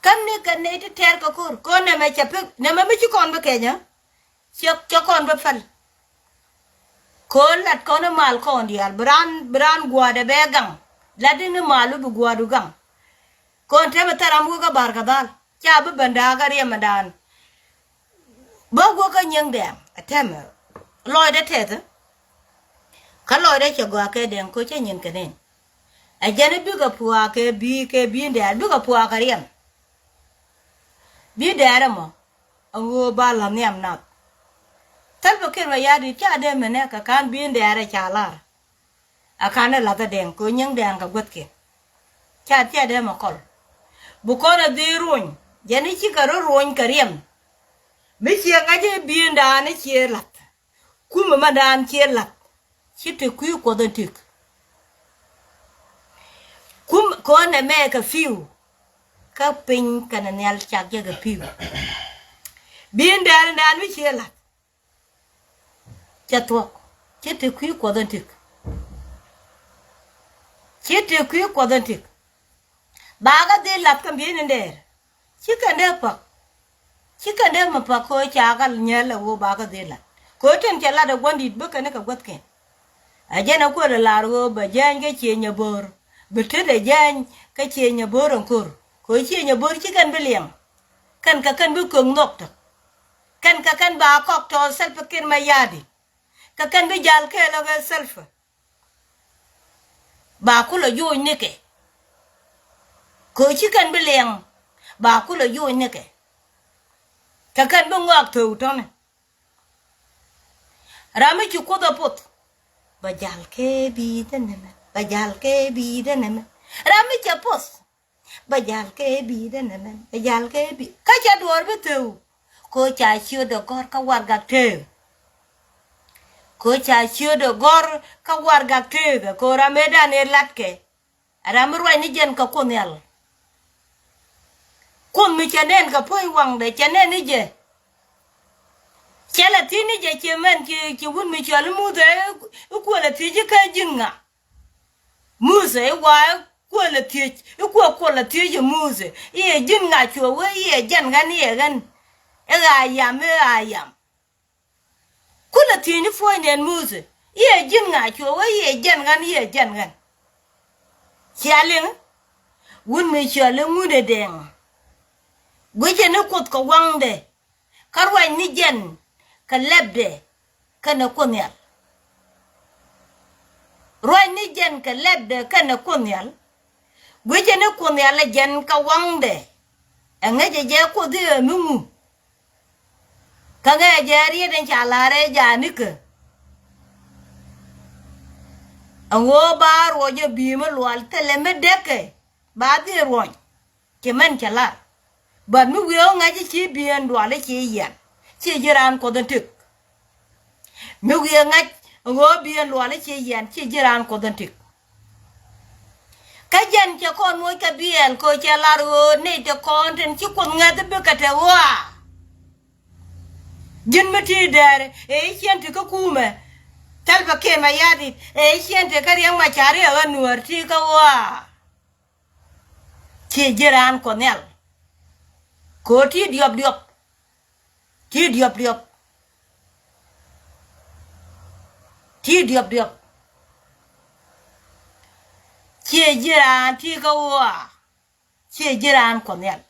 Käm ni kɛ nɛy ti tɛr kɛ ko̱r ko̱r nɛmɛ cɛ pek nɛmɛ mi ci kɔn bi kɛnyä. Cɛ cɛ kɔn bi pɛl. Ko̱r lat kɔn i̱ mal kɔn diaal bi raan bi raan gua̱a̱dɛ bɛ gaŋ. Lat in i̱ mal bi gua̱a̱du gaŋ. Kɔn tɛmɛ thɛr ram wek kä bar kɛ dhal ca bi ben da̱a̱k kä riɛmɛ daan. Bä guäkä nyiŋ dɛɛŋ ɛ tɛmɛ lɔcdɛ tɛth. Kä lɔcdɛ cɛ gɔaa kɛ dɛɛŋ ko̱ cä nyin kɛ nɛn. Ɛ jɛn i̱ bikɛ puaak kɛ bi̱i̱ kɛ bi̱i̱ dɛɛr bikɛ puaak kɛ riɛm. Bi̱i̱ dɛɛr ɛmɔ a ɣöö ba la̱th nhiam nath. Thäl bä kir bɛ ya̱a̱ di̱t ca dee mɛnɛ kɛ ka̱n bi̱i̱ dɛɛr ɛ ca lar. A kan ɛ lath ɛ dɛŋ kɛ nyiŋ dɛŋ kɛ guäthkiɛn. Ca tiɛt ɛ mɛ kɔl. Bi kɔn ɛ dhil ruony jɛn i̱ cikɛ rɔ ruony kɛ riɛm. Mi ciɛ ŋa̱c i̱ bi̱i̱n daan i̱ ciɛ lath. Kum ɛmɛ daan ciɛ lath. Ci ti kui̱ kuɔth ɛn tik. Kum kɔn ɛmɛ kɛ pi̱w. Kä piny kɛnɛ nhial cak jɛ kɛ pi̱w. Bi̱i̱n daan daan mi ciɛ lath. Cɛ thuɔ̱k ci ti kui̱ kuɔth ɛn tik. Tëë kui̱ Kuɔth ɛn tik. Ba kɛ dhil lath kɛ bi̱i̱ni dɛɛr. Ci kɛn dee päk. Ci kɛn dee mi päk kɛ ɣöö ca kɛ nyɛl ɛ ɣöö ba kɛ dhil lath. Kɛ ɣöö tin cɛ lat ɛ gua̱n di̱t bikɛ ni kɛ guäthkiɛn. Ɛ jɛn ɛ kuël ɛ lar ɣöö bɛ jiɛɛny kä ciëny ɛ bo̱o̱r. Bi tetdɛ jiɛɛny kä ciëny ɛ bo̱o̱r ɛn ko̱r. Kɛ ɣöö ciëny ɛ bo̱o̱r ci kɛn bi liɛŋ. Kɛn kɛ kɛn bi köök nhɔk tɔ̱. Kɛn kɛ kɛn ba kɔk tɔ̱ Salva Kiir Mayardit. Kɛ kɛn bi jal kɛɛl ɛ ɣöö Salva. Ba kulɛ yoc nikɛ. Kɛ ɣöö ci kɛn bi liɛŋ. Ba kulɛ yoc nikɛ. Kɛ kɛn bi ŋɔak thöw tɔ̱ni. Ram mi ci Kuoth ɛ poth. Bɛ jal kɛ bi̱i̱dɛ nɛmɛ. Bɛ jal kɛ bi̱i̱dɛ nɛmɛ. Ram mi cɛ poth. Bɛ jal kɛ bi̱i̱dɛ nɛmɛ. Bɛ jal kɛ bi̱i̱. Kä cɛ duɔɔr bi thöw. Kɛ ɣöö ca ciötdɛ gɔ̱r kä warɛgak tëëk. Kɛ ɣöö ca ciötdɛ gɔ̱r kä warɛgak tëëk. Kɛ ɣöö ram mëëdan ëë latkɛ. Ɛ ram mi ruac ni jɛn kɛ Kuoth Nhial. Kuoth mi cɛ nɛn kɛ puɔ̱ny waŋdɛ cɛ nɛn ni jɛ. Cɛ lɛ thiec ni jɛ ciɛ mɛn ci, ci wut mi cɔal i̱ Muthɛ i̱, i̱ kuël ɛ thiec i̱ kä ji̱n ŋa. Muthɛ i̱ wa i̱ kuël ɛ thiec i̱ kuɛ kuɔl ɛ thiec i̱ Muthɛ i̱ ɛ ji̱n ŋa cuɛ wee i̱ ɛ jɛn ɣän i̱ ɛ ɣän. I̱ ɣaa yam i̱ ɣaa yam. Kulɛ thiecni puɔ̱nydɛ ɛn Muthɛ i̱ ɛ ji̱n ŋa cuɛ wee i̱ ɛ jɛn ɣän i̱ ɛ jɛn ɣän. Cia liŋ wut mi cɔal i̱ Ŋundɛ Dɛŋ. Guicɛ ni Kuoth kɛ waŋdɛ. Kä ruac ni jɛn kɛ lɛpdɛ kɛnɛ Kuoth Nhial. Ruac ni jɛn kɛ lɛpdɛ kɛnɛ Kuoth Nhial. Guicɛ ni Kuoth Nhial ɛ jɛn kɛ waŋdɛ. Ɛ ŋäcɛ jɛ Kuoth i̱ ɛ mi ŋu. Kä ŋäcɛ jɛ riet in ca la̱r ɛ ja̱a̱nikä. Ɛŋu ba ruɔc ɛ bi̱i̱ mi lual thilɛ mi däkɛ ba dhil ruɔ̱ny. Ci mɛn cɛ lar. But mi wiee ɣä ŋa̱c i̱ ci bi̱i̱ ɛn dual i̱ ci yian. Ci ji̱ raan Kuɔth in tëk. Mi wiee ŋa̱c ɣöö bi̱i̱ ɛn lual i̱ ci yian ci ji̱ raan Kuɔth in tëk. Kä jɛn cɛ kɔn moc kɛ biɛɛl kɛ cɛ lar ɣöö nɛy ti kɔn tin ci Kuoth ŋäth i̱ bikɛ te ɣɔaa. Ji̱n mi ti dɛɛr ëë ciɛn ti kä kumɛ. Thɛl pɛ kiɛn ma ya̱a̱ dit ëë ciɛn ti kä Riɛk Macar i̱ ɛ ɣän nuäär ti kä ɣɔaa. Ciɛ ji̱ raan Kuɔth Nhial. Kɛ ɣöö ti diɔp diɔp. Ti diɔp diɔp. Ti diɔp diɔp. Ciɛ ji̱ raan ti kä ɣɔaa. Ciɛ ji̱ raan Kuɔth Nhial.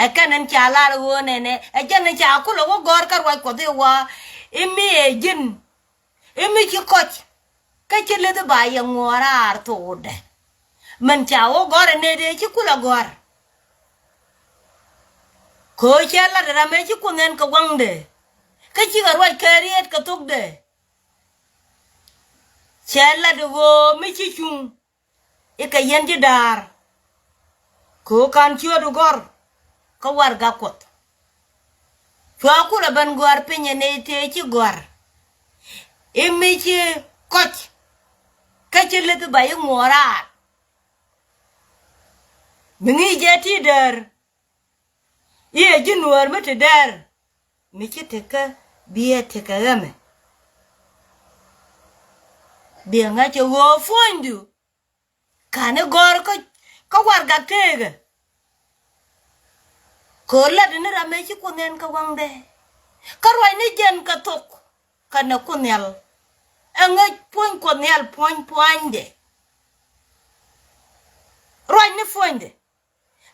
Ɛ kɛn ɛn ca lar ɣöö nɛnɛ ɛ jɛn ɛn ca kulɛ wä gɔ̱r kä ruac Kuɔth i̱ wä i̱ mi ɛ ji̱n. I̱ mi ci kɔc kä ci leth i̱ ba yɛ ŋuɔ̱ɔ̱r raar thokdɛ. Min ca wä gɔ̱r ɛ nɛy dee ci kulɛ gɔ̱r. Kɛ ɣöö cɛ lat ram ëë ci Kuoth nɛn kɛ waŋdɛ. Kä cikɛ ruac kɛ riet kɛ thokdɛ. Cɛ lat ɣöö mi ci cuŋ i̱ kɛ yɛn ji̱ da̱a̱r. Kɛ ɣöö ka̱n ciötdu gɔ̱r kä warɛgak Kuɔth. Cua kulɛ ben gɔ̱a̱r piny ɛ nɛy tëë ci gɔ̱a̱r. I̱ mi ci kɔc kä ci leth i̱ ba i̱ ŋuɔ̱ɔ̱r raar. Mi ŋi̱i̱c jɛ ti däär. I̱ ɛ ji̱ nuäär mi te däär. Mi ci tekä biɛ tekä ɣämɛ. Biɛ ŋa̱c ɛ ɣöö puɔ̱nydu. Ka̱n i̱ gɔ̱r kä, kä warɛgak tëëkɛ. Kɛ ɣöö lat ni ram ëë ci Kuoth nɛn kɛ waŋdɛ. Kä ruac ni jɛn kɛ thok kɛnɛ Kuoth Nhial. Ɛ ŋäc puɔ̱ny Kuɔth Nhial puɔ̱ny pua̱nydɛ. Ruac ni puɔ̱nydɛ.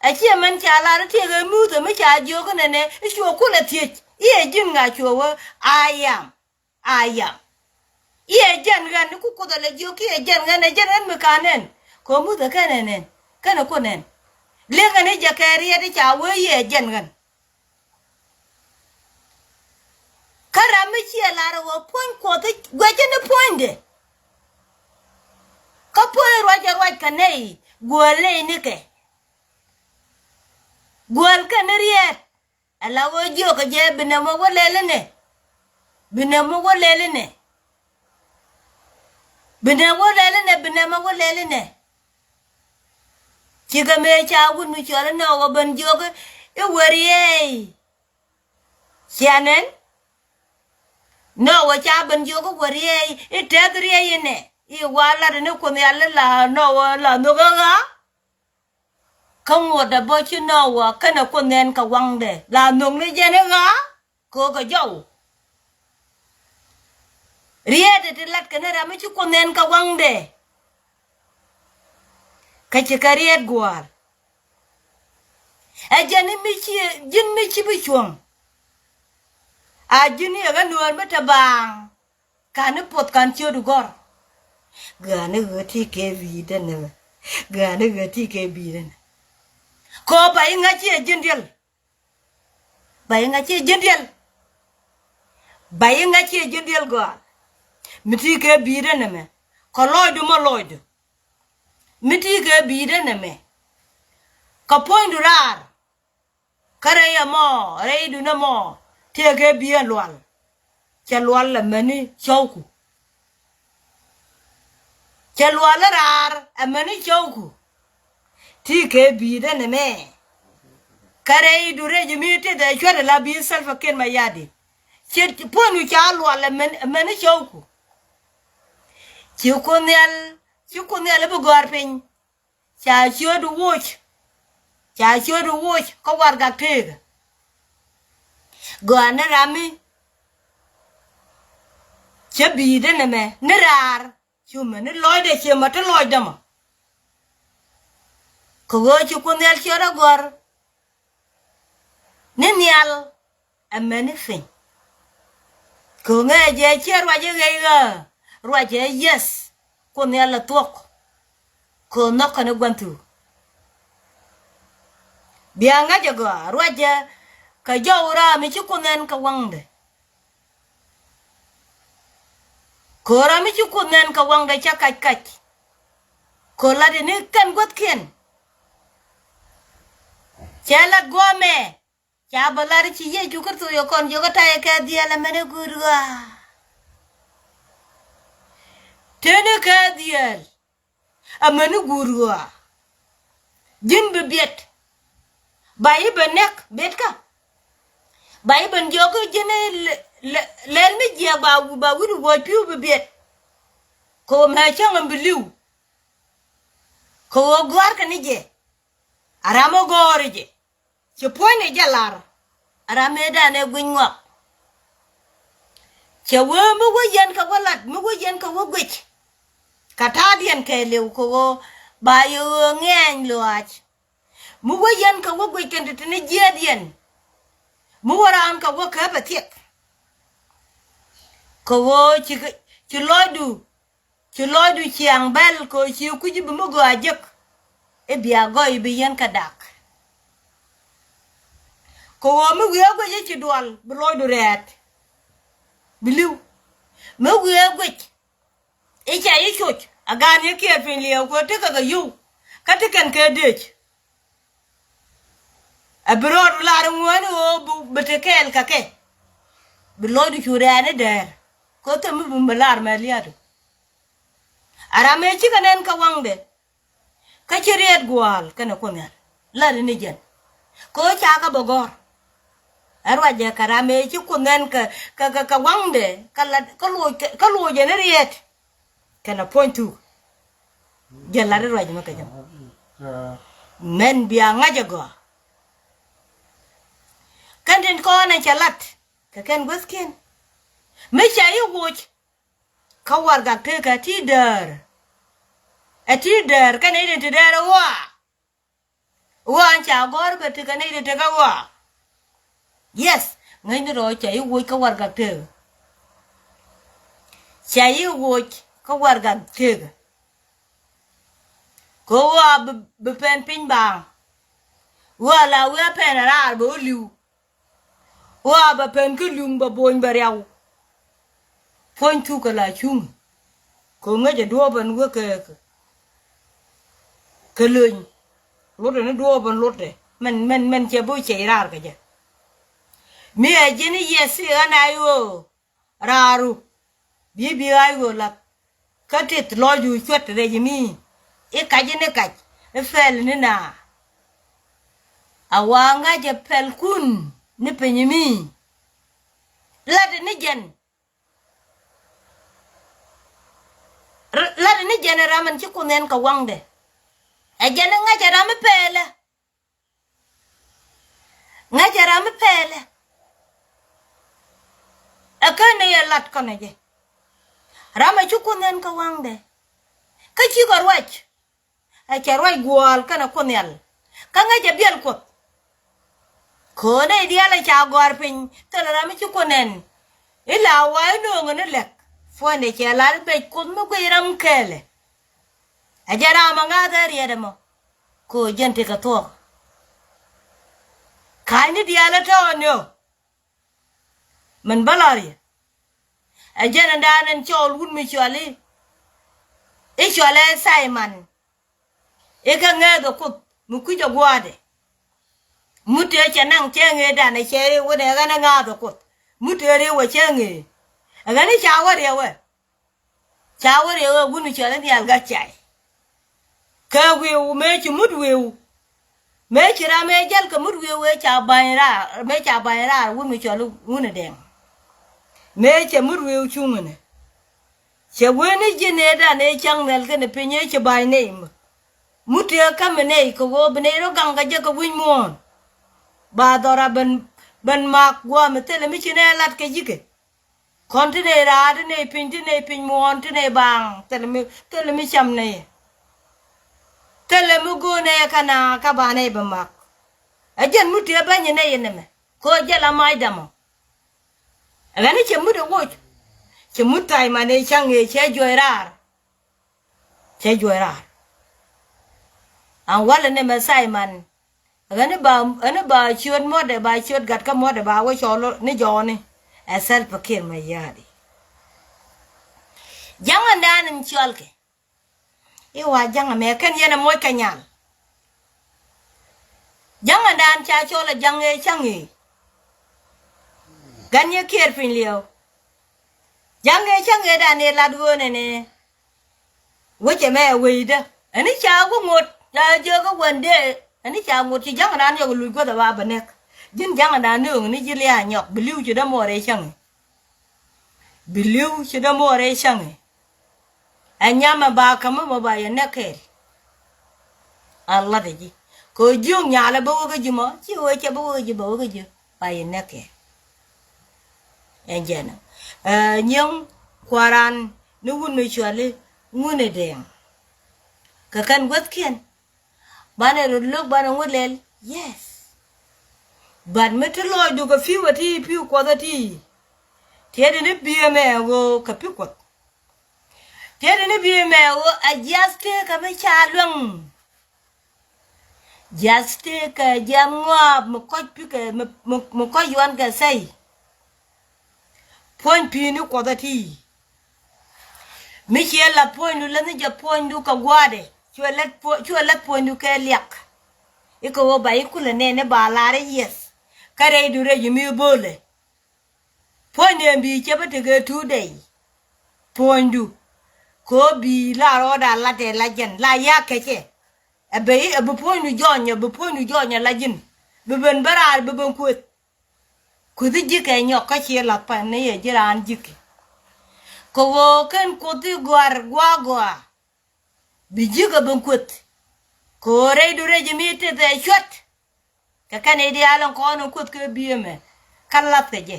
A ciɛ mɛn ca lar i̱ tiɛɛk ɛ Muthɛ mi ca jiök inɛnɛ i̱ cuɛ kulɛ thiec i̱ ɛ ji̱n ŋa cuɛ wee a yam. A yam. I̱ ɛ jɛn ɣän i̱ ku Kuoth ɛ lɛ jiök i̱ ɛ jɛn ɣän ɛ jɛn ɣän mi ka̱n nɛn. Kɛ Muthɛ kɛn ɛ nɛn kɛnɛ Kuoth nɛn. Li̱ŋ ɛn i̱ jɛ kɛ riɛt i̱ ca wee i̱ ɛ jɛn ɣän. Kä ram mi ciɛ lar ɛ ɣöö puɔ̱ny Kuɔth i̱ guɛcä ni puɔ̱nydɛ. Kä puɔ̱ny ruac ɛ ruac kɛ nɛy guäl nɛy nikɛ. Guäl kɛn ni riɛt. Ala ɣöö jiökä jɛ bi nɛmɔ wä lɛl inɛ. Bi nɛmɔ wä lɛl inɛ. Bi nɛmɔ wä lɛl inɛ, bi nɛmɔ wä lɛl inɛ. Cikɛ mëë ca wut mi cɔl inɔ wä ben jiök i̱ wä riɛy. Cia nɛn? Nɔ wä ca ben jiök i̱ wä riɛy i̱ tɛth riɛy inɛ. i̱ wa lat ni Kuoth Nhial i̱ la Nɔwä la nhök ɛ ɣaa. Kä ŋuɔ̱t ɛ bä ci Nɔwä kɛnɛ Kuoth Nhial kɛ waŋdɛ la nhök ni jɛn ɛ ɣaa. Kɛ ɣöö kɛ jɔw riet ɛ ti lat kɛn ram mi ci Kuoth Nhial kɛ waŋdɛ. Kä ci kɛ riet gua̱a̱r. Ɛ jɛn mi ci ji̱n mi ci bi cuɔ̱ŋ. A ji̱n yɛ ɣä nuäär mi te baaŋ. Ka̱n i̱ puɔth ka̱n ciötdu gɔ̱r. Gäni ɣöö ti kɛ bi̱i̱dä nɛmɛ. Gäni ɣöö ti kɛ bi̱i̱dä nɛ. Kɛ ɣöö ba i̱ ŋa̱c ci ɛ ji̱n diɛl. Ba i̱ ŋa̱c ci ɛ ji̱n diɛl. Ba i̱ ŋa̱c ci ɛ ji̱n diɛl gɔaa. Mi ti kɛ bi̱i̱dä nɛmɛ. Kɛ lɔcdu mɔ lɔcdu. Mi ti kɛ bi̱i̱dä nɛmɛ. Kɛ puɔ̱nydu raar. Kä rɛy ɛmɔ, rɛydun ɛmɔ, tëëkɛ bi̱i̱ ɛ lual. Cɛ lual ɛmäni cɔwku. Cɛ lual ɛ raar ɛmäni cɔwku. Ti kɛ bi̱i̱dä nɛmɛ. Kä rɛydu rɛy mi tëëth ɛ cuɛt ɛ la bi̱i̱ Salva Kiir Mayardit. Cɛ puɔ̱nydu ca lual ɛmäni, ɛmäni cɔwku. Ci Kuoth Nhial, ci Kuoth Nhial i̱ bi gɔ̱a̱r piny. Ca ciötdu woc. Ca ciötdu woc kä warɛgak tëëkä. Gɔaa ni ram mi cä bi̱i̱dä nɛmɛ ni raar. Cu mɛ ni lɔcdɛ ciɛ mɛ ti lɔcdä mɔ. Kɛ ɣöö ci Kuoth Nhial ciöt ɛ gɔ̱r. Ni nhial. Amäni piny. Ko̱ŋɛ jɛ ciɛ ruac i̱ ɣɛy ɣä. Ruac ɛ yes. Kuoth Nhial ɛ thuɔ̱k. Ko̱ nhɔk kɛn i̱ gua̱n thuk. Bia ŋa̱c ɛ gɔaa ruac ɛ kɛ jɔw ram mi ci Kuoth nɛn kɛ waŋdɛ. Ko̱ ram mi ci Kuoth nɛn kɛ waŋdɛ cä kac kac. Ko̱ lat ini kɛn guäthkiɛn. Cɛ lat guɔ̱ɔ̱mɛ. Ca bä lar ci Yecu Kritho yɛ kɔn jiök kä ta̱yɛ kɛ dhiɛl ɛmɛn i̱ guut ɣɔaa. Teni kɛ dhiɛl ɛmɛn i̱ guut ɣɔaa. Ji̱n bi biɛt. Ba i̱ ben nɛk biɛtkä. Ba i̱ ben jiök kä ji̱n i̱ lɛ-, lɛ-, lɛl mi jiɛɛk ba, ba wi̱n i̱ wuɔ̱c pi̱w bi biɛt. Kɛ ɣöö mɛ cäŋ ɛm bi li̱w. Kɛ ɣöö gɔ̱a̱rkɛ ni jɛ. A ram ɔ gɔ̱o̱ri jɛ. Ci puɔ̱nyni jɛ lar. A ram mëëdan ɛ gui̱ny ŋɔak. Cɛ wee mi wä yɛn kɛ wä lat, mi wä yɛn kɛ wä guic. Kɛ ta̱a̱diɛn kɛɛliw kɛ ɣöö ba yɛ ɣöö ŋɛɛny lɔaac. Mi wä yɛn kɛ wä guic kɛn ti ti ni jiɛɛdiɛn. Mi wä raan kɛ wä kääpɛ thiɛk. Kɛ ɣöö ci, ci lɔcdu. Ci lɔcdu ciaŋ bɛl kɛ ɣöö ci kui̱ci bi mi gɔaa jek. I̱ bia gɔy i̱ bi yɛn kɛ dak. Kɛ ɣöö mi wiee guic i̱ ci dual bi lɔcdu rɛɛt. Bi li̱w. Mi wiee guic i̱ ca i̱ coc a gaan i̱ kiɛɛr piny liɛɛw kɛ ɣöö tekɛ kɛ yio̱w. Kä ti kɛn kɛ dëëc. Ɛ bi rɔɔdu lar ŋuäni ɣöö bi, bi te kɛɛl kɛ kɛ. Bi lɔcdu cu rɛɛni dɛɛr. Kä thämi bi mi lar mɛ lia̱a̱du. A ram ëë cikɛ nɛn kɛ waŋdɛ. Kä ci riet gua̱a̱l kɛnɛ Kuoth Nhial. Lat ni jɛn. Kä ɣöö ca kɛ bɛ gɔ̱r. Ɛ ruacɛ kɛ ram ëë ci Kuoth nɛn kɛ, kɛ, kɛ, kɛ waŋdɛ. Kä lat, kä loc, kä loc ɛn riet. Kɛnɛ puɔ̱ny thuk. Jɛ lat i̱ ruac mi kɛ jɛ. Mɛn bia ŋa̱c ɛ gɔaa. Kɛn tin kɔn ɛ cɛ lat kɛ kɛn guäthkiɛn. Mi ca i̱ woc. Kä warɛgak tëëkä ti däär. Ɛ ti däär kɛn i̱ tin ti däär ɛ ɣɔaa. Ɣɔaa ca gɔ̱r bɛ tekɛ nɛy ti tekɛ ɣɔaa. Yes, ŋäcni rɔ ca i̱ woc kä warɛgak tëëkä. Ca i̱ woc kä warɛgak tëëkä. Kɛ ɣɔaa bi, bi pɛn piny baaŋ. Ɣɔaa la wiaa pɛn a raar bɛ wä li̱w. Ɣɔaa bɛ pɛn kä luŋ bɛ bony bɛ riaw. Puɔ̱ny thuk kɛ la cuŋ. Kɛ ŋäcɛ duɔ̱ɔ̱p ɛn wä kɛ, kɛ, kɛ löny. Lotdɛ ni duɔ̱ɔ̱p ɛn lotdɛ. Mɛn, mɛn, mɛn cɛ bi cɛy raar kɛ jɛ. Mi ɛ ji̱n i̱ yɛ thiek ɛn a i̱ ɣöö. Raaru. Bi bi a i̱ ɣöö lath. Kä tith lɔcdu cuɔt rɛc mi i̱ kac ni kac i̱ pɛl ni na. A waŋa jɛ pɛlkun ni piny mi. Lat ni jɛn. Lat Ni jɛn ɛ ram ɛn ci Kuoth nɛn kɛ waŋdɛ. Ɛ jɛn ɛ ŋäcɛ ram mi pɛlɛ. Ŋäcɛ ram mi pɛlɛ. Ɛ kä ni yɛ lat kɔnɛ jɛ. Ram ɛ ci Kuoth nɛn kɛ waŋdɛ. Kä cikɛ ruac. Ɛ cɛ ruac guɔ̱ɔ̱l kɛnɛ Kuoth Nhial. Kä ŋäcɛ biɛl Kuoth. Köönɛ i̱ diaal ɛ ca gɔ̱a̱r piny thilɛ ram mi ci Kuoth nɛn. Ila wa inööŋä ni lɛk. Puɔ̱nydɛ cɛ lar i̱ bec Kuoth mi guic ram kɛɛlɛ. Ɛ jɛn ram ɛ ŋa̱th ɛ riɛt ɛmɔ. Kɛ ɣöö jɛn tekɛ thuɔ̱k. Ka̱ny ni diaal ɛ tɔ̱ɔ̱n yɔ. Min bä la̱r yɛ. Ɛ jɛn ɛn daan ɛn cɔɔl wut mi cɔal i̱. I̱ cɔal ɛ Simon. I̱ kɛ ŋɛɛth ɛ Kuoth mi kui̱c ɛ gua̱a̱thdɛ. Mut tëë cɛ naŋ cɛ ŋëëdan ɛ cɛ riw wä nɛ ɣän ɛ ŋa̱a̱th ɛ Kuoth. Mut tëë riw ɛ cɛ ŋëë. Ɛ ɣän i̱ ca wä riɛwɛ. Ca wä riɛwɛ wun cɔl i̱ nhial gat cay. Kɛ wi̱i̱w mëë ci mut wi̱i̱w. Mëë ci ram ëë jäl kɛ mut wi̱i̱w ëë ca ba̱ny raar mëë ca ba̱ny raar wun mi cɔl i̱ wun ɛ dɛŋ. Mëë cɛ mut wi̱i̱w cuŋ ɛnɛ. Cɛ wen i̱ ji̱n ëëdan ëë cäŋ nhial kɛnɛ piny ëë ci ba̱ny nɛy mi. Mut tëë käm ɛ nɛy kɛ ɣöö bi nɛy rɔ gaŋ kɛ jɛ kɛ wi̱c muɔ̱ɔ̱n. Ba dhɔra ben ben mak gua̱a̱m ɛ thilɛ mi ci nɛy lat kɛ ji̱kɛ. Kɔn ti nɛy raar ti nɛy piny ti nɛy piny muɔ̱ɔ̱n ti nɛy baaŋ thilɛ mi thilɛ mi cam nɛy. Thilɛ mi go̱o̱r nɛy ɛ ka na ka ba nɛy bɛ mak. Ɛ jɛn mut tëë bäny ɛ nɛy ɛ nɛmɛ kɛ ɣöö jɛ la mac damɔ. Ɛ ɣän i̱ cɛ mut ɛ woc. Cɛ mut tha̱a̱c man ëë cäŋ ëë cɛ juɔc raar. Cɛ juɔc raar. An walɛ ni mɛ Simon. Ɣän i̱ ba ɣän i̱ ba ciöt muɔ̱tdɛ ba ciöt gat kä muɔ̱tdɛ ba wä cɔl ni jɔɔni. Ɛ Salva Kiir Mayardit. Ja̱ŋ ɛn daan in cɔalkɛ. I̱ wa ja̱ŋ ɛmɛ kɛn yɛn ɛ moc kɛ nyal. Ja̱ŋ ɛn daan ca cɔl ɛ ja̱ŋ ëë cäŋ ëë. Gan yɛ Kiir piny liɛw. Ja̱ŋ ëë cäŋ ëë dan ëë lat ɣöö nɛnɛ. Wecɛ mɛ ɛ wecdä ɛn i̱ ca wä ŋot ca jiök ɛ wän dee ɛn i̱ ca ŋot ci ja̱ŋ ɛn daan yɔk luc guäth ɛ ba bɛ nɛk. Ji̱n ja̱ŋ ɛn daan ni ɣöŋ ni ji̱ lia̱a̱ nyɔk bi li̱w ci dämuɔɔr ëë cäŋ ëë. Bi li̱w ci dämuɔɔr ëë cäŋ ëë. Ɛ nyam ɛ ba käm ɛ mɔ ba yɛ nɛk kɛɛl. A lat ɛ ji̱ kɛ ɣöö jiök nyalɛ bä wä kä ji̱ mɔ ci ɣöö cɛ bä wä kä ji̱ bä wä kä ji̱ ba yɛ nɛk kɛɛl. Ɛn jɛn ɛ nyiëŋ kua̱ran ni wun mi cuali ŋun ɛ dɛŋ. Kɛ kɛn guäthkiɛn. Banɛ röt lo̱k banɛ ŋut lɛl. Yes. But mi ti lɔcdu kɛ pi̱w ɛ ti pi̱w kuɔth ɛ ti. Tiɛtdɛ ni bi̱i̱ ɛmɛ ɣöö kɛ pi̱ kuɔth. Tiɛtdɛ ni bi̱i̱ ɛmɛ ɣöö a jiath tëëkä mi ca luäŋ. Jiath tëëkä jiath ŋɔaap mi kɔc pi̱kɛ mi kɔc yuan kɛ sɛy. Puɔ̱ny pi̱i̱ni kuɔth ɛ ti. Mi ciɛ lath puɔ̱nydu läthni jɛ puɔ̱nydu kɛ gua̱a̱dɛ cuɛ lät puɔ̱nydu kɛ liak. Ikɛ ɣöö ba i̱ kulɛ nɛn i̱ ba lar i̱ yieth. Kä rɛydu rɛy mi bo̱o̱lɛ. Puɔ̱nydu ɛn bi̱i̱ cɛ bä tekɛ tuut dɛy. Puɔ̱nydu kɛ ɣöö bi̱i̱ la rɔɔda lat ɛ la jɛn la yak kecɛ. Ɛ bɛ i̱ ɛ bi puɔ̱nydu jɔɔnyɛ bi puɔ̱nydu jɔɔnyɛ la ji̱n. Bi ben bä raar bi ben kueth. Kuthi ji̱kɛ nyɔk kä ciɛ lath pan ni yɛ ji̱ raan ji̱ki. Kɛ ɣöö kɛn kuothi gɔ̱a̱r gua̱a̱ gɔ̱a̱. Bi ji̱kɛ ben kueth. Kɛ ɣöö rɛydu rɛy ji̱ mi teth ɛ cuɛt. Kɛ kɛn i̱ diaal in kɔn in kueth kɛ bi̱i̱ ɛmɛ kä lath kɛ jɛ.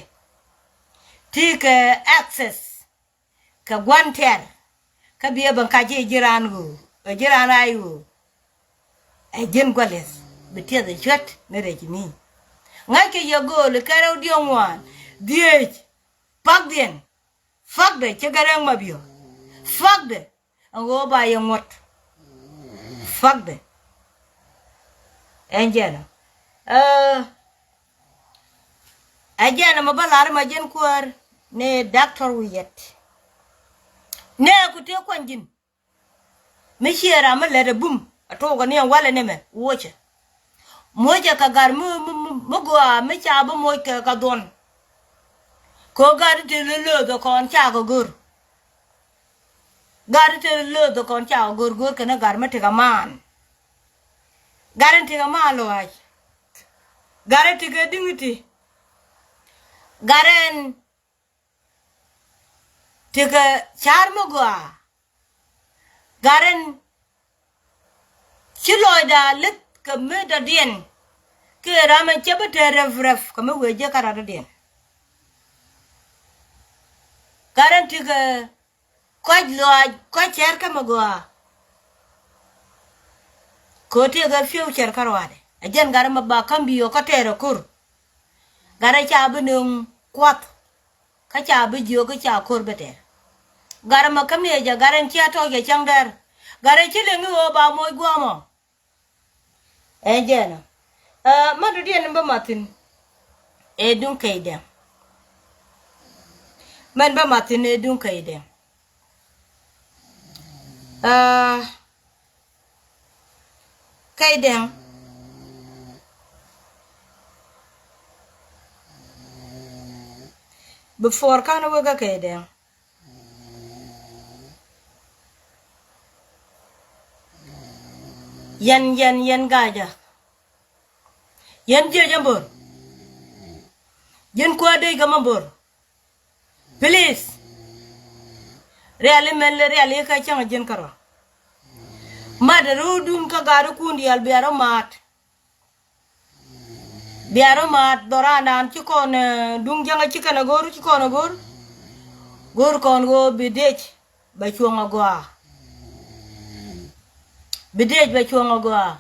Ti kɛ access. Kɛ gua̱n tɛr kä biɛ ben kac i̱ ji̱ raan ɣöö ɛ ji̱ raan ray ɣöö. Ɛ ji̱n gua̱liɛth bi tiɛth ɛ cuɛt ni rɛc mi. Ŋa̱ckɛ yɛ gööl kɛ rɛw diɔ̱k ŋuan dhieec. Pakdiɛn. Fakdɛ ci gɛ rɛŋ ma biɔ. Fakdɛ. Ɛn ɣöö ba yɛ ŋuɔ̱t. Fakdɛ. Ɛn jɛn ɛ ɛ jɛn ɛmɔ bä la̱r ma jɛn kuäär ni doctor wi̱i̱ yɛt. Nɛ ku tëë kuany ji̱n. Mi ciɛ ram mi lät ɛ bum ɛ tuɔɔk ɛ ni ɛn walɛ ni mɛ wuɔcɛ. Muɔcɛ kɛ gat mi mi mi gɔaa mi ca bi muɔc kɛ kɛ dhuɔn. Kɛ ɣöö gat ti te lööth ɛ kɔn ca kɛ gör. Gat ti te lööth ɛ kɔn ca kɛ gör gör kɛn ɛ gat mi tekɛ maan. Gat in tekɛ maan lɔaac. Gat in tekɛ diŋiti. Gat in tekɛ ca̱r mi gɔaa. Gat ɛn ci lɔcda lith kɛ mi dɔ̱diɛn. Kiɛ ram ɛn cɛ bi te rɛp rɛp kɛ mi wëë jiäkä rat dɔ̱diɛn. Gat ɛn tekɛ kɔc lɔaac kɔc cɛɛr kä mi gɔaa. Kɛ ɣöö tëëkɛ future kä ruaadɛ. Ɛ jɛn gat ɛmɛ ba käm bi ɣöö kä tɛɛr ɛ ko̱r. Gat ɛ ca bi nööŋ kuath. Kä ca bi jiök kä ca ko̱r bi tɛɛr. Gat ɛmɛ käm yɛ jɛ gat ɛn cia tɔ̱ jɛ cäŋ dɛr. Gat ɛ ci liŋ i̱ ɣöö ba moc gua̱a̱mɔ. Ɛ jɛn ɔ. Ɛ, mɛn dɔ̱diɛn in bä mathin. Ɛ duŋ kɛy dɛŋ. Mɛn bä mathin ɛ duŋ kɛy dɛŋ. Ɛ, kɛy dɛŋ. Before kan wek kä kɛy dɛŋ. Yɛn, yɛn, yɛn gaaja. Yɛn jiɛc ɛmbor. Ji̱n kuäär dec gäm ɛmbor. Please. Riali mɛl riali kä cäŋ ji̱n kärɔa. Mat rudun kä gaarikun diaal bia rɔ maat. Bia rɔ maat dhɔrandan ci kɔn, eh, duŋ jäŋä ci kɛn a go̱r ci kɔn a go̱r. Go̱r kɔn ɣöö bi dec bɛ cuɔ̱ŋ a gɔaa. Bi dec bɛ cuɔ̱ŋ a gɔaa.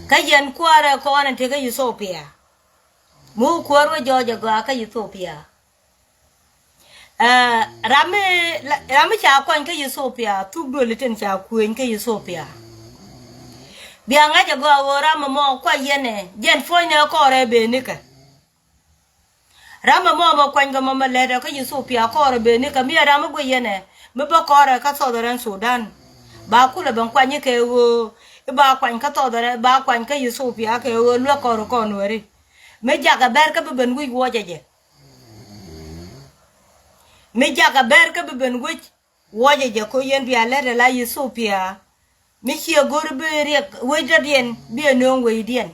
Kä yɛn kuäärɛ kɔn in te kä Ethiopia. Mi wä kuäär wä jɔɔc a gɔaa kä Ethiopia. Ɛ, ram mi, ram mi ca kuany kä Ethiopia, thuk duëli tin ca kueny kä Ethiopia. Bia ŋa̱c a gɔaa ɣöö ram ɛmɔ kuay yɛn ɛ, jɛn puɔ̱nynɛ kɔɔrɛ ben nikɛ. Ram ɛmɔ mɔ kuany kɛ mɔ mɛ lɛt ɛ kä Ethiopia kɔɔrɛ ben nikɛ, mi ɛ ram mi guic yɛn ɛ, mi bä kɔɔrɛ kä Southern Sudan. Ba kulɛ ben kuany kɛ ɣöö i̱ ba kuany kä Southern, ba kuany kä Ethiopia kɛ ɣöö luäk kɔɔrɛ kɔn weri. Mi jakɛ bɛr kä bi ben wi̱c wuɔcɛ jɛ. Mi jakɛ bɛr kä bi ben wec wuɔcɛ jɛ ko yɛn bia lɛt ala Ethiopia. Mi ciɛ go̱r bi riɛk wec dɔ̱diɛn bi ɛ nööŋ wecdiɛn.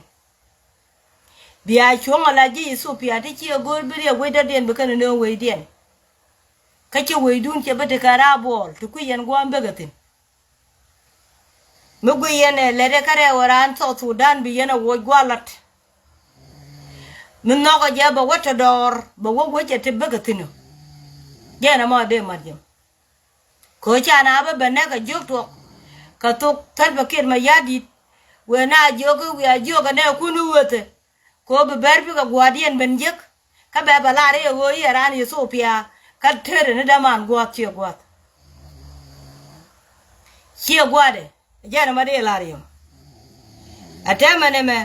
Bia cuɔ̱ŋ ala ji̱ Ethiopia ti ciɛ go̱r bi riɛk wec dɔ̱diɛn bi kɛn ɛ nööŋ wecdiɛn. Kä cɛ wecdun cɛ bi ti kɛ raar buɔɔl ti kui̱ yɛn gua̱a̱m bekɛ thi̱n. Mi gui yɛn ɛ lɛt ɛ kä rɛw ɛ raan South Sudan bi yɛn ɛ woc gua̱a̱r la̱t. Mi nhɔkɛ jɛ bɛ wä tɔ dɔɔr bɛ wä wecɛ ti bekɛ thi̱n ɔ. Jɛn ɛmɔ dee mat jɛ. Kɛ ɣöö ca na bä ben nɛk kɛ jiök tuɔk kɛ thok Salva Kiir Mayardit. Wëë na jiök i̱ wiaa jiök ɛ nɛɛkun i̱ wethɛ. Kɛ ɣöö bi bɛr pikɛ gua̱a̱rdiɛn ben jek. Kä bɛ bɛ lar i̱ ɛ ɣöö i̱ ɛ raan Ethiopia kä tëëdɛ ni däman gua̱a̱th ciɛ gua̱a̱th. Ciɛ gua̱a̱dɛ. Jɛn ɛmɔ dee lar yom. Ɛ tɛmɛ nɛmɛ,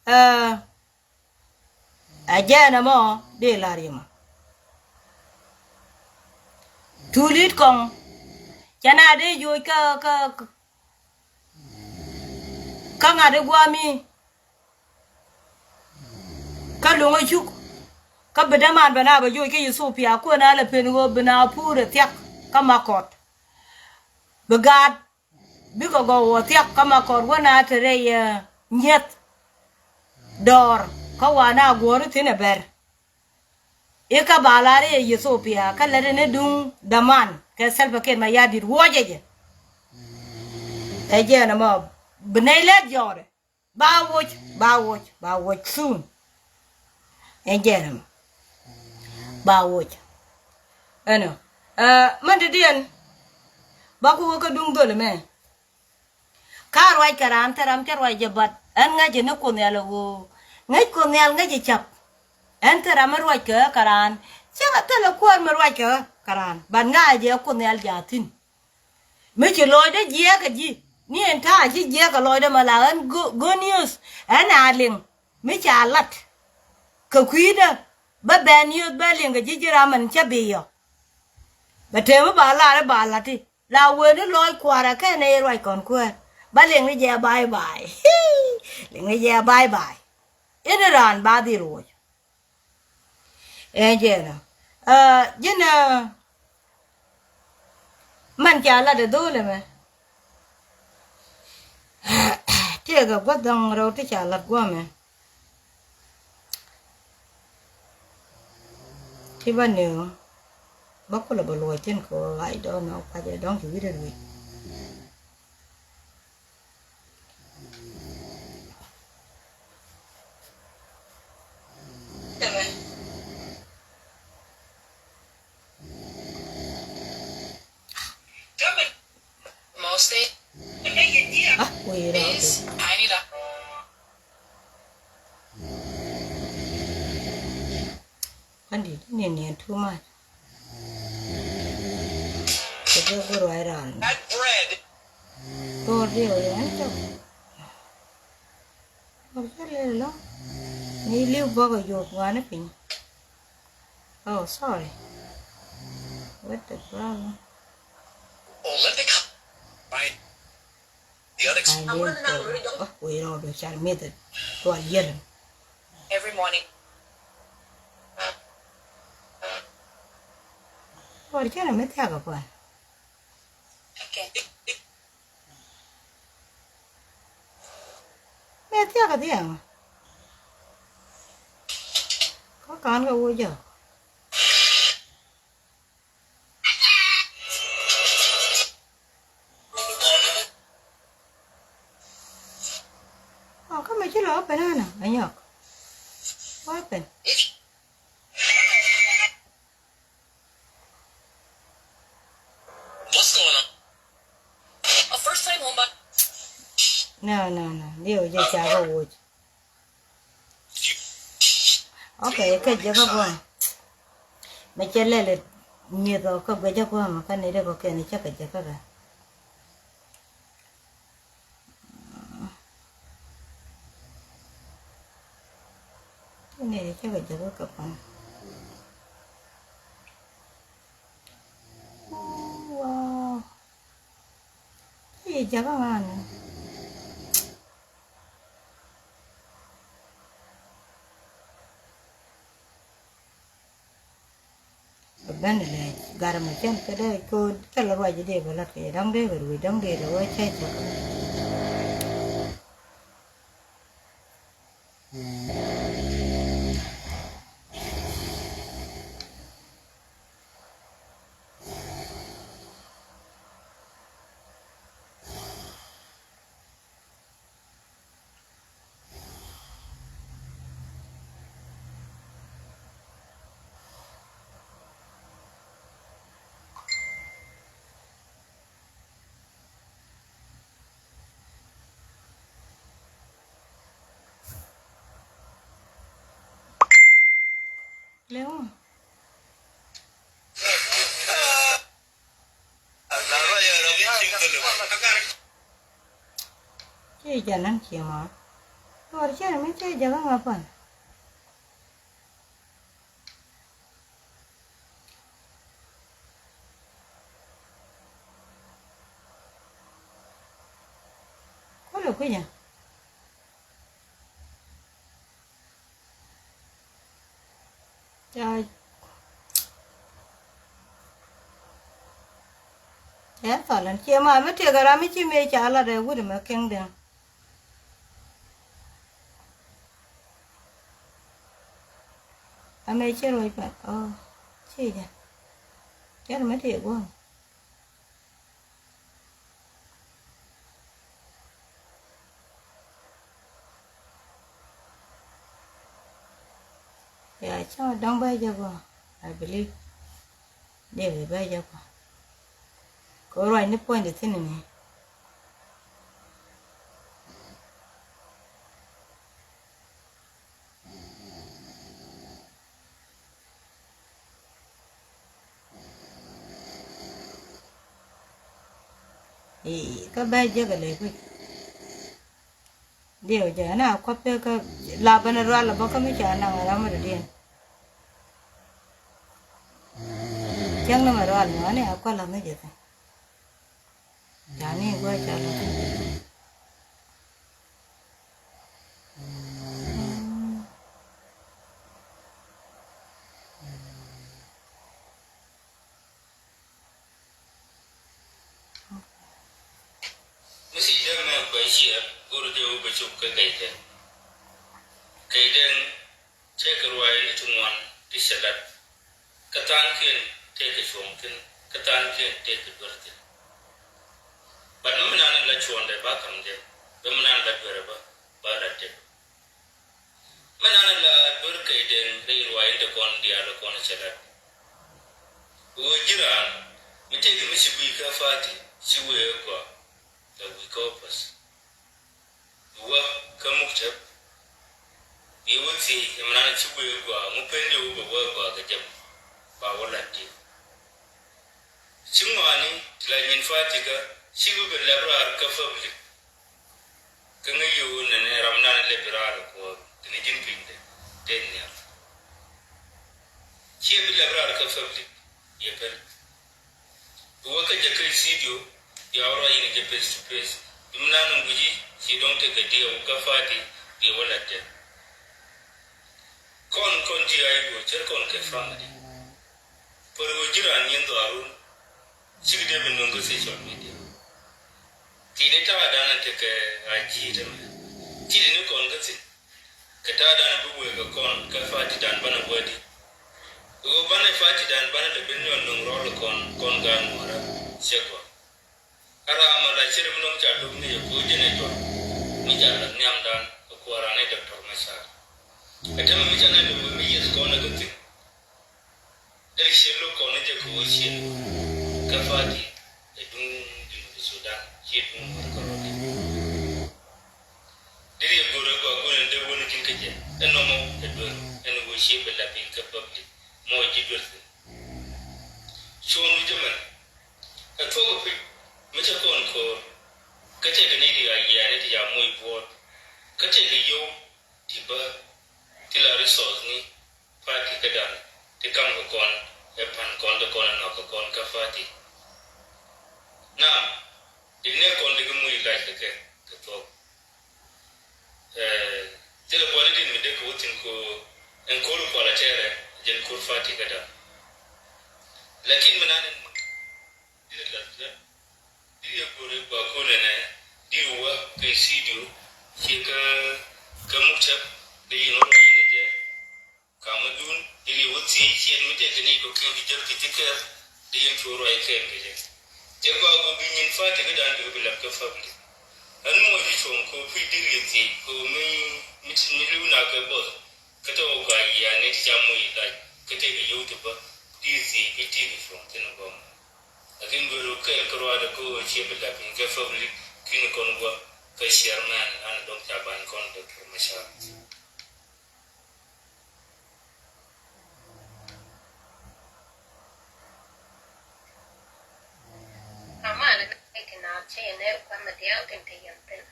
ɛ, ɛ jɛn ɛmɔ dee lar yom. Tulit kɔŋ. Cɛ na dee joc kä, kä, kä ŋa̱t i̱ gua̱a̱mi. Kä luŋä cuk. Kä bi däman bɛ na bɛ joc kä Ethiopia kuën a lɛ pen ɣöö bi na pur ɛ thiak kä Makɔt. Bi gaat bikɛ gɔw wä thiak kä Makɔt wä na te rɛy, eh, nyieth dɔɔr kä wa na guɔ̱ri thi̱n ɛ bɛr. I̱ kä ba lar i̱ ɛ Ethiopia kä lät in i̱ duŋ däman kɛ Salva Kiir Mayardit wuɔcɛ jɛ. Ɛ jɛn ɛmɔ bi nɛy lɛt jɔɔrɛ. Ba woc, ba woc, ba woc soon. Ɛn jɛn ɛmɔ. Ba woc. Ɛnɔ. Ɛ, mɛn ti diɛn. Ba ku wä kä duŋ dhol ɛmɛ. Ka ruac kɛ raan thil ram cä ruac jɛ bat. Ɛn ŋäcɛ ni Kuoth Nhial ɛ ɣöö ŋäc Kuoth Nhial ŋäcɛ cap. Ɛn thil ram mi ruac kɛ ɣä kɛ raan. Cä kɛ thilɛ kuäär mi ruac kɛ ɣä kɛ raan. Bat ŋa̱cɛ jɛ Kuoth Nhial jaath thi̱n. Mi ci lɔcdä jiɛɛk kɛ ji̱ ni ɛn ta̱a̱ ci jiɛɛk kɛ lɔcdä mɛ la ɣän go-, good news. Ɛn a liŋ mi ca lat kɛ kui̱dä bä bɛn yio̱th bä liŋ kɛ ji̱ ji̱ ram ɛn cä bi̱i̱ yɔ. Bɛ tëë mi ba lar i̱ ba lat i̱ la wen i̱ lɔc kua̱rä kɛn ɛ i̱ ruac kɔn kuäär. Ba liŋ ni jɛ bye bye. Liŋ ni jɛ bye bye. Ini raan ba dhil woc. Ɛ jɛn ɔ. Ɛ, ji̱n, ɛ, man ca lat ɛ dho̱o̱l ɛmɛ. Tëëkɛ gua̱th dhɔ̱ŋ rɛw ti ca lat guɔ̱mɛ. Ti ba nööŋ. Bä kulɛ bä luɔc thi̱n kɛ ɣöö I don't know, kuacɛ dɔ̱ŋ ci wi̱cdɛ ruëc. Ah, wait up. Kuan di ni ni too much. Kɛ jɛ go̱r ruac ran. Go̱r di wä yɛn cɔk. Go̱r jɛ lɛ lɔ. Ni liw bɔk a yop ŋuani piny. Oh, sorry. What the problem? Olympic. Right. The other. Wä wä rɔ bɛ car mith tual yɛl. Every morning. Tual yɛl mi thiak a puan. Okay. Mi thiak a thiak. Kɔ kan kɛ wä jɔ. Ɔ, kä mɛ ci lɔ open anɔ, a nyɔk. Open. What's going on? A first time home buyer. No, no, no. Diɛ wä jɛ ca kɛ wuc. Ok, kɛ jɛ kä guam. Mɛ cɛ lɛl mi̱eth ɔ kä guɛ jɛ guam kä ni dee kɔ kɛn cɛ kɛ jɛ kä kɛ. Ni dee cɛ kɛ jɛ kä kɛ pan. Wow. Ci jɛ kä ŋa̱n. Bɛ ben ilɛ garɛ mɛ cɛn kä dee ko thilɛ ruac idee bɛ lat kɛ dɔ̱ŋ dee bɛ rui̱ dɔ̱ŋ dee dee wee cɛ cɛ. Leo. Ci jɛ nan ci mɔ. Tuɔr cɛ mi ci jɛ kä ŋa pan. Kulɛ kui̱nyɛ. Ca, ca thɔl ɛn ciɛ ma mi tiɛk ram mi ci mëë ca lat ɛ wut mɛ kingdom. Amɛ ci ruɔc pɛn ɔ ci jɛ cɛ mi tiɛk guɔ̱ŋ. Ya, cä dɔ̱ŋ bä jɛ bä, I believe. Dee bɛ bä jɛ bä. Kɛ ruac ni puɔ̱nydɛ thi̱n ni. Ii, kä bɛ jek a ley kui̱. Diɛw jɛ, ɛn a kua̱p pek kä la ben a rual a bä kä mi ca naŋ a ram a dɔ̱diɛn. Cäŋ ni mɛ rual mɔ, ɛn a kua̱p la mi jɛ thi̱n. Ca ni gua̱c ca la. Mi ci jek mɛ kuɛ ciɛ go̱r jɛ wä bɛ cop kɛ kɛy kɛ. Kɛy dɛŋ cɛ kɛ ruac ni ti ŋuan ti cɛ lat. Kɛ tha̱a̱ŋkiɛn tëëkɛ cuɔ̱ŋ thi̱n, kä tha̱a̱ŋkiɛn tëëkɛ duer thi̱n. But mi mi naan in la cuɔ̱ɔ̱ŋdɛ ba ka̱m jɛ, bɛ mi naan la duerɛ bä ba la tëk. Mi naan in la duer kɛy den rɛy ruac in te kɔn diaal kɔn cɛ lat. Ɣöö ji̱ raan mi tëëkɛ mi ci gui̱i̱ kä party ci wëë gɔaa la gui̱i̱ kä office. Bi wä kä muktab, bi wä thiec ɛmɛ nan ci wëë gɔaa ŋu pen jɛ wä bɛ wä gɔaa kɛ jɛ ba wä lat ti. Ci ŋɔaani ti la nyin party kä ci wä bɛ lɛp raar kä public. Kä ŋäc yɛ wä nɛnɛ ram nan lɛp raar kuɔth ti ni ji̱n piny dɛ den nhial. Ci wä bɛ lɛp raar kä public yɛ pɛl. Bi wä kä jɛ kä studio, bia wä ruac in jɛ face to face. Bi mi nan in guici ci dɔ̱ŋ tekɛ diɛw kä party, bi wä lat jɛ. Kɔn kɔn ji̱ a i̱ go̱o̱r cär kɔn kɛ family. Pär ɣöö ji̱ raan nyin dhɔaarun, cikɛ dee bi nöŋ kä social media. Ti̱i̱ni ta̱a̱ dan in tekɛ a ji̱ tämɛ. Ti̱i̱ni kɔn kä thi̱n. Kɛ ta̱a̱ dan bi wëë kɛ kɔn kɛ party dan banɛ wädi. Ɣöö banɛ party dan banɛ lɛ ben nyɔn nöŋ rɔl kɔn kɔn gaat ŋuɔ̱rä cɛ gɔaa. Ɛ ram ɛ la cir mi nöŋ ca dup ni yɛ ko̱ jɛn ɛ juɔ̱k mi ca la nhiamdan ɛ kuɔran ɛ Doctor Machar. Ɛ tämɛ mi ca nɛ ni wëë mi yieth kɔn ɛ kɛ thi̱n. Dee ciel luk kɔn jɛ kɛ wä ciel kä party ɛ duŋ Junub Sudan ciɛ duŋ wä kɛ rɔ. Dee yɛ go̱r ɛ gɔaa go̱r ɛn dee wä ni ji̱n kä jɛ ɛ nɔmɔ ɛ duer ɛn wä ciel bɛ la piny kä public mɔ ji̱ duer thi̱n. Cuɔ̱n wi̱c ɛmɛn ɛ thuɔ̱k ɛ pi̱c mi cɛ kɔn ko̱o̱r kä tëëkɛ ni ti a yiɛɛni ti ca moc buɔɔt kä tëëkɛ yio̱w ti bä ti la resource ni. Party kädan ti kam kɛ kɔn ɛ pan kɔn ti kɔn ɛ nɔk kɛ kɔn kä party. Naam, di nɛ kɔn di kɛ muc lac kɛ kɛ kɛ thuɔk. Thilɛ buɔli din mi dee kɛ wä thin ko ɛn ko̱r kuɔl a tɛɛrɛ jɛn ko̱r party kädan. Lakin mi nan ɛn Diri lath kɛ diri yɛ go̱o̱r yɛ gɔaa ko̱n ɛnɛ diri wä kɛ studio ciɛ kä kä muktab dee yin wä rɔ yin jɛ. Kamä dun diri wä thiec ciɛ mi tɛk kɛ ni kɔ kiɛn kɛ jär kɛ ji̱ kɛɛr dee yin tuɔɔr ruac kɛɛr kɛ jɛ. Jɛ gɔaa go̱o̱r bi nyin party kä dan bi kɛ bi lat kä public. Ɛn mɔ ji̱ cuɔ̱ŋ ko pi diri yɛ thiec ko mi mi ti mi liw na kɛ both. Kä tɛ wä gɔaa yiaani ti ca moc lac kä tëëkɛ yio̱w ti bä ti thiec bi ti kɛ cuɔ̱ŋ thin gɔm. Lakin duel wä kɛɛl kä ruaadɛ kä ɣöö ciɛ bi la piny kɛ public ki̱n kɔn guɔ kä chairman an dɔ̱ŋ ca bany kɔn Doctor Machar. Aman ni ti na cɛ yɛ nɛr kuan na diaal tin te yɛn thin.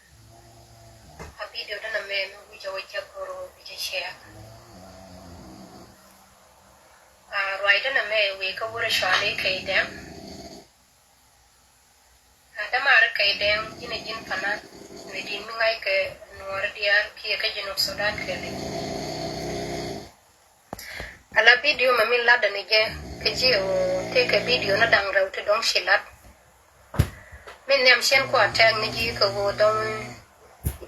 A video dana mɛ mi wi̱cɛ wä cɛ koro wi̱cɛ share. A ruac dana mɛ wi̱i̱ kä wurɛ cuali kɛ idɛm. A dämaari kɛ idɛm ji̱n a ji̱n panan ni di̱n mi ŋa̱c kɛ nuɔɔri diaal kiɛ kä Junub Sudan kɛ liŋ. Ala video mɛ min latdä ni jɛ kä ji̱ ɣöö tëëkɛ video ni da̱ŋ rɛw ti dɔ̱ŋ ci lat. Min nhiam cien kua tɛɛk ni ji̱ kɛ ɣöö dɔ̱ŋ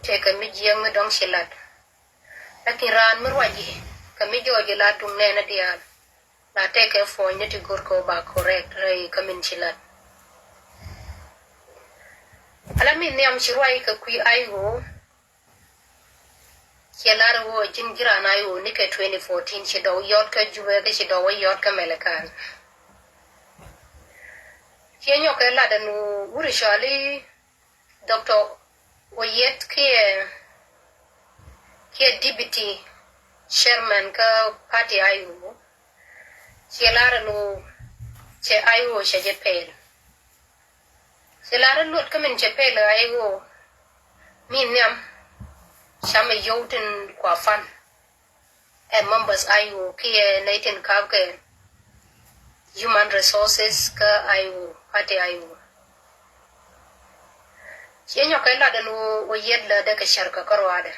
tëëkɛ mi jiääk mi dɔ̱ŋ ci lat. Lakin raan mi ruac ji̱ kɛ mi jɔɔc ji̱ la duŋ nɛɛni diaal la tëëkɛ puɔ̱ny ni ti go̱r kɛ ɣöö ba correct rɛy kä min ci lat. Ala min nhiam ci ruac kɛ kui̱ ay ɣöö Ciɛ lar ɣöö ji̱n ji̱ raan a ɣöö ni kɛ twenty fourteen ci dɔw yɔt kä Jubɛ kä ci dɔw wä yɔt kä Mɛlɛkan. Ciɛ nyɔk kɛ lat ɛn ɣöö wuri cɔali Doctor Oyet kiɛ kiɛ deputy chairman kä party a ɣöö ciɛ lar ɛn ɣöö cɛ a ɣöö cɛ jɛ pɛl. Ci lar in luɔt kä min cɛ pɛl a i̱ ɣöö min nhiam camɛ yio̱w tin kua pan. Ɛ members a i̱ ɣöö kiɛ nɛy tin kap kɛ human resources kä a i̱ ɣöö party a i̱ ɣöö. Ci nyɔk kɛ lat in ɣöö wä yet lä dee kɛ cär kɛ kä ruaadɛ.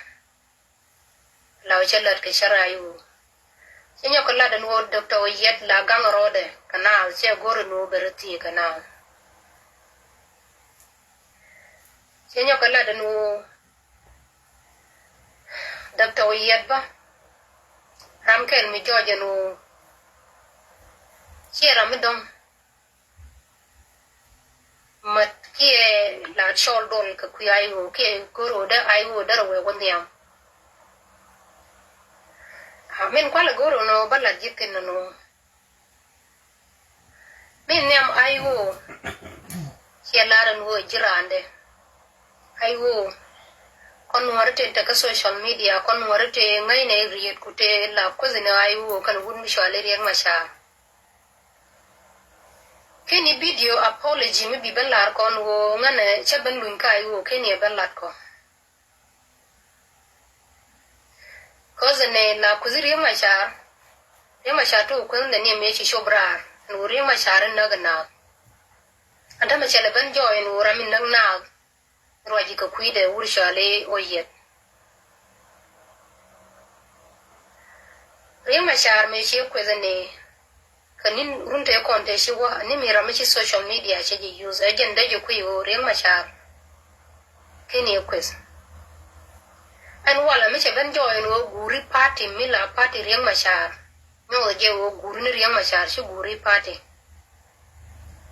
La wä cä lät kɛ cä ray wu. Cä nyɔk kɛ lat ɛn ɣöö Doctor Oyet la gaŋ rɔɔdɛ kɛ naath cɛ go̱r ɛn ɣöö bɛ rɔ thieek kɛ naath. Cä nyɔk kɛ lat ɛn ɣöö Doctor Oyet bä ram kɛl mi jɔɔc ɛn ɣöö Ciɛ ram mi dɔ̱ŋ mät kiɛ la cɔl dol kɛ kui̱ I O kiɛ go̱r ɣöö dee I O derɛ wee wä nhiam. A min kualɛ go̱r ɣöö nɔ bä lat ji̱ thi̱n nɔ nɔ. Min nhiam I O ciɛ lar ɛn ɣöö ji̱ raandɛ. I O kɔn nuɔri tëë tekɛ social media, kɔn nuɔri tëë ŋäcnɛ riet ku tëë la kueth ni I O kɛn wut mi cɔali Riek Machar. Keni video apology mi bi ben lar kɔn ɣöö ŋänɛ cä ben luny ka I O keni ɛ ben lat kɔ. Cause ni la kueth Riek Machar, Riek Machar ti wä kueth ni ni mëë ci cop raar ɛn ɣöö Riek Machar in näk in naath. Ɛn tämɛ cɛ lɛ ben jɔɔy ɛn ɣöö ram in näk naath. Ruac ji̱ kɛ kui̱dɛ wur cɔali Oyet. Riek Machar mëë ciɛ kueth ni kɛ ni̱n run tëë kɔn tëë ci wä ni mi ram mi ci social media cɛ ji̱ use ɛ jɛn dee ji̱ kui̱ ɣöö Riek Machar keni ɛ kueth. Ɛn walɛ mi cɛ ben jɔɔy ɛn ɣöö guuri party mi la party Riek Machar. Nyuɔth jɛ ɣöö guuri ni Riek Machar ci guuri party.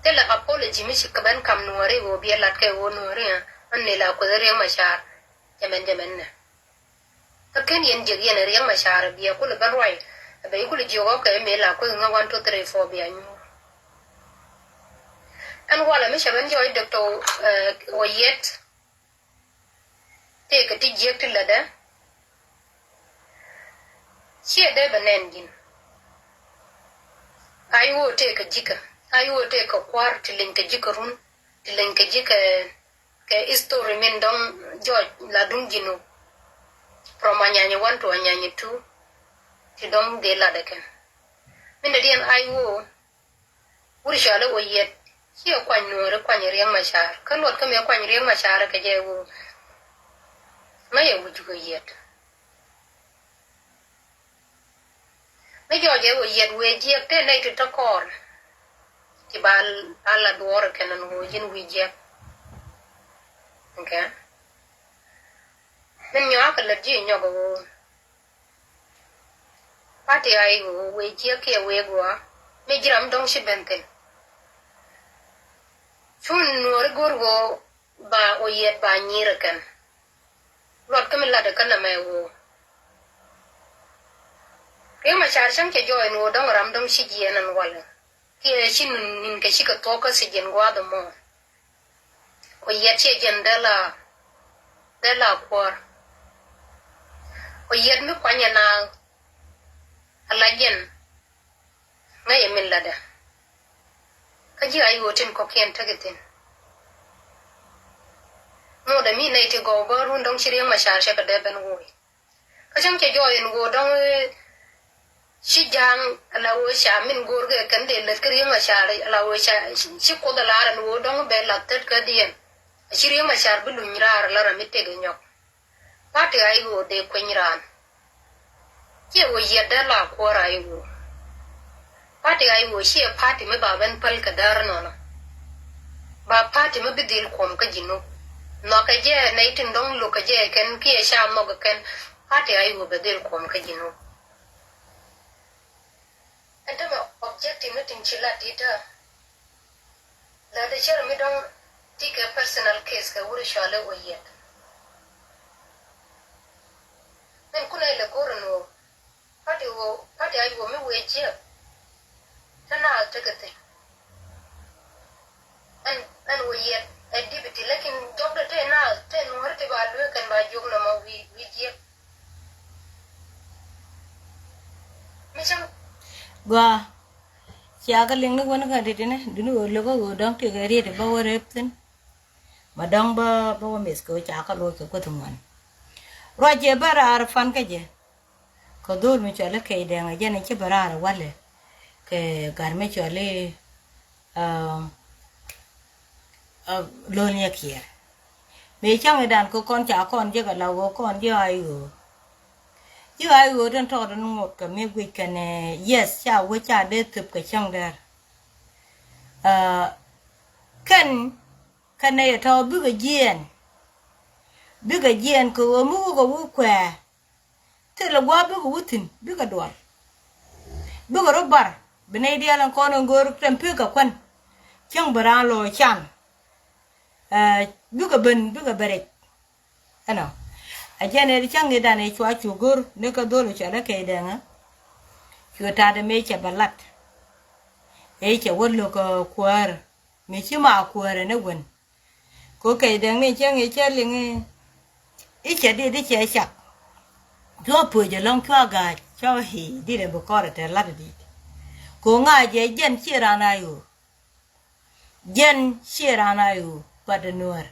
Thilɛ apology mi ci kɛ ben kam nuɔri ɣöö biɛ lat kɛ ɣöö nuɔri ɛ ɣän ni la kueth Riek Machar. Jɛmɛn jɛmɛn nɛ. Kä ken yɛn jiɛk yɛn Riek Machar biɛ kulɛ ben ruac. Ɛ bɛ yi kulɛ jiök ɔkɛ mëë la kueth ŋä one two three four bia nyuur. Ɛn walɛ mi cɛ ben jɔɔy Doctor Oyet. Tëëkɛ ti jiäk ti lätdä. Ciɛ dee bɛ nɛn ji̱n. I O tëëkɛ ji̱kä. I O tëëkɛ kua̱r ti leny kɛ ji̱kä run. Ti leny kɛ ji̱kä kɛ history min dɔ̱ŋ jɔɔc la duŋ ji̱n wä. From Anyanya one to Anyanya two. Ti dɔ̱ŋ dee latdɛ kɛn. Min dee diɛn I O. Wur cɔali Oyet ciɛ kuany nuɔri kuany Riek Machar kä luɔt kä mëë kuany Riek Machar kɛ jɛ wu. Ŋäcɛ wi̱c kɛ Oyet. Mi jɔɔcɛ Oyet wëë jiɛk tëë nɛy ti tɔ̱ kɔɔr. Ti ba a la duɔɔr kɛn ɛn ɣöö ji̱n wi̱i̱ jiɛk. Okay. Min nyɔakɛ lät ji̱ nyɔk ɣöö. Party I O wëë jiɛk kiɛ wëë gua̱a̱ mi ji̱ ram dɔ̱ŋ ci ben thi̱n. Cun nuɔri go̱r ɣöö ba Oyet ba nyir ɛ kɛn. Luɔt kä mi lat ɛ kɛn ɛmɛ ɣöö Riek Machar cäŋ cɛ jɔɔy ɛn ɣöö dɔ̱ŋ ram dɔ̱ŋ ci jiɛɛn ɛn walɛ kiɛ ci ni̱n ni̱n kɛ cikɛ thuɔ̱k kä thiec ɛn gua̱a̱th ɛmɔ. Oyet ciɛ jɛn dee la dee la kuäär. Oyet mi kuany ɛ naath ala jɛn. Ŋäcɛ min latdä. Kä ji̱ I O tin kɔ̱kiɛn tekɛ thi̱n. Ŋotdɛ mi nɛy ti gɔw bä run dɔ̱ŋ ci Riek Machar cɛ kɛ dee ben woc. Kä cäŋ cɛ jɔɔy ɛn ɣöö dɔ̱ŋ ci ja̱a̱ŋ ala ɣöö ca min go̱o̱rkɛ kɛn dee lät kä Riek Machar ala ɣöö ca ci Kuoth a lar ɛn ɣöö dɔ̱ŋ bɛ lath thät kädiɛn. A ci Riek Machar bi luny raar ala ram mi tëk ɛ nyɔk. Party I O dee kueny raan. Ciɛ Oyet dee la kuäär I O. Party I O ciɛ party mi ba ben päl kɛ däär nɔnɔ. Ba party mi bi dhil kuɔm kä Jinub. Nhɔkɛ jɛ nɛy tin dɔ̱ŋ lo̱kɛ jɛ kɛn kiɛ ca nhɔk kɛn. Party I O bɛ dhil kuɔm kä Jinub. Ɛn tämɛ objective ni tin ci lat di̱t tää. Lätdɛ cär mi dɔ̱ŋ ti kɛ personal case kɛ wuri cɔali Oyet. Min kunɛ ilɛ go̱r in ɣöö party ɣöö party I O mi wëë jiɛk. Te naath tekɛ thi̱n. Ɛn ɛn Oyet ɛ deputy lakin jɔkdɛ te naath te nuɔ̱ri ti ba lueek kɛn ba jiök nɔmɔ wi̱i̱ wi̱i̱ jiɛk. Mi cäŋ. Gɔaa. Cia kɛ liŋ ni wän kä di̱t inɛ duni ɣöö lo̱k ɣöö dɔ̱ŋ ti kɛ riet bä wä rep thi̱n. Ma dɔ̱ŋ bä bä wä mith kɛ ɣöö ca kɛ lo̱c kɛ kuäth ŋuan. Ruac jɛ bä raar pan kä jɛ. Kɛ dho̱o̱l mi cɔal i̱ kɛy dɛŋ ɛ jɛn in ci bä raar ɛ walɛ kɛ gat mi cɔal i̱ Aa, aa, lo̱n yɛ kiɛɛr. Mëë cäŋ i̱ dan kä kɔn ca kɔn jiäk ala ɣöö kɔn ji̱ I O. Ji̱ I O tin tɔɔt in ŋot kɛ mi guic kɛn ɛ, yes, ca wec ca dee thöp kɛ cäŋ dɛr. Aa, kɛn, kɛn ɛ yɛ tɔ̱ bikɛ jiɛɛn. Bikɛ jiɛɛn kɛ ɣöö mi wukɛ wuk kuɛɛ. Thilɛ gua̱a̱th bikɛ wä thi̱n bikɛ duɔl. Bikɛ rɔ bar Bi nɛy diaal in kɔn in go̱o̱r tɛm pek kɛ kuän. Cäŋ bi raan lɔ can. Ɛ, bikɛ ben, bikɛ ben rɛc. Ɛnɔ. Ɛ jɛn ɛ di cäŋ i̱ dan ɛ cua cu go̱o̱r ni kä dhol ɛ cɔal ɛ Kɛy Dɛŋ ɛ. Cu ta̱a̱dɛ mëë cɛ bɛ lat. Ɛ cɛ wä lo̱k ɛ kuäär. Mi ci ma kuäär ɛ ni wen. Ko Kɛy Dɛŋ ni cäŋ i̱ cɛ liŋ i̱. I̱ cɛ dit i̱ cɛ cak. Cua puec ɛlɔ̱ŋ cua ga̱a̱c cua hi̱ dit ɛ bi kɔr ɛ tɛ lat ɛ dit. Ko ŋa̱c ɛ jɛn ci raan a ɣöö. Jɛn ciɛ raan a ɣöö pat ɛ nuäär.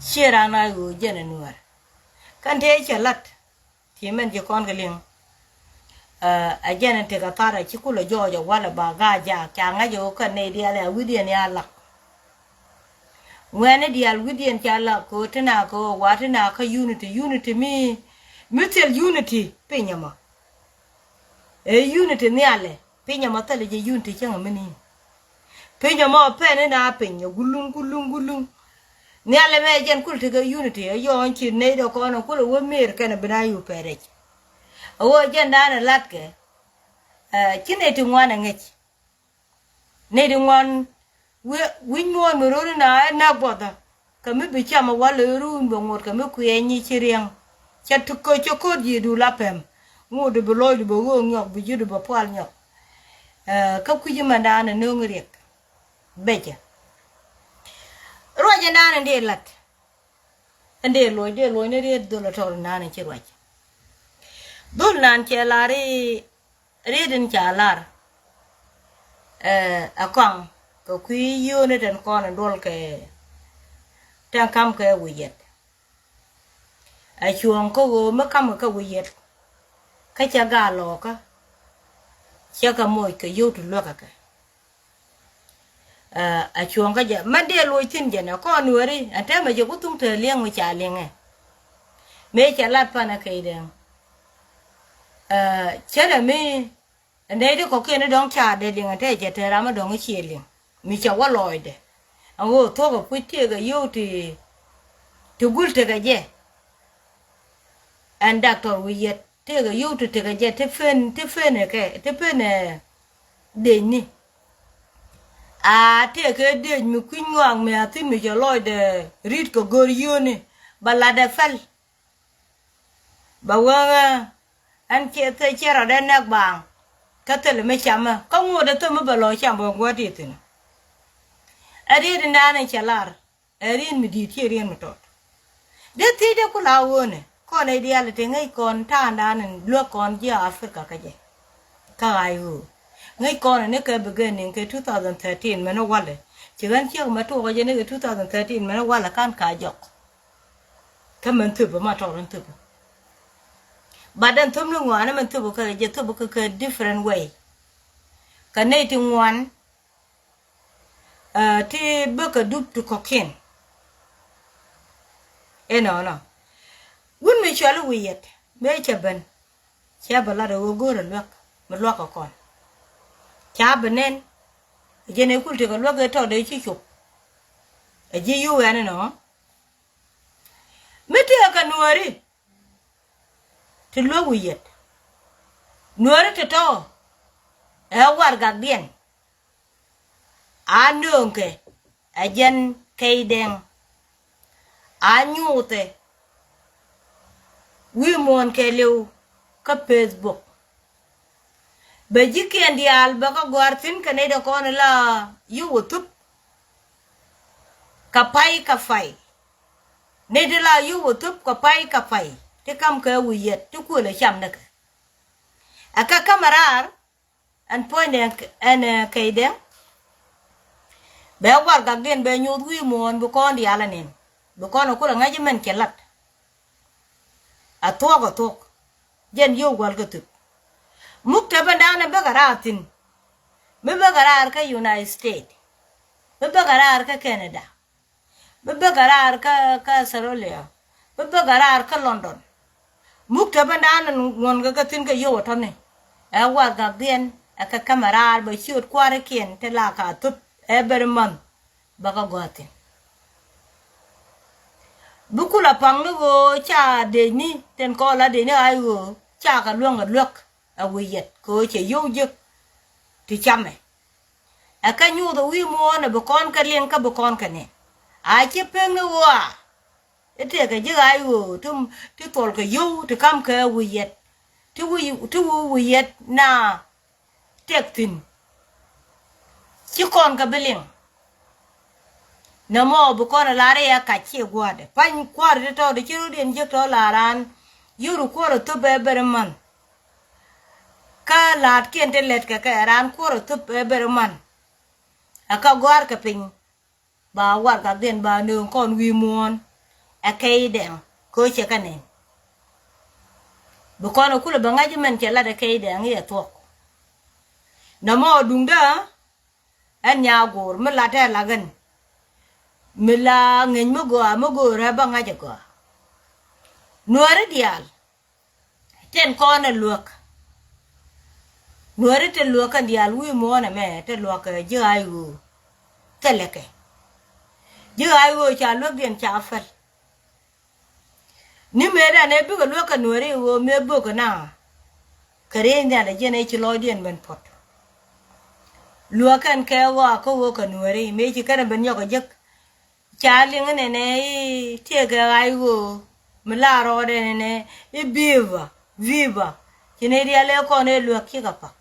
Ciɛ raan a ɣöö jɛn ɛ nuäär. Kɛn tëë cɛ lat. Ti mɛn ci kɔn kɛ liŋ. Ɛ, ɛ jɛn in tekɛ thar ɛ ci kulɛ jɔɔc ɛ walɛ ba ga̱a̱c jaak ca ŋa̱c ɛ ɣöö kɛn nɛy diaal ɛ wi̱cdiɛn ya lak. Ŋuɛ̈ni diaal wi̱cdiɛn ca lak kɛ ɣöö ti na kɛ ɣöö wa ti na kä unity, unity mi, mi thil unity piny ɛmɔ. Ɛ unity nhialɛ. Piny ɛmɔ thilɛ jɛ unity cäŋ ɛmɛ ni. Piny ɛmɔ pɛn in a piny ɛ guluŋ, guluŋ, guluŋ. Nhialɛ mɛ jɛn kul tekɛ unity ɛ yɔɔn ci nɛy dɔ kɔn ɛ kul ɛ wä mer kɛn ɛ bi na yu pɛrɛc. Ɛ wä jɛn daanɛ latkɛ. Ɛ, ci nɛy ti ŋuan ɛ ŋäc. Nɛy ti ŋuan wi̱, wi̱c muɔ̱ɔ̱n mi ro̱r in a ɛ näk buɔthä. Kɛ mi bi cam ɛ wal ɛ run bɛ ŋot kɛ mi kuɛɛny i̱ ci riɛŋ. Cɛ ti kä cɛ ko̱r ji̱ du la pɛm. Ŋot di bi lɔc di bɛ ɣöö nyɔk bi ji̱ di bɛ pual nyɔk. Ɛ, kä kui̱c i̱ mɛndan ɛ nööŋ riɛk. Becɛ. Ruac ɛndan ɛn dee lat. Ɛn dee luɔc dee luɔc ni riet dhol ɛ tɔl ɛndan ɛn ci ruac. Dhol nan cɛ lar i̱ Riet in ca lar. Ɛ, ɛ kɔaŋ kɛ kui̱ yio̱o̱ni tin kɔn in duɔl kɛ tɛŋ ka̱m kɛ wi̱i̱ yɛt. Ɛ cuɔ̱ɔ̱ŋ kä ɣöö mi ka̱m kɛ wi̱i̱ yɛt. Kä cɛ gaa lɔɔkä. Cɛ kɛ moc kɛ yio̱w ti luäk kɛ kɛ. Ɛ, a cuɔ̱ŋ kä jɛ mɛn dee loc thi̱n jɛ nɛ kɔn nueeri ɛn tɛmɛ jɛ ku thuŋ te liɛŋ mi ca liɛŋɛ. Mëë cɛ lat panɛ Kɛy Dɛŋ. Ɛ, cɛ lɛ mi nɛy ti kɔ̱kiɛn ni dɔ̱ŋ ca dee liɛŋ ɛn tɛ jɛ te ram mi dɔ̱ŋ i̱ ciɛ liɛŋ mi cɛ wä lɔɔcdɛ. Ɛn ɣöö thuɔ̱k ɛ puc tiɛɛk ɛ yio̱w ti, ti gul tekɛ jɛ. Ɛn daktɔr wi̱i̱ yɛt. Tëëkɛ yio̱w ti tekɛ jɛ ti pen, ti pen ɛ kɛ, ti pen ɛ dec ni. A tëëkɛ dec mi kui̱ny ŋɔak mi a thi̱n mi cɛ lɔcdɛ ri̱t kɛ go̱r yio̱o̱ni. Ba latdɛ pɛl. Ba weŋɛ ɛn ciɛ thil ciɛ rɔdɛ nɛk baaŋ. Kä thil mi camä. Kä ŋuɔ̱tdɛ thil mi bɛ lɔ cam bɛ gua̱t ti thi̱n. Ɛ riet in da̱a̱n in cɛ lar. Ɛ riɛn mi di̱i̱t ciɛ riɛn mi tɔt. Dee thiecdɛ ku la ɣöönɛ kɔn ɛ diaal ɛ te ŋäc kɔn ta̱a̱ndan in luäk kɔn ji̱ Africa kä jɛ. Kä ɣa̱c ɣöö ŋäc kɔn ɛ ni kɛ beginning kɛ two thousand thirteen mɛn ɛ walɛ. Ci ɣän ciek mɛ tuɔɔk ɛ jɛ ni kɛ two thousand thirteen mɛn ɛ walɛ ka̱n ka jɔk. Kä mɛn thöp ɛ ma tɔt in thöp ɛ. But ɛn thöp ni ŋuan ɛ mɛn thöp ɛ kɛ jɛ thöp ɛ kɛ kɛ different way. Kɛ nɛy ti ŋuan. Ɛ, ti bäkɛ dup ti kɔ̱kiɛn. Inɔnɔ. Wun mi cuali wi̱i̱ yɛt mëë cɛ ben. Cɛ bɛ lat ɛ ɣöö go̱o̱rɛ luäk mi luäk kɛ kɔn. Ca bɛ nɛn. Ɛ jɛn ɛ kul tekɛ luäk ɛ tɔt ɛ ci cop. Ɛ ji̱ yio̱w ɛn inɔ. Mi tëëkɛ nuääri ti luäk wi̱i̱ yɛt. Nuääri ti tɔ̱ ɛ warɛgakdiɛn. A nööŋkɛ ɛ jɛn Kɛy Dɛŋ. A nyuuthɛ wi̱i̱ muɔ̱ɔ̱n kɛɛliw kä Facebook. Bɛ ji̱kiɛn diaal bɛ kä gɔ̱a̱r thi̱n kɛ nɛy dee kɔn la yio̱w wä thup. Kɛ pay kɛ pay. Nɛy ti la yio̱w wä thup kɛ pay kɛ pay ti ka̱m kɛ wi̱i̱ yɛt ti kuël ɛ cam ni kɛ. Ɛ kɛ ka̱m ɛ raar. Ɛn puɔ̱nydɛ ɛn, ɛ, Kɛy Dɛŋ. Bɛ warɛgakdiɛn bɛ nyuuth wi̱i̱ muɔ̱ɔ̱n bi kɔn diaal ɛ nɛn. Bi kɔn ɛ kulɛ ŋa̱c mɛn cɛ lat. A thuɔ̱k a thuɔ̱k. Jɛn yio̱w gua̱l kä thöp. Muk te bändan ɛ bäkɛ raar thi̱n. Mi bäkɛ raar kä United States. Mi bäkɛ raar kä Canada. Mi bäkɛ raar kä, kä Australia. Mi bäkɛ raar kä London. Muk te bändan ŋuɔ̱n kɛ kä thi̱n kɛ yio̱w a tɔ̱ni. Ɛ warɛgakdiɛn ɛ kɛ ka̱m ɛ raar bɛ ciöt kua̱rikiɛn ti la ka thöp ɛ bɛr män. Bä kä gɔ̱a̱thin. Bi kulɛ paŋ ni ɣöö ca dec ni tin kɔn la dec ni ɣa̱c ɣöö ca kɛ luäŋ ɛ luäk. ɛ wi̱i̱ yɛt kɛ ɣöö cɛ yio̱w jek ti camɛ. Ɛ kɛ nyuuth ɛ wi̱i̱ muɔ̱ɔ̱n ɛ bi kɔn kɛ liŋ kä bi kɔn kɛ nɛn. A ci pek ni ɣɔaa. I̱ tëëkɛ ji̱ ɣaac ɣöö ti, ti thuɔl kɛ yio̱w ti ka̱m kɛ wi̱i̱ yɛt. Ti wi̱i̱, ti wi̱i̱ wi̱i̱ yɛt na tëk thi̱n. Ci kɔn kɛ bi liŋ. Nɔmɔ bi kɔn ɛ lar i̱ ɛ kac ci gua̱a̱dɛ. Pa̱ny kua̱r ti tɔɔdɛ ci rut in jiäk tɔ̱ la raan. Yio̱w ri kuäär ɛ thop ɛ ber i̱ ma̱n. Kä la̱a̱tkiɛn ti lɛt kɛ kɛ raan kuäär ɛ thop ɛ ber i̱ ma̱n. Ɛ kä gɔ̱a̱rkɛ piny. Ba warɛgakdiɛn ba nööŋ kɔn wi̱i̱ muɔ̱ɔ̱n. Ɛ kɛy dɛŋ. Kä cɛ kɛ nɛn. Bi kɔn ɛ kulɛ bɛ ŋa̱c mɛn cɛ lat ɛ kɛy dɛŋ i̱ ɛ thuɔ̱k. Nɔmɔ duŋdä. Ɛn nya go̱o̱r mi lat ɛ lak ɛn. Mi la ŋeny mi gɔaa mi go̱o̱rä bä ŋa̱c ɛ gɔaa. Nuääri diaal. Tin kɔn ɛ luäk. Nuääri tin luäk kɛn diaal wi̱i̱ muɔ̱ɔ̱n ɛmɛ tin luäk kɛ ji̱ ɣaac ɣöö. Thilɛ kɛ. Ji̱ ɣaac ɣöö ca luäkdiɛn ca päl. Ni mëëdan ëë bikɛ luäk kɛ nuääri ɣöö mëë bök kɛ na. Kɛ rɛy nhial ɛ jɛn ëë ci lɔcdiɛn ben puɔ̱t. Luäk kɛn kɛ ɣɔaa kä ɣöö kɛ nuääri mëë ci kɛn ɛ ben nyɔk ɛ jek. Ca liŋ inɛnɛ i̱ tiɛɛkɛ ɣaac ɣöö mi la rɔɔdɛ inɛnɛ i̱ viva, viva. Ci nɛy diaal ëë kɔn ëë luäk cikɛ pak.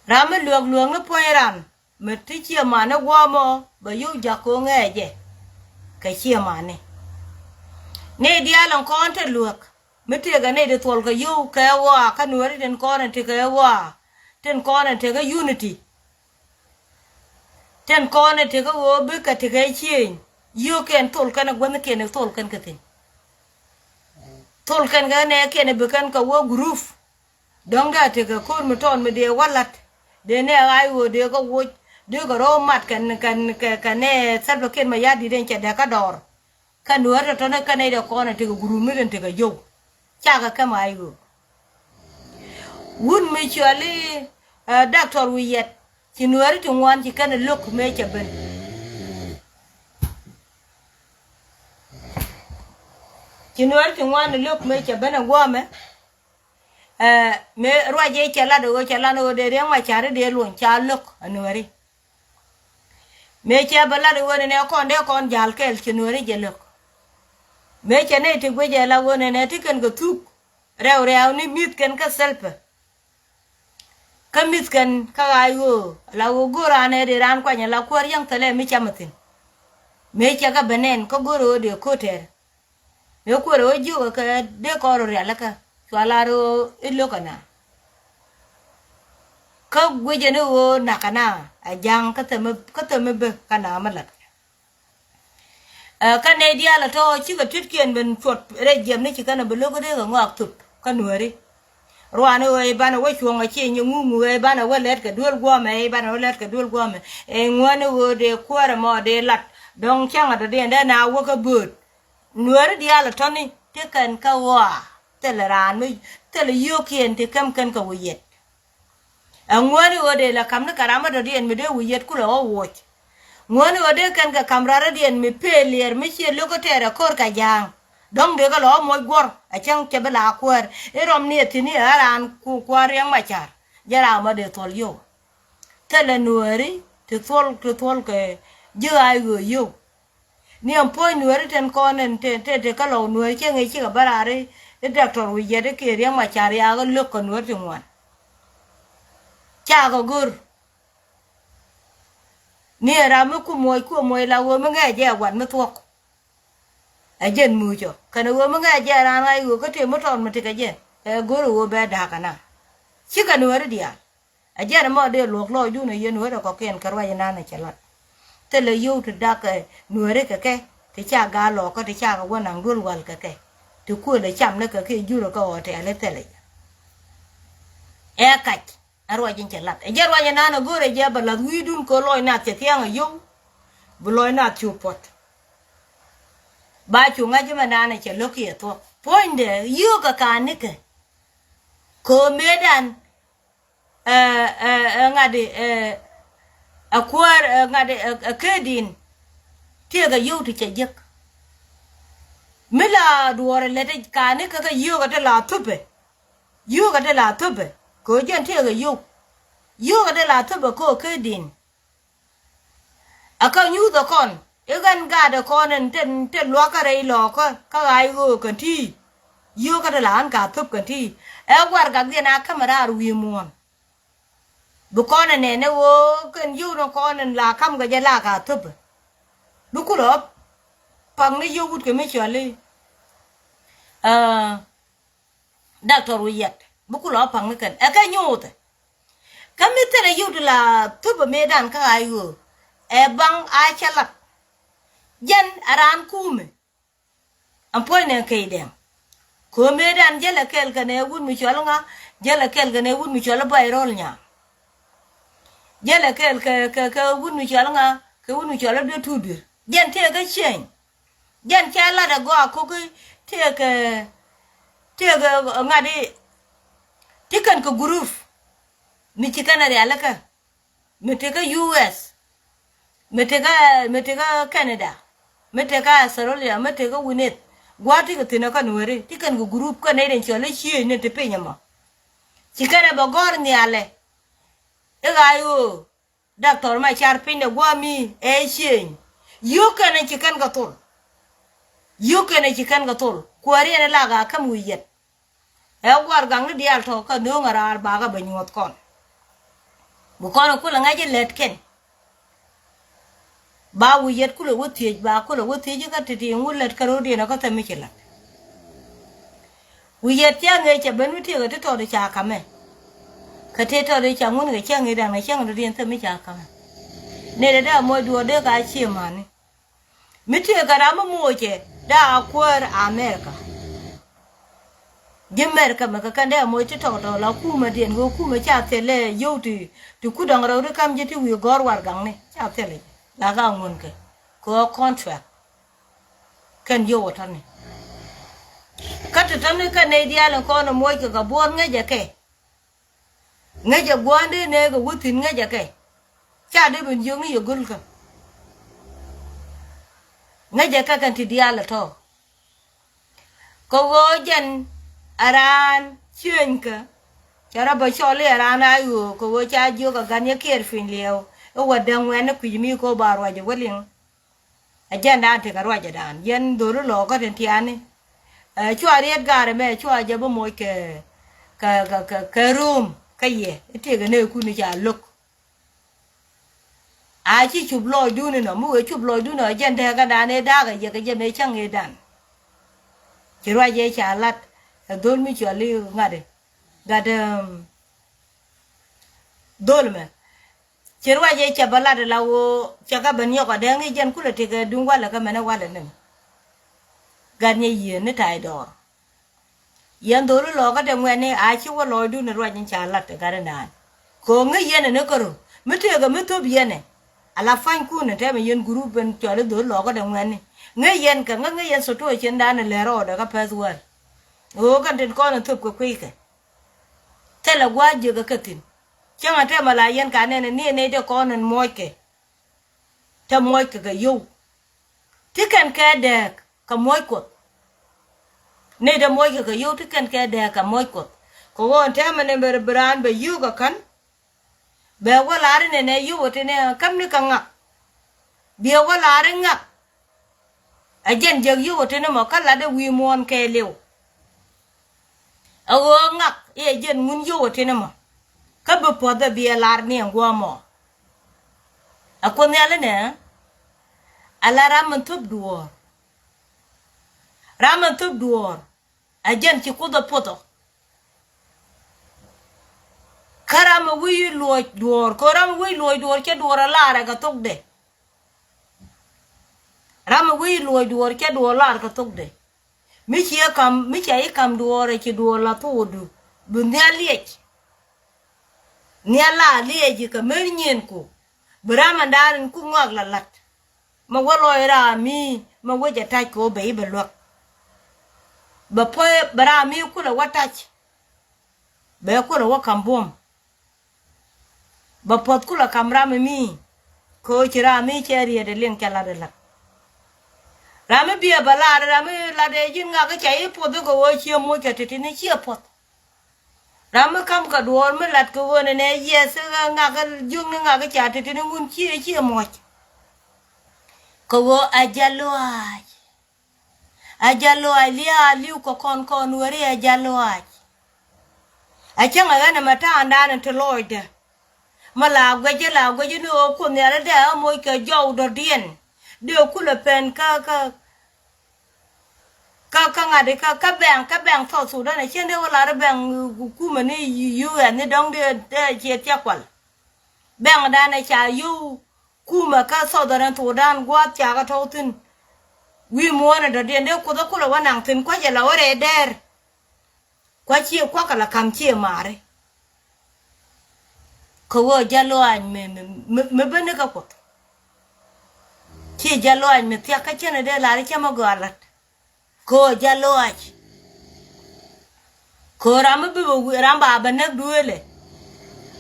Ram mi luäk luäk ni puɔ̱ny ran mi ti ciɛ mani guɔ̱ɔ̱mɔ bɛ yio̱w ja̱k ko̱ ŋɛɛcɛ. Kɛ ciɛ mani. Nɛy diaal ɛn kɔn te luäk mi tëëkɛ nɛy ti thuɔl kɛ yio̱w kɛ ɣɔaa kä nuääri tin kɔn ɛn tekɛ ɣɔaa. Tin kɔn ɛn tekɛ unity. Tin kɔn ɛ tekɛ ɣöö bikɛ tekɛ ciëëny. Yio̱o̱kiɛn thol kɛn ɛ guäthnikiɛn ɛ thol kɛn kɛ thi̱n. Thol kɛn kɛ nɛɛkiɛn ɛ bi kɛn kɛ wä group. Dɔ̱ŋ dee a tekɛ ko̱r mi tɔɔn mi dee wä la̱t. Dee nɛɛ ɣaac ɣöö dee kɛ woc dee kɛ rɔ̱ mat kɛn kɛn kɛ kɛ nɛɛ Salva Kiir Mayardit in cɛ dee kä dɔɔr. Kä nuäär tɔ̱tɔ̱ni kä nɛy dee kɔn ɛ tekɛ group mi den tekɛ yio̱w. Cakɛ kɛ ma i̱ ɣöö wut mi cuali, eh, Doctor Wi̱i̱ Yɛt ci nuääri ti ŋuan ci kɛn ɛ lo̱k mëë cɛ ben. Ci nuääri ti ŋuan ɛ lo̱k mëë cɛ ben ɛ guɔ̱ɔ̱mɛ. Eh, mëë ruac ëë cɛ lat ɛ ɣöö cɛ lat ɛ ɣöö dee Riɛk Macar i̱ dee luɔ̱ny ca lo̱k ɛ nuääri. Mëë cɛ bä lat ɛ ɣöö nɛnɛ kɔn dee kɔn ja̱l kɛɛl ci nuääri jɛ lo̱k. Mëë cɛ nɛy ti guic ɛ la ɣöö nɛnɛ ti kɛn kɛ thuk rɛw rɛw ni mi̱th kɛn kä Salva. Kä mi̱th kɛn kä ɣaac ɣöö la ɣöö go̱o̱r raan ɛ dee raan kuany ɛ la kuäär yäŋ thilɛ mi cam ɛ thi̱n. Mëë cɛ kɛ bä nɛn kä go̱o̱r ɣöö dee ko̱tɛr. Mëë kuäär ɣöö jiök ɛ kɛ dee kɔn rɔ rialikä cua la röö i̱ lo̱k ɛ na. Kä guic ɛn i̱ ɣöö nakä na ɛ ja̱ŋ kä thämi, kä thämi bä kä na mi la̱t. Ɛ, kä nɛy diaal ɛ tɔ̱ cikɛ ti̱tkiɛn ben cuɔt rɛy jiɛpni ci kɛn ɛ bi lo̱k kä dee kɛ ŋɔak thöp kä nuääri. Ruaani ɣöö i̱ banɛ wä cuɔ̱ŋ ɛ ci nyi ŋuŋ ɣöö i̱ banɛ wä lɛt kɛ duel guɔ̱mɛ, i̱ banɛ wä lɛt kɛ duel guɔ̱mɛ. Ɛ ŋuäni ɣöö dee kuäärɛ mɔ dee lat dɔ̱ŋ cäŋɛ dɔ̱diɛn dee na wä kä bööt. Nuääri diaal ɛ tɔ̱ni ti kɛn kä ɣɔaa thilɛ raan mi thilɛ yio̱o̱kiɛn ti käm kɛn kɛ wi̱i̱ yɛt. Ɛ ŋuäni ɣöö dee la ka̱m ni kɛ ram mi dɔ̱diɛn mi dee wi̱i̱ yɛt kulɛ ɣɔw woc. Ŋuäni ɣöö dee kɛn kɛ ka̱m ram rɔ̱diɛn mi pëëliɛr mi ciɛ lo̱k kä tɛɛr ɛ ko̱r kɛ ja̱a̱ŋ. Dɔ̱ŋ dee kɛ lɔ moc guɔ̱r ɛ cäŋ cɛ bi la kuäär i̱ rɔm ni ɛ thi̱n i̱ ɛ raan ku kuäär Riɛk Macar. Jɛ ram mi dee thuɔl yio̱w. Thilɛ nuääri ti thuɔl ti thuɔl kɛ ji̱ ɣaac ɣöö yio̱w. Ni ɛn puɔ̱ny nuääri tin kɔn in te te te kä lɔw nuääri cieŋ i̱ cikɛ bä raar i̱ Doctor Wi̱i̱ Yɛt i̱ kiɛ Riɛk Macar yakä lo̱k kɛ nuääri ti ŋuan. Cakɛ go̱r. Ni ɛ ram mi ku muɔc ku muɔc la ɣöö mi ŋɛɛ jɛ ɛ gua̱n mi thuɔ̱k. Ɛ jɛn mucɔ kɛnɛ ɣöö mi ŋɛɛ jɛ raan ɣa̱c ɣöö kä tëë mi tɔɔt mi tekɛ jɛ ɛ go̱r ɛ ɣöö bɛ da̱a̱k kɛ na. Cikɛ nuääri diaal. Ɛ jɛn ɛmɔ dee luɔ̱k lɔɔcdun ɛ yɛn wä rɛ kɔ̱kiɛn kɛ ruac inan ɛ cɛ lat. Thilɛ yio̱w ti dak ɛ nuääri kɛ kɛ ti ca gaa lɔɔkä ti ca kɛ wä naŋ duel wal kɛ kɛ ti kuël ɛ cam ni kɛ kɛ jurä kä ɣɔɔ tɛ̈ɛ̈l i̱ thilɛ jɛ. Ɛ kac ɛ ruac in cɛ lat ɛ jɛ ruac inan ɛ go̱o̱rɛ jɛ bɛ lath wi̱i̱dun kɛ lɔc nath cɛ thia̱a̱ŋ ɛ yio̱w. Bi lɔc nath cu puɔ̱t. Ba cu ŋa̱c i̱ mɛ nan ɛ cɛ lo̱k kiɛ thuɔ̱k puɔ̱nydɛ yio̱w kɛ ka̱a̱n nikɛ. Kɛ ɣöö mëëdan ɛ ɛ ɛ ŋa̱t i̱ ɛ ɛ kuäär ɛ ŋa̱t i̱ ɛ ɛ keet in. Tiɛɛkɛ yio̱w ti cɛ jiäk. Mi la duɔɔr ɛ lät i̱ ka̱a̱ni kä kä yio̱o̱k ɛ ti la thupɛ. Yio̱o̱kɛ ti la thöpɛ kɛ ɣöö jɛn tëëkɛ yio̱w. Yio̱o̱kɛ ti la thöpɛ kɛ ɣöö kä di̱n. Ɛ kä nyuuthɛ kɔn i̱ ɣän gaatdɛ kɔn ɛn te, te luakä rɛy lɔɔkä kä ɣaac ɣöö kɛn ti. Yio̱o̱kɛ ti la ɣän ka thöp kɛn ti. Ɛ gua̱r gakdiɛn a kämɛ raar wi̱i̱ muɔ̱ɔ̱n. Bi kɔn ɛ nɛn ɛ ɣöö kɛn yio̱w ni kɔn ɛn la ka̱m kɛ jɛ la ka thöpɛ. Bi kulɛ ɣä pa̱ŋ ni yio̱w wut kɛ mi cɔl i̱, ɛ, Doctor Wi̱i̱yɛt, bi kulɛ ɣä pa̱ŋ ni kɛn ɛ kɛ nyuuthɛ. Kä mi thilɛ yio̱w ti la thöpɛ mëëdan kä ɣaac ɣöö ɛ baŋ a cɛ lat. Jɛn ɛ raan kuumɛ. Ɛn puɔ̱nynɛ key dɛŋ. Kɛ ɣöö mëëdan jälɛ kɛɛl kɛnɛ wut mi cɔl ŋa, jälɛ kɛɛl kɛnɛ wut mi cɔl i̱ Bayrol Nyaŋ. Jälɛ kɛɛl kɛ, kɛ, kɛ wut mi cɔl ŋa, kɛ wut mi cɔl i̱ Duet Tuut Duer. Jɛn tëëkɛ ciëny. Jɛn cɛ lat ɛ gɔaa ko̱ki tëëkɛ, tëëkɛ ŋa̱t i̱ ti kɛn kɛ group mi ci kɛn ɛ rialikä. Mi tekä U S, mi tekä, mi tekä Canada, mi tekä Australia, mi tekä wi̱neth. Gua̱a̱th ti kɛ thi̱n ɛ kä Nuääri ti kɛn kɛ group kä nɛy den cɔl i̱ ciëëc ni ti piny ɛmɔ. Ci kɛn ɛ bɛ gɔ̱r nhialɛ i̱ ɣaac ɣöö Doctor Macar pinydɛ gua̱a̱ mi ɛ ciëëny. Yio̱o̱k kɛn ɛ ci kɛn kɛ thol. Yio̱o̱k kɛn ɛ ci kɛn kɛ thol. Kuääri ɛn ɛ lak a käm wi̱i̱ yɛt. Ɛ gua̱r gaŋni diaal tɔ̱ kä nööŋ a raar bakä bɛ nyuɔ̱th kɔn. Bi kɔn kulɛ ŋa̱c ilɛt kɛn. Ba wi̱i̱ yɛt kulɛ wä thiec, ba kulɛ wä thiec kä ti̱ti̱ ŋu lät kä ro̱diɛn kä thɛm mi ci la̱t. Wi̱i̱ yɛt cä ŋëë cɛ ben wi̱i̱ tiek ɛ ti tɔɔt i̱ ca ka̱mɛ. Kä tëë tɔɔt i̱ ca ŋun kɛ cä ŋëë da̱ŋ ɛ cäŋ ro̱diɛn thɛm mi ca ka̱mɛ. Nɛy dee dee a moc duɔ̱ɔ̱r dee ka cie ma̱ni. Mi tëëkɛ ram mi moocɛ dee a kuäär America. Ji̱ America mɛ kɛ kɛn dee a moc ti tɔk tɔk la kumɛ diɛn kɛ kumɛ ca thilɛ yio̱w ti, ti kut da̱ŋ rɛw ri kam ji̱ ti wi̱i̱ gɔ̱r warɛgakni ca thilɛ. La ka ŋuɔ̱n kɛ kɛ ɣöö contract. Kɛn yio̱w ɛ tɔ̱ni. Kä ti tɔ̱ni kɛn nɛy diaal in kɔn ɛ moc kɛ kɛ buɔ̱ɔ̱r ŋäcɛ kɛ. Ŋäcɛ gua̱a̱ndɛ nɛɛkɛ wä thi̱n ŋäcɛ kɛ. Ca dee ben jiök ni yɛ göl kä. Ŋäcɛ kɛ kɛn ti diaal ɛ tɔ̱. Kɛ ɣöö jɛn ɛ raan ciönykä. Cɛ rɔ bä cɔl i̱ ɛ raan a ɣöö kɛ ɣöö ca jiök ɛ gan yɛ kiɛɛr piny liɛɛw. I̱ wä däŋ ŋuɛ̈tni kui̱c mi kɛ ɣöö ba ruac ɛ wä liŋ. Ɛ jɛn daan tekɛ ruacɛ daan yɛn dho̱ri lɔɔkä tin tiani. Ɛ cua riet gaarɛ mɛ cua jɛ bi moc kɛ, kɛ, kɛ, kɛ, kɛ room kä yɛ i̱ tekɛ nɛɛkun i̱ ca lo̱k. A ci cup lɔɔcdun inɔ mi wëë cup lɔɔcdun inɔ ɛ jɛn dääkädan ëë da̱a̱k ɛ yɛ kɛ jɛ mëë cäŋ ëëdan. Ci ruacɛ ca la̱t ɛ dho̱l mi cɔl i̱ ŋa̱t i̱ gat, um, dho̱l mɛ. Ci ruac i̱ cɛ bä lat ala ɣöö cɛ kɛ ben nyɔk adɛ ŋi̱i̱c jɛn kulɛ tekɛ duŋ walɛ kä mɛnɛ walɛ ni. Gat nyɛ yieen ni ta̱a̱c dɔɔr. Yɛn dho̱li lɔɔkä te ŋuɛ̈tni a ci wä lɔɔcdun ni ruac in ca lat ɛ gat inaan. Kɛ ɣöö ŋäc yɛn ɛ ni käru mi tëëkɛ mi thöp yɛn ɛ. Ala pa̱nykun ɛ tɛmɛ yɛn gurup in cɔl i̱ dho̱li lɔɔkä te ŋuɛ̈tni. Ŋäc yɛn kɛ ŋäc ŋäc yɛn thoto ɛ cin daan ɛ lɛr rɔɔdɛ kä pɛ̈th wäl. Ɣöö kɛn tin kɔn in thöp kɛ kui̱ckɛ. Thilɛ gua̱a̱th jiäkä kä thi̱n. Cäŋ a tɛmɛ la yɛn ka nɛn ɛ ni ɛ nɛy te kɔn in muɔckɛ. Te muɔckɛ kɛ yio̱w. Ti kɛn kɛ dääk kɛ muɔc Kuɔth. Nɛy te muɔckɛ kɛ yio̱w ti kɛn kɛ dääk kɛ muɔc Kuɔth. Kɛ ɣöö ɛn tɛmɛ ni bɛ, bɛ raan bɛ yio̱w kɛ kän. Bɛ wä lar inɛnɛ yio̱w ɛ tini ɛ käm ni kɛ ŋak. Biɛ wä lar in ŋak. Ɛ jɛn jek yio̱w ɛ tini mɔ kä latdɛ wi̱i̱ muɔ̱ɔ̱n kɛɛliw. Ɛ ɣöö ŋak i̱ ɛ jɛn ŋun yio̱w ɛ tini mɔ. Kä bi puɔ̱th ɛ biɛ lar ni ɛn guɔ̱ɔ̱mɔ. Ɛ Kuoth Nhial inɛ ala ram min thöp duɔ̱ɔ̱r. Ram min thöp duɔ̱ɔ̱r. Ɛ jɛn ci Kuoth ɛ puɔth ɔ. Kä ram mi wi̱i̱ luɔc duɔ̱ɔ̱r kɛ ram mi wi̱i̱ luɔc duɔ̱ɔ̱r cɛ duɔ̱ɔ̱r ɛ lar ɛ kɛ thokdɛ. Ram mi wi̱i̱ luɔc duɔ̱ɔ̱r cɛ duɔ̱ɔ̱r lar kɛ thokdɛ. Mi ciɛ kam mi ca i̱ kam duɔ̱ɔ̱r ɛ ci duɔ̱ɔ̱r la thokdu bi nhial liɛc. Nhial la liɛc i̱ kɛ mer nyienku. Bi ram ɛn da̱a̱r in ku ŋɔak la la̱t. Mɛ wä lɔc ram mi mɛ wec ɛ ta̱c kɛ ɣöö bɛ i̱ bɛ luäk. Bɛ puɔ̱th bɛ ram mi kulɛ wä ta̱c. Bɛ kulɛ wä ka̱m buɔ̱m. Bɛ puɔ̱th kulɛ ka̱m ram mi kɛ ɣöö ci ram mi cɛ riet ɛ liŋ cɛ lat ɛ la̱t. Ram mi biɛ bɛ lar ram mi lat ɛ ji̱n ŋak i̱ ca i̱ puɔ̱th i̱ kɛ ɣöö ciɛ moc kɛ ti̱ti̱ ni ciɛ puɔ̱th. Ram mi kam kɛ duɔɔr mi lat kɛ ɣöö nɛnɛ yiɛth ŋak jiökni ŋak ca titini ŋun ciɛ ciɛ muɔc. Kɛ ɣöö a jal lɔaac. A jal lɔaac liaal liw kɛ kɔn kɔn weri a jal lɔaac. A cäŋ a ɣän ɛmɛ ta̱a̱ŋdan in ti lɔɔcdɛ. Mi la guɛcä la guɛcä ni ɣöö Kuoth Nhial dee a moc kɛ jɔw dɔ̱diɛn. Dee kulɛ pɛn kä kä kä kä ŋa̱t kä kä bɛŋ kä bɛŋ South Sudan a cien dee wä lar bɛŋ kumɛ ni U N ni dɔ̱ŋ dee dee ciɛ thiak kual. Bɛŋdan a ca yio̱w kumɛ kä Southern Sudan gua̱a̱th ca kä tɔ̱w thi̱n. Wi̱i̱ muɔ̱ɔ̱n a dɔ̱diɛn dee Kuoth a kulɛ wä naŋ thi̱n kua̱cɛ la wä rɛɛ dɛɛr. Kua ciɛ kuak ala kam ciɛ mari. Kɛ wä jɛ lɔaac mi mi mi mi bä ni kä Kuoth. Ciɛ jɛ lɔaac mi thiak kä cɛn dee lar cɛ mɛ gɔaa lat. Kɛ wä jɛ lɔaac. Kɛ wä ram mi bi bɛ wi ram ba bɛ näk duëëlɛ.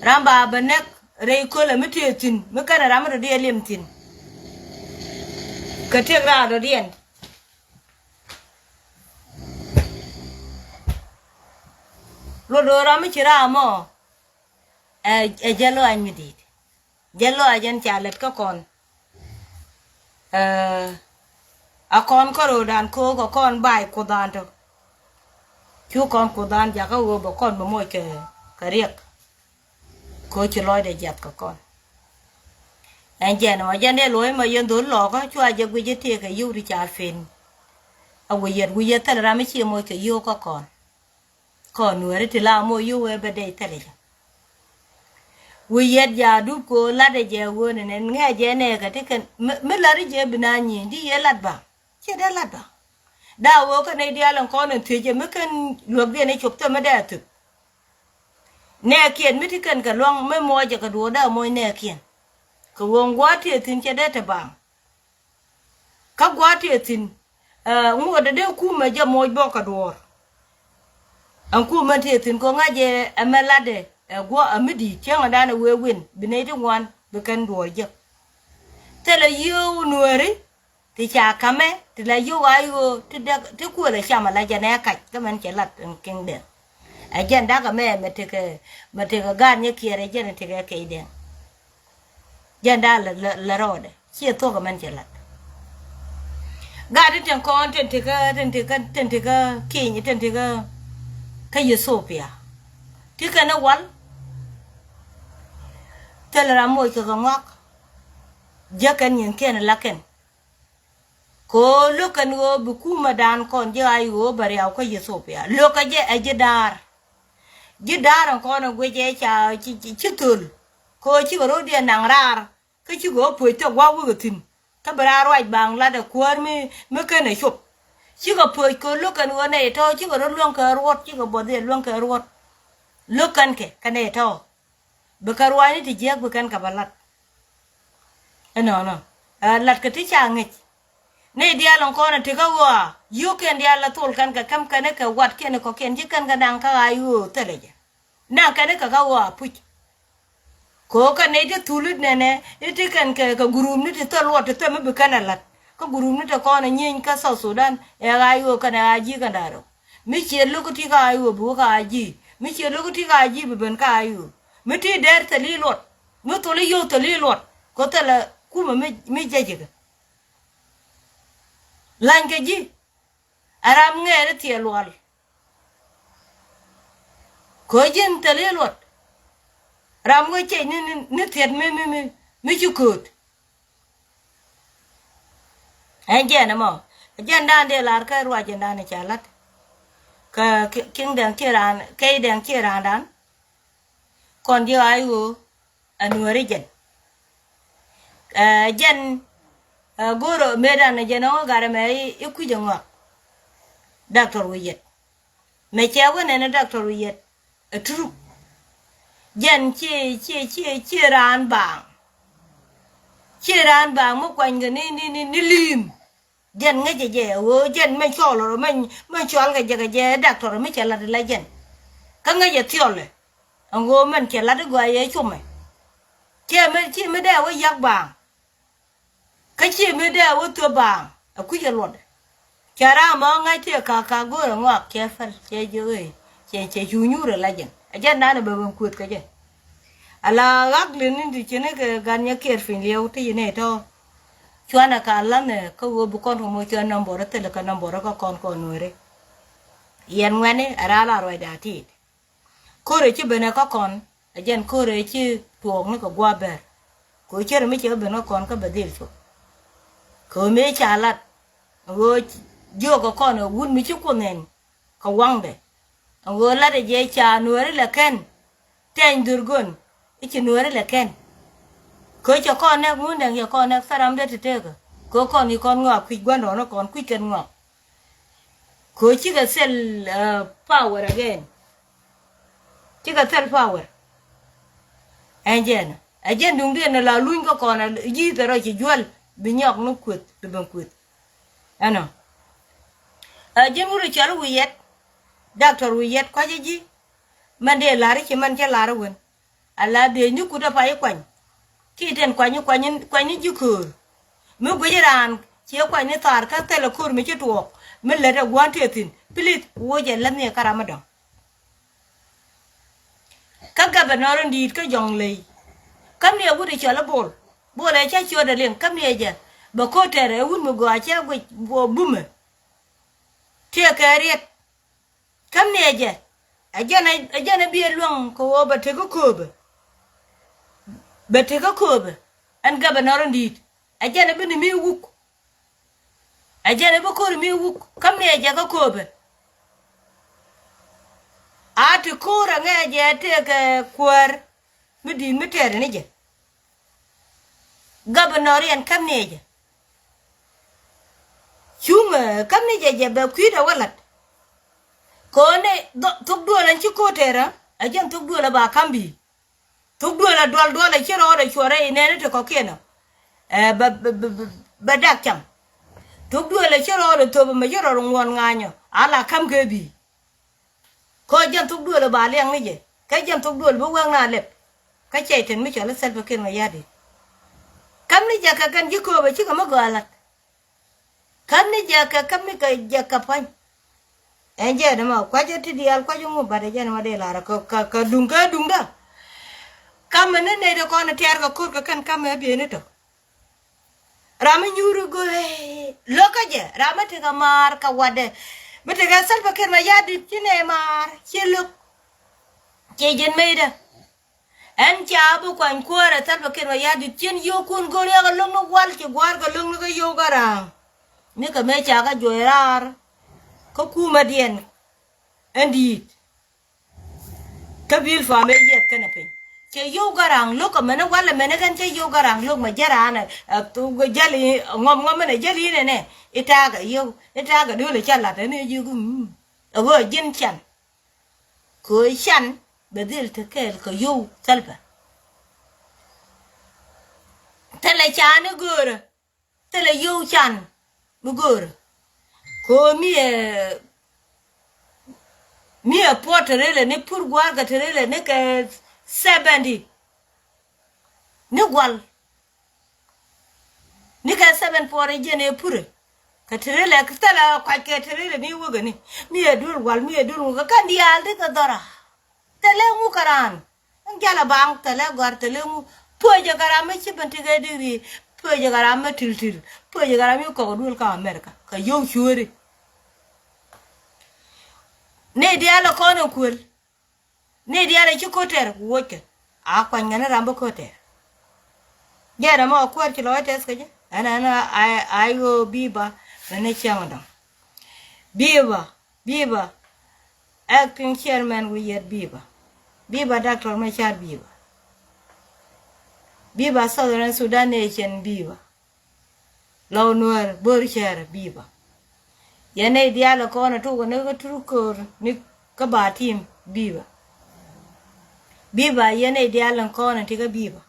Ram ba bɛ näk rɛy kölɛ mi tëë thi̱n mi kɛnɛ ram mi dɔ̱diɛn lim thi̱n. Kɛ tëk raar dɔ̱diɛn. Luɔt do̱ra̱ mi ci raam ɔ ɛ ɛ jɛ lɔaac mi di̱i̱t. Jɛ lɔaac ɛn ca lät kä kɔn. Ɛ a kɔn kä ro̱o̱dan ko̱o̱k a kɔn ba̱a̱c kuothdan tɔ. Cu kɔn kuothdan jakä ɣöö bɛ kɔn bɛ moc kɛ kɛ riɛk. Ko̱ ci lɔcdɛ jiath kɛ kɔn. Ɛn jɛn ɔ jɛn dee luɔ̱c ma yɛn dho̱l lɔɔkä cua jɛ guic i̱ tëëkɛ yio̱w ti ca pen. A wi̱i̱ yɛt wi̱i̱ yɛt thil ram i̱ cie moc kɛ yio̱w kä kɔn. Kɔn nuääri ti la moc yio̱w ëë bɛ dee thil i̱ jɛ. Wi̱i̱ yɛt ja dup ko̱ latdɛ jɛ ɣöö nɛnɛ ŋɛɛ jɛ nɛɛkɛ ti kɛn mi lat i̱ jɛ bi na nyieny di yɛ lat ba. Ciɛ dee lat ba. Daa ɣöö kä nɛy diaal ɛn kɔn ɛn thiec ɛ mi kɛn luäkdiɛn i̱ cop thäm mi dee a thöp. Nɛɛkiɛn mi ti kɛn kɛ luaŋ mi muɔcɛ kɛ duɔɔr dee a moc nɛɛkiɛn. Kɛ ɣöö gua̱a̱th tëë thi̱n cɛ dee te baaŋ. Kä gua̱a̱th tëë thi̱n ŋuɔ̱t dee kumɛ jɛ moc bɔk kɛ duɔɔr. Ɛn kumɛ tëë thi̱n kɛ ŋa̱c ɛ ɛmɛ latdɛ ɛ gua̱a̱th ɛ mi di̱i̱t cäŋɛ danɛ wee win bi nɛy ti ŋuan bi kɛn duɔɔr jek. Thilɛ yio̱w nuääri. Ti ca kamɛ ti la yio̱w a yio̱w ti dek ti kuël ɛ cam ala jɛn ɛ kac kä mɛn cɛ lat in kiŋdɛ. Ɛ jɛn dak ɛmɛ mɛ tekɛ mɛ tekɛ gaat nyɛ kiɛɛr ɛ jɛn tekɛ kɛy dɛŋ. Jɛn dak lɛ lɛ lɛ rɔɔdɛ ciɛ thuɔ̱k ɛmɛn cɛ lat. Gaat ti tin kɔn tin tikä tin tikä tin tikä kieny tin tikä kä Ethiopia. Ti kɛn ɛ wal. Thil ram moc kɛ kɛ ŋɔak. Jiäk kɛn nyin kiɛn ɛ la kɛn. Kɛ ɣöö lo̱k kɛn ɣöö bi kumɛdan kɔn ji̱ a i̱ ɣöö bɛ riaw kä Ethiopia. Lo̱kä jɛ ɛ ji̱ da̱a̱r. Ji̱ da̱a̱r ɛn kɔn ɛ guic ɛ ca ci, ci, ci thöl. Kɛ ɣöö cikɛ ro̱diɛn naŋ raar. Kä cikɛ ɣöö puɔ̱c thok gua̱a̱k wikɛ thi̱n. Kä bi raar ruac baŋ latdɛ kuäär mi, mi kenɛ cop. Cikɛ puɔ̱c kɛ ɣöö lo̱k kɛn ɣöö nɛy tɔ̱ cikɛ rɔ̱ luäŋ kɛ ruɔ̱t, cikɛ buɔth yɛ luäŋ kɛ ruɔ̱t. Lo̱k kɛn kɛ, kɛ nɛy tɔ̱. Bi kɛ ruaacni ti jiääk bi kɛn kɛ bä la̱t. Ɛnɔnɔ ɛ la̱t kɛ ti ca ŋi̱c. Nɛy diaal ɛn kɔn ɛ ti kä ɣɔaa yio̱o̱kiɛn diaal ɛ thol kɛn kɛ käm kɛn kɛ watkiɛn kɔ̱kiɛn ci kɛn kɛ naŋ kä ɣaa i̱ ɣöö thilɛ jɛ. Naŋ kɛn kɛ kä ɣɔaa puc. Kɛ ɣöö kɛn nɛy ti thul i̱ nɛnɛ i̱ ti kɛn kɛ kɛ gurupni ti thil luɔt ti thil mi bi kɛn ɛ la̱t. Kä gurupni ti kɔn ɛ nyieny kä South Sudan ɛ ɣaa i̱ ɣöö kɛn ɛ ɣaa ji̱ kɛn da̱a̱r ɣöö. Mi ciɛ lo̱k ti kä ɣaa i̱ ɣöö bi wä kä ɣaa ji̱. Mi ciɛ lo̱k ti kä ɣaa ji̱ bi ben kä ɣaa i̱ ɣöö. Mi ti dɛr thil i̱ luɔt. Mi thol i̱ yio̱w thil i̱ luɔt. Kɛ thilɛ kumɛ mi, mi jɛ ji̱ kɛ. Lany kɛ ji̱. Ɛ ram ŋɛɛr i̱ thiɛl lual. Kɛ ji̱n thil i̱ luɔt. Ram ŋäc cɛc ni, ni, ni thiɛt mi, mi, mi, mi ci kööt. Ɛn jɛn ɛmɔ. Ɛ jɛndan dee lar kɛ ruac jɛndan ca la̱t. Kä kiŋ dɛŋ ci raan, kɛy dɛŋ ci raandan. Kɔn ji̱ a i̱ ɣöö. Ɛ nuääri jɛn. Ɛ jɛn, ɛ go̱o̱rä mëëdan ɛ jɛn ɔŋä gat ɛmɛ i̱, i̱ kui̱c ɛ ŋɔak. Doctor Wi̱i̱ Yɛt. Mɛ cɛ wä nɛn ɛ Doctor Wi̱i̱ Yɛt. Ɛ turuk. Jɛn ci, ci, ci, ci raan baaŋ. Ci raan baaŋ mi kuanykɛ ni, ni, ni, ni li̱i̱m. Jɛn ŋäcɛ jɛ ɣöö jɛn mɛn cɔɔl rɔ mɛn, mɛn cɔal kɛ jɛ kɛ jɛ doctor mi cɛ lat la jɛn. Kä ŋäcɛ thiɔlɛ. Ɛn ɣöö mɛn cɛ lat i̱ gɔaa yɛ comɛ. Ciɛ mi, ciɛ mi dee wä yak baaŋ. Kä ciɛ mi dee wä thuɔ̱p baaŋ. Ɛ kui̱cɛ luɔt. Cɛ ram mɔ ŋäc tëë kak kak go̱o̱rɛ ŋɔak cɛ päl cɛ jiök i̱ cɛ, cɛ cu nyuurɛ la jɛn. Ɛ jɛn danɛ bɛ ben kueth kɛ jɛ. Ala ɣak lin ni ti cini kɛ gan nyɛ kiɛɛr piny liɛw ti yi nɛ tɔ. Cuanɛ ka lanɛ kä ɣöö bi kɔn kɛ mɔ cuɛ nɔmbɔr thilɛ kɛ nɔmbɔr kä kɔn kɔn nuɛri. Yɛn ŋuɛni ɛ raa la ruacda tit. Ko̱rɛ ci benɛ kä kɔn ɛ jɛn ko̱rɛ ci tuɔɔk ni kɛ gua̱a̱ bɛr. Kɛ ɣöö cärɛ mi cɛ ben kä kɔn kä bɛ dhil cop. Kɛ ɣöö mëë ca lat ɣöö jiök kɛ kɔn ɛ wut mi ci kuoth nɛn kɛ waŋdɛ. Ɛn ɣöö latdɛ jɛ ca nuääri lɛ kɛn. Tɛny dhurgon i̱ ci nuääri lɛ kɛn. Kɛ cɛ kɔn nɛk ŋundɛŋ cɛ kɔn nɛk thäramdɛ ti tekä. Kɛ kɔn i̱ kɔn ŋɔak kui̱c gua̱ndɔɔŋni kɔn kui̱c kɛn ŋɔak. Kɛ cikɛ thil power again. Cikɛ thil power. Ɛn jɛn ɛ jɛn duŋdiɛn ni la luny kä kɔn a ji̱ thɛrɔ ci juäl bi nyɔk ni kueth bi ben kueth. Ɛnɔ. Ɛ ji̱n wut i̱ cɔl i̱ wi̱i̱ yɛt. Doctor wi̱i̱ yɛt kɔc i̱ ji̱. Mɛn dee la̱r i̱ ci mɛn cä la̱r i̱ wen. A la biey ni kut ɛ pay i̱ kuany. Ki tɛn kuany i̱ kuany i̱ kuany i̱ ji̱ köör. Mi guic i̱ raan ci i̱ kuany ni thaar kä thɛl ɛ köör mi ci tuɔɔk. Mi lät ɛ gua̱n tëë thi̱n. Please woc ɛ läth ni ɛ kä ram mi dɔ̱ŋ. Kä gabɛ nɔr in di̱i̱t kä jɔ̱ŋ ley. Käm ni ɛ wut i̱ cɔl i̱ bol. Bol ɛ cä ciötdɛ liŋ käm ni ɛ jɛ. Bɛ ko̱tɛr ɛ wut mi gɔaa cä guic bumɛ. Tiɛ kɛ riet. Käm ni ɛ jɛ. Ɛ jɛn ɛ ɛ jɛn ɛ bi ɛ luäŋ kɛ ɣöö bɛ tekä kööbɛ. Bɛ tekä kööbɛ. Ɛn gabɛ nɔr in di̱i̱t. Ɛ jɛn ɛ bi ni mi wuk. Ɛ jɛn ɛ bi ko̱r mi wuk. Käm ni ɛ jɛ kä kööbɛ. A ti ko̱r ɛ ŋɛ jɛ tëëkɛ kuäär. Mi di̱i̱t mi tɛɛr ni jɛ. Gabɛ nɔr in käm ni ɛ jɛ. Cuŋ ɛ käm ni jɛ jɛ bɛ kui̱dɛ wä la̱t. Kɛ ɣöö ni thok duël ɛn ci ko̱r tɛɛrä ɛ jɛn thok duël ɛ ba ka̱m bi̱i̱. Thok duël ɛ dual dual ɛ ci rɔɔdɛ cuɔrɛ inɛni ti kɔ̱kiɛn ɔ. Ɛ bɛ bɛ bɛ bɛ dak cam. Thok duël ɛ ci rɔɔdɛ thop ɛmɛ ci rɔɔdɛ ŋuɔ̱n ŋa̱a̱nyɔ a la ka̱m kɛ bi̱i̱. Kä jɛn thok duël ɛ ba liɛŋ ni jɛ kä jɛn thok duël bi wɛŋ na lɛp. Kä cɛy tɛn mi cɔl i̱ Salva Kiir Mayardit. Käm ni jɛ kɛ kɛn ji̱ kööbɛ cikɛ mi gɔaa la̱t. Käm ni jɛ kɛ käm ni kɛ jɛ kɛ pua̱ny. Ɛn jɛ ni ma kua̱cä ti diaal kua̱cä ŋu bat ɛ jɛ ni ma dee lar kɛ kɛ kɛ duŋ kɛ duŋdä. Kamɛ ni nɛy ti kɔn tɛɛr kɛ ko̱r kɛ kɛn kamɛ bieyni tɔ. Ram mi nyuuri go̱o̱r lo̱kä jɛ ram mi tekɛ maar kɛ watdɛ. Mi tekɛ Salva Kiir Mayardit ci nɛy maar ci lo̱k. Ci ji̱n meydä. Ɛn ca bi kuany kuäärɛ Salva Kiir Mayardit cien yio̱o̱kun go̱r yakɛ lo̱ŋ ni wal ci gua̱a̱r kɛ lo̱ŋ ni kä yio̱o̱k Garaŋ. Ni kɛ mëë ca kä juɔc raar kä kumä diɛn. Ɛn di̱i̱t kä bi̱i̱l famɛ yiɛth kɛnɛ piny. Cɛ yio̱o̱k Garaŋ lo̱k kɛ mɛn ni wal ɛmɛn ni kɛn cɛ yio̱o̱k Garaŋ lo̱k mɛ jɛ raan ɛ jäl i̱ ŋɔm ŋɔm ɛn ɛ jäl i̱ nɛnɛ. I̱ ta̱a̱ kɛ yio̱o̱k i̱ ta̱a̱ kɛ duël i̱ ca la̱t ɛn i̱ ji̱ ɛ ɣöö ji̱n can. Kɛ ɣöö can bɛ dhil te kɛɛl kɛ yio̱w Salva. Thilɛ can i̱ göörä. Thilɛ yio̱w can mi göörä. Kɛ ɣöö mi ɛ mi ɛ puɔt te rilɛ ni pur gua̱a̱r kɛ te rilɛ ni kɛ seventy. Ni gual. Ni kɛ seven puɔr i̱ jiɛn ëë purɛ. Kɛ te rilɛ thilɛ kuac kɛ te rilɛ ni wekɛ ni. Mi ɛ duel wal mi ɛ duel wekɛ kɛn diaal di kɛ dhɔra. Thilɛ ŋu kɛ raan. Ɛn jalɛ baŋ thilɛ gɔ̱a̱r thilɛ ŋu. Puecɛ kɛ ram mi ci ben tekɛ digri. Puecɛ kɛ ram mi til til. Puecɛ kɛ ram mi kɔk duel kä America kɛ yio̱w cueeri. Ni diaal ɛ kɔn ɛ kuel. Ni diaal ɛ ci ko̱tɛr ku wockɛ a kuany ŋäni ram bi ko̱tɛr. Jɛn ɛmɔ kuäär ci lɔc tɛth kɛ jɛ ɛn ɛn a i̱ ɣöö biba mɛn ni cäŋ dɔ̱ŋ. Biba biba. Acting chairman wi̱i̱ yɛt biba. Biba Doctor Machar biba. Biba Southern Sudan Nation biba. Lɔw nuäär bo̱r cɛɛr biba. Yɛn nɛy diaal ɛ kɔn ɛ tuk ɛ ni kä tur köör ni kä ba tim biba. Biba yɛn nɛy diaal ɛ kɔn ɛ ti kä biba.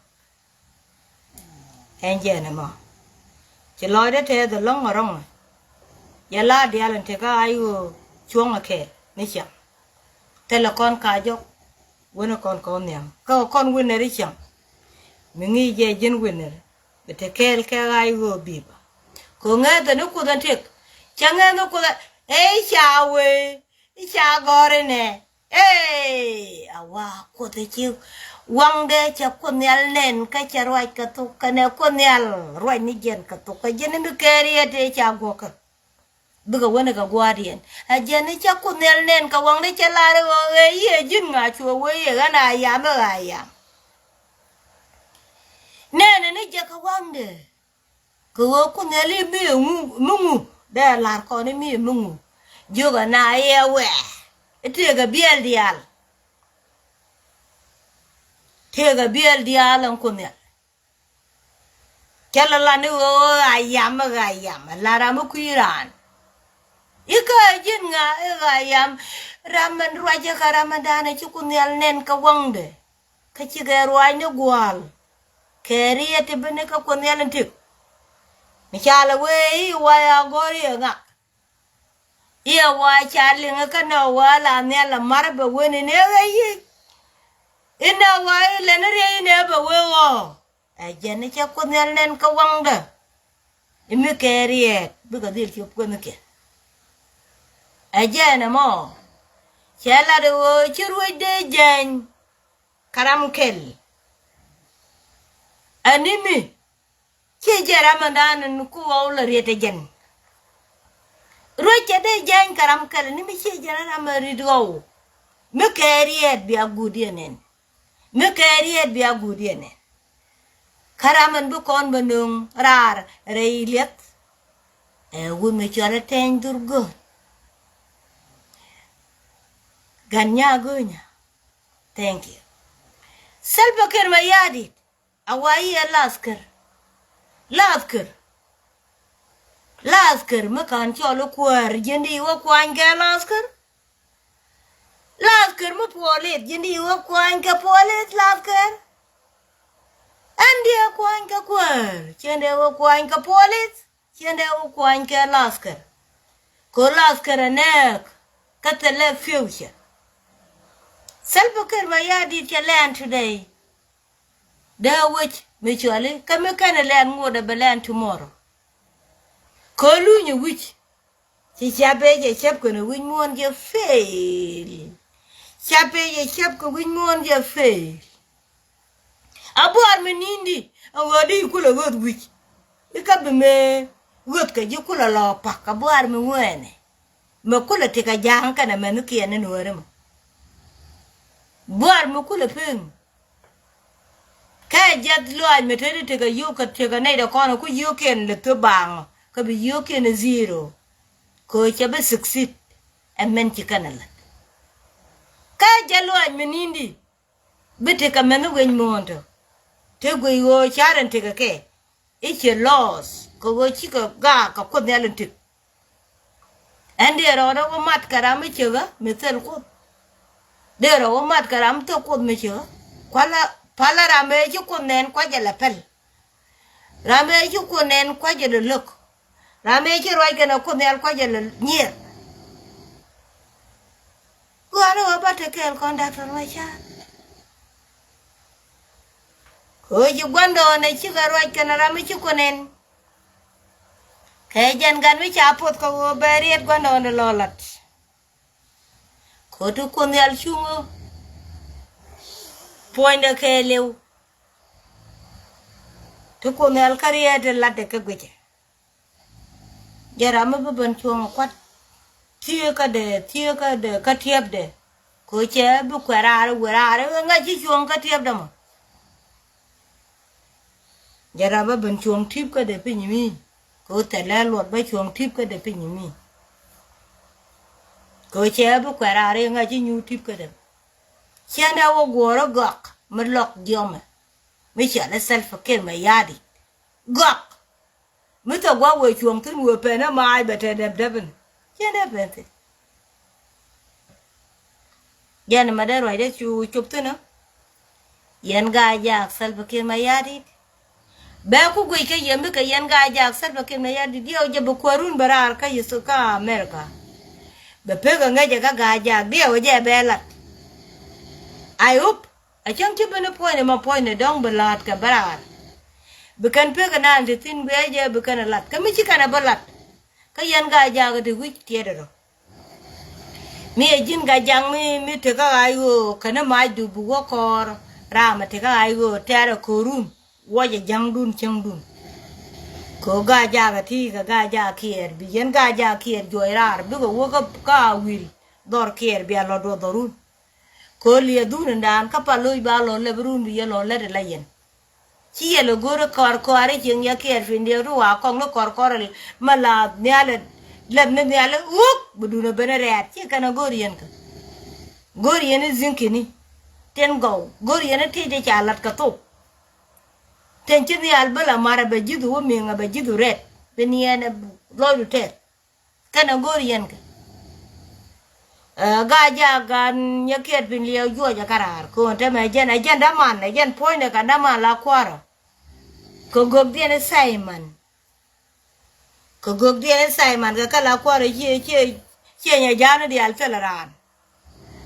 Ɛn jɛn ɛmɔ ci lɔcdä tɛth ɛ lɔ̱ŋ ɛ rɔ̱ŋ ɛ. Yɛ la diaal ɛn ti kä a i̱ ɣöö cuɔ̱ŋ ɛ kɛɛl ni ciaŋ. Thilɛ kɔn ka jɔk. Wen ɛ kɔn kɔn nhiam kä kɔn winner i̱ ciaŋ. Mi ŋi̱i̱c jɛ ji̱n winner. Bi te kɛɛl kɛ ɣa̱c ɣöö biba. Kɛ ŋäth ɛn i̱ kuoth ɛn tëk. Cɛ ŋäth ni kuoth ɛ i̱ ca wee i̱ ca gɔ̱r inɛ. Ee, a wa Kuoth i̱ ci waŋdɛ cɛ Kuoth Nhial nɛn kä cɛ ruac kɛ thok kɛnɛ Kuoth Nhial ruac ni jiɛn kɛ thok kɛ jiɛn mi kɛɛriɛt i̱ ca guɔkä. Bikɛ wänɛ kɛ gua̱a̱r yɛn. Ɛ jɛn i̱ cɛ Kuoth Nhial nɛn kɛ waŋdɛ cɛ lar i̱ ɣöö ɛ yiëë ji̱n ŋa cuɛ wee yɛ ɣän a yam i̱ ɣä a yam. Nɛnɛ ni jɛ kɛ waŋdɛ. Kɛ ɣöö Kuoth Nhial i̱ mi ɛ ŋu mi ŋu dee lar kɔn i̱ mi ɛ mi ŋu. Jiök ɛ na i̱ ɛ wɛɛ i̱ tëëkɛ biɛl diaal. Tëëkɛ biɛl diaal ɛn Kuoth Nhial. Cä lɛ lan i̱ ɣöö ɣä a yam ɛ ɣä a yam ɛ la ram i̱ kui̱ raan. I̱ kä ji̱n ŋa i̱ ɣä a yam ram ɛn ruacä kä ram ɛn da̱a̱n ɛ ci Kuoth Nhial nɛn kɛ waŋdɛ. Kä cikɛ ruaacni gua̱a̱l. Kɛ riet ti bi ni kä Kuoth Nhial in tik. Mi ca lɛ wee i̱ wa ya gɔ̱r i̱ ɛ ŋak. I̱ ɛ wa ca liŋ kä nɛ wa la nhial la mar bɛ wen in ɛ ɣä yic. Inɛ wa i̱ lɛn riey inɛ bɛ wee ɣɔɔ. Ɛ jɛn i̱ cɛ Kuoth Nhial nɛn kä waŋdä. I̱ mi kɛ riet bikɛ dhil cop kuenh kiɛ. Ɛ jɛn ɛmɔ. Cɛ lat i̱ ɣöö ci ruec dee jɛny. Kä ram kɛl. Ɛn ni mi ciɛ jɛ ram ɛn da̱a̱n ɛn ku ɣɔw lɛ riet ɛ jɛn. Ruec cɛ dee jɛny kä ram kɛl ɛn ni mi ciɛ jɛ ram ɛ riet ɣɔw. Mi kɛ riet bia guut yɛn ɛn. Mi kɛ riet bia guut yɛn ɛn. Kä ram ɛn bi kɔn bɛ nöŋ raar rɛy liɛth. Ɛ wut mi cɔl ɛ tɛny dhur gööt. Gan nya göönyä. Thank you. Salva Kiir Mayardit. A wa i̱ ɛ lathkär. Lathkär. Lathkär mi ka̱n cɔl i̱ kuäär ji̱n di wä kuany kɛ lathkär. Lathkär mi puɔlit ji̱n di wä kuany kɛ puɔlit lathkär. Ɛn di ɛ kuany kɛ kuäär cien di wä kuany kɛ puɔlit. Cien dee wä kuany kɛ laskɛr. Kɛ laskɛr ɛ nɛɛk kä thilɛ future. Salva Kiir Mayardit cɛ lɛn today. Dee wec mi cuali kä mi kɛn ɛ lɛn ŋuɔt ɛ bɛ lɛn tomorrow. Kɛ luny ɛ wi̱c. Ci ca bee jɛ cäp kɛn ɛ wi̱c muɔ̱ɔ̱n jɛ fail. Ca bee jɛ cäp kɛ wi̱c muɔ̱ɔ̱n jɛ fail. A buar mi ni̱n di a ɣöö di kulɛ ɣöth wi̱c. I̱ kä bi mëë ɣöth kɛ ji̱ kulɛ lɔ pa̱k a buar mi ŋuɛɛnɛ. Mɛ kulɛ tekɛ ja̱a̱ŋ kɛnɛ mɛn kiɛn ni nuɔ̱ɔ̱ri mɔ. Buar mi kulɛ peŋ. Kɛ jiath luaac mi te di tekɛ yio̱o̱k kɛ tekɛ nɛy dɛ kɔn ku yio̱o̱kiɛn lɛ thop baaŋɔ kɛ bi yio̱o̱kiɛn ɛ zero. Kɛ ɣöö cɛ bi succeed ɛ mɛn ci kɛnɛ lät. Kɛ jiath luaac mi ni̱n di. Bi tekɛ mɛnh wec muɔ̱ɔ̱n tɔ. Te guic ɣöö ca̱r in tekɛ kɛ i̱ ciɛ loss kɛ ɣöö cikɛ gaak kɛ Kuoth Nhial in tik. Ɛn dee rɔɔdɛ wä mat kɛ ram mi ciekä mi thil Kuoth. Dee rɔ wä mat kɛ ram mi thil Kuoth mi ciekä. Kualä palä ram ëë ci Kuoth nɛn kuacɛ lɛ pɛl. Ram ëë ci Kuoth nɛn kuacɛ lɛ lo̱k. Ram ëë ci ruac kɛnɛ Kuoth Nhial kuacɛ lɛ nyier. Gua̱a̱rä ɣä bä te kɛɛl kɔn Doctor Machar. Kɛ ɣöö ci gua̱ndɔɔŋ ɛ cikɛ ruac kɛnɛ ram mi ci Kuoth nɛn. Kɛ jɛn gat mi ca poth kɛ ɣöö bɛ riet gua̱ndɔɔŋ ɛ lɔ lat. Kɛ ɣöö ti Kuoth Nhial cuŋä puɔ̱nydɛ kɛɛliw. Ti Kuoth Nhial kä riet ɛ latdɛ kɛ guicɛ. Jɛ ram mi bi ben cuɔ̱ŋ kuat. Thieekädɛ, thieekädɛ, kä tiɛpdɛ. Kɛ ɣöö cɛ bi kuɛ raar, wëë raar, ŋa̱c ci cuɔ̱ŋ kä tiɛpdɛ mɔ. Jɛ ram bi ben cuɔ̱ŋ ti̱pkädɛ piny mi. Kɛ ɣöö thɛlɛ luɔt bä cuɔ̱ŋ ti̱pkädɛ piny mi. Kɛ ɣöö cɛ bi kuɛ raar, ŋa̱c ci nyuur ti̱pkädɛ. Cɛn dee wä guɔ̱ɔ̱rä gɔak mi lɔk diɔmɛ. Mi cɔal ɛ Salva Kiir Mayardit. Gɔak. Mi thok gua̱k wëë cuɔ̱ŋ thi̱n wëë pɛn ɛ maac bɛ tɛ dɛp dɛp in. Ciɛ dee pɛn thi̱n. Jɛn mɛ dee ruacdɛ cu cop thi̱n ɛ. Yɛn Gaa-jaak Salva Kiir Mayardit. Bɛ ku guic kä yɛ mi kɛ yɛn Gaa-jaak Salva Kiir Mayardit diɛw jɛ bi kuäärun bɛ raar kä Yusuf kä America. Bɛ pek ɛ ŋäcɛ kä Gaa-jaak diɛw jɛ bɛ lat. I hope. A cäŋ ci ben i̱ puɔ̱nydɛ mɛ puɔ̱nydɛ dɔ̱ŋ bi la̱a̱t kɛ bä raar. Bi kɛn pek inan ti thi̱n guiɛ jɛ bi kɛn ɛ la̱t kä mi ci kɛn ɛ bä la̱t. Kä yɛn Gaa-jaak ɛ ti wi̱c tiɛɛt ɛ rɔ. Mi ɛ ji̱n Gaajaak mi, mi tekä ɣaac ɣöö kɛn ni macdu bi wä kɔɔr. Ram ɛ tekä ɣaac ɣöö tɛ̈rɛ ko̱run. Wuɔcɛ ja̱ŋdun cäŋdun. Kɛ ɣöö Gaajaak ɛ ti kɛ Gaajaak Kiɛɛr, bi yɛn Gaajaak Kiɛɛr juɔc raar bikɛ wä kä, kä a wi̱i̱l dhɔr Kiɛɛr bia lɔ duɔth dhɔrun. Kɛ ɣöö liɛɛdun in daan kä Paloc ba lɔ lɛp run bi yɛ lɔ lät ɛ la yɛn. Ci yɛ lɛ go̱r kɔr kɔr i̱ cieŋ yɛ Kiɛɛr piny diɛw ti wa kɔŋ ni kɔr kɔr ma la nhial ɛ lɛp ni nhial ɛ wuk bi dun ɛ ben ɛ rɛɛt ci kɛn ɛ go̱r yɛn kä. Go̱r yɛn i̱ zi̱ŋ kini tin gɔw go̱r yɛn i̱ ti̱i̱t i̱ ca la̱t kɛ thok. Tin ci nhial bä la marɛ bɛ ji̱thu wä mi̱eŋ ɛ bɛ ji̱thu rɛt bi niɛn ɛ lɔcdu tɛth. Kɛn ɛ go̱r yɛn kɛ. Ɛ, Gaajaak gan nyɛ kiɛt piny liɛw juɔc ɛ karaar ko̱n tɛmɛ jɛn ɛ jɛn daman ɛ jɛn puɔ̱nydɛ kɛ daman la kua̱rä. Kɛ gök diɛn i̱ Simon. Kɛ gök diɛn i̱ Simon kɛ kɛ la kua̱rä ciɛ ciɛ ciɛ nyɛ ja̱a̱n i̱ diaal thilɛ raan.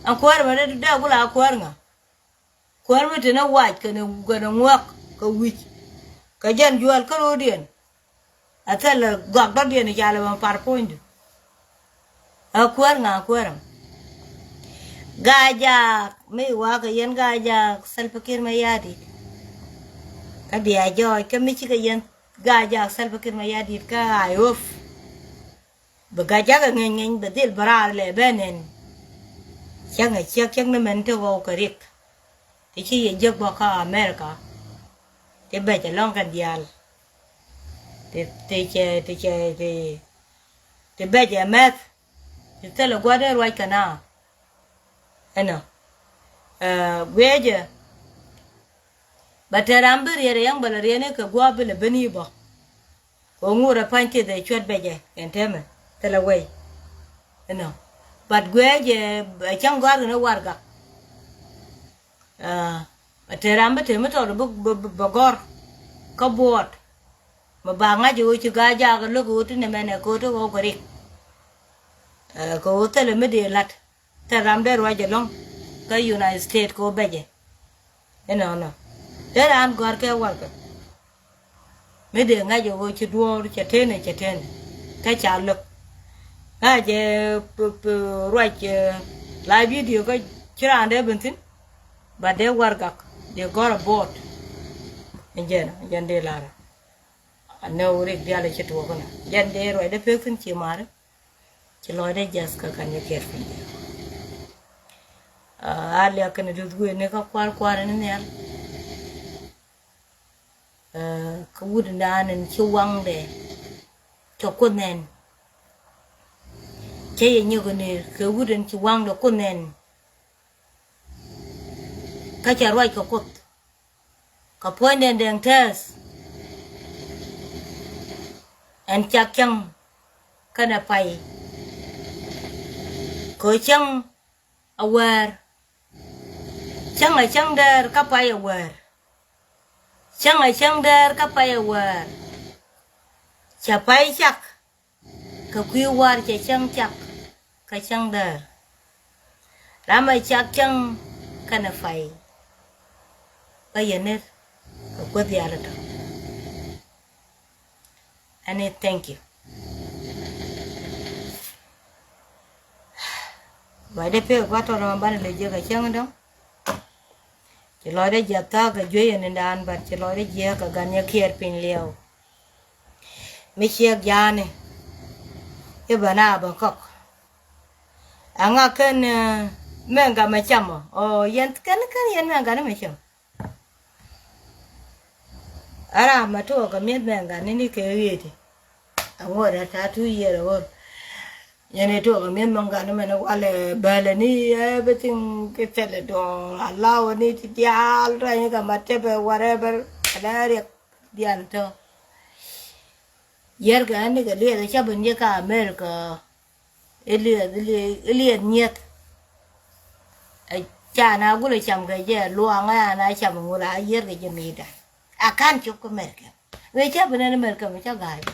Ɛ kuäär mɛ dee dee gula kuäär ŋa. Kuäär mi teni wac kɛnɛ kɛnɛ ŋuak kɛ wi̱c. Kɛ jɛn juɔl kä ro̱o̱diɛn. A thilɛ gɔak dɔ̱diɛn i̱ ca lɛ bä par puɔ̱nydu. A kuäär ŋa kuäär ɛm. Gaajaak mi wakä yɛn Gaajaak Salva Kiir Mayardit. Kä bia jɔɔc kä mi cikɛ yɛn Gaajaak Salva Kiir Mayardit kä I hope. Bi Gaajaak ɛ ŋeny ŋeny bɛ dhil bä raar lɛ bɛ nɛn. Cäŋ ɛ ciɛk cäŋ ni mɛn ti ɣɔw kɛ rik. Ti ci yɛ jiäk bä kä America. Ti bɛc ɛlɔ̱ŋ kɛn diaal. Ti, ti cɛ, ti cɛ, ti, ti bɛc ɛ mɛth. Ti thilɛ gua̱dɛ ruac kɛ na. Ɛnɔ. Ɛ, guiɛcɛ. Bɛ te ram bi riet ɛ yɛŋ bɛ lɛ riet ni kɛ gua̱a̱p bi lɛ ben i̱ bä. Kɛ ŋuut ɛ pa̱ny tith ɛ cuɛt bɛcɛ kɛn tɛmɛ thilɛ wɛy. Inɔ. But guɛcɛ ɛ cäŋ gɔ̱a̱r kɛn i̱ warɛgak. Ɛ, bɛ te ram bi te mi tɔt bi, bi, bi, bɛ gɔ̱r. Kä buɔɔt. Mɛ ba ŋa̱c i̱ ɣöö ci Gaajaak lo̱k i̱ ɣöö ti nɛmɛ nɛ kɛ ɣöö ti ɣɔw kɛ rik. Ɛ, kɛ ɣöö thilɛ mi dee la̱t. Thil ram dee ruac ɛlɔ̱ŋ kä United States kɛ ɣöö bɛcɛ. Inɔnɔ. Dee raan gɔ̱a̱r kɛ warɛgak. Mi dee ŋa̱c ɛ ɣöö ci duɔ̱ɔ̱r cɛ tënɛ cɛ tënɛ. Kä ca lo̱k. Ŋa̱c ɛ p-, p-, ruac, ɛ, live video kä ci raan dee ben thi̱n. But dee warɛgak. Dee gɔ̱r a board. Ɛn jɛn, ɛn jɛn dee lar. Anɛ wä rik diaal ci tuɔɔk ni. Jɛn dee ruacdɛ pek thi̱n ci mari. Ci lɔcdɛ jiath kä kan yɛ kiɛt piny. A liak kɛn duth guëëni kä kua̱r kua̱r ni nhial. Ɛ, kä wut in daan in ci waŋdɛ. Cɛ kuoth nɛn. Cɛ yɛ nyök ni kɛ wut in ci waŋdɛ kuoth nɛn. Kä cɛ ruac kɛ kuoth. Kɛ puɔ̱nydɛn dɛŋ tɛth. Ɛn cak cäŋ kɛnɛ pay. Kɛ cäŋ a wäär. Cäŋ a cäŋ däär kä pay a wäär. Cäŋ a cäŋ däär kä pay a wäär. Cɛ pay cak. Kɛ kui̱ war cɛ cäŋ cak kä cäŋ däär. Ram a cak cäŋ kɛnɛ pay. Bä yɛ ner kɛ kuäth yal tɔ. Ɛn i̱ thank you. Ruacdɛ pek gua̱th tɔt ɔmɔ banɛ lɛ jiäk a cäŋ dɔ̱ŋ. Ci lɔcdɛ jiath thaak kɛ juey ɛn indan, but ci lɔcdɛ jiäk kɛ gan nyɛ kiɛɛr piny liɛw. Mi ciɛk ja̱a̱ni i̱ bä na bä kɔk. Aŋa kɛn, eh, mɛŋga mɛ cam ɔ? Ɔ, yɛn kɛn, kɛn yɛn mɛŋga ni mɛ cam. Ara mɛ tuɔɔk kɛ mi̱eth mɛŋga ni ni kɛ ɣeeti. Aŋuɔt ɛ ta̱a̱ two year ago. Yɛn ɛ tuɔɔk ɛ mi̱eth mɛŋga ni mɛn walɛ bälɛ ni everything kɛ thɛlɛ duɔ̱ɔ̱r alawä ni ti diaal rɛny kɛ ma tɛpɛ whatever. Ala riɛk diaal tɔ. Yɛr kɛ ani kɛ liɛth ɛ ca ben yɛ ka America. Iliɛth, iliɛth, iliɛth nyieth. Ɛ ca na gulɛ cam kɛ jɛ luaŋ ɛ ana cam ŋul a yier kɛ jɛ mi̱i̱da. A kan cop kä Mɛrkɛ. Wee ca bi nɛn Mɛrkɛ mi ca ga̱a̱c.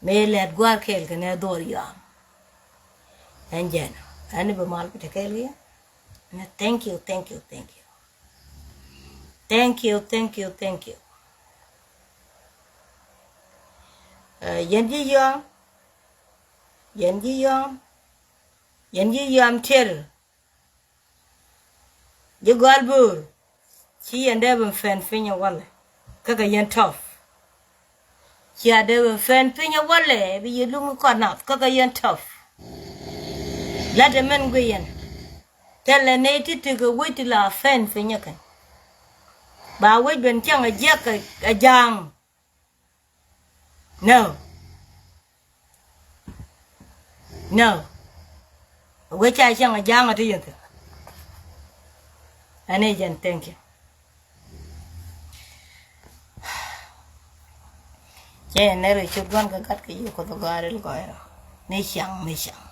Mëë lɛt gua̱a̱r kɛɛl kɛ nɛ dhuɔr yɔam. Ɛn jɛn ɛn bi mal bi te kɛɛl kɛ yɛ. Nɛ thank you, thank you, thank you. Thank you, thank you, thank you. Ɛ, yɛn ji̱ yɔam. Yɛn ji̱ yɔam. Yɛn ji̱ yam tiɛr. Ji̱ gɔal bur. Ci yɛn dee ben fɛn piny ɛ walɛ. Kä kɛ yɛn tɔp. Cia dee ben fɛn piny ɛ walɛ bi yɛ luŋ kɔn nath kä kɛ yɛn tɔp. Lat ɛ mɛn guic yɛn. Thilɛ nɛy ti tekɛ wec ti la fɛn piny ɛ kɛn. Ba wec ben cäŋ ɛ jiɛk ɛ ja̱a̱ŋ. No. No. Wec ca cäŋ a ja̱a̱ŋ a ti yɛn thi̱n. Ɛn ɛ jɛn, thank you. Cɛ yɛn nɛr ɛ ciöt gua̱n kɛ gat kɛ yiëë Kuoth ɛ gɔaa ril gɔɔy rɔ. Ni ca̱ŋ, ni ca̱ŋ.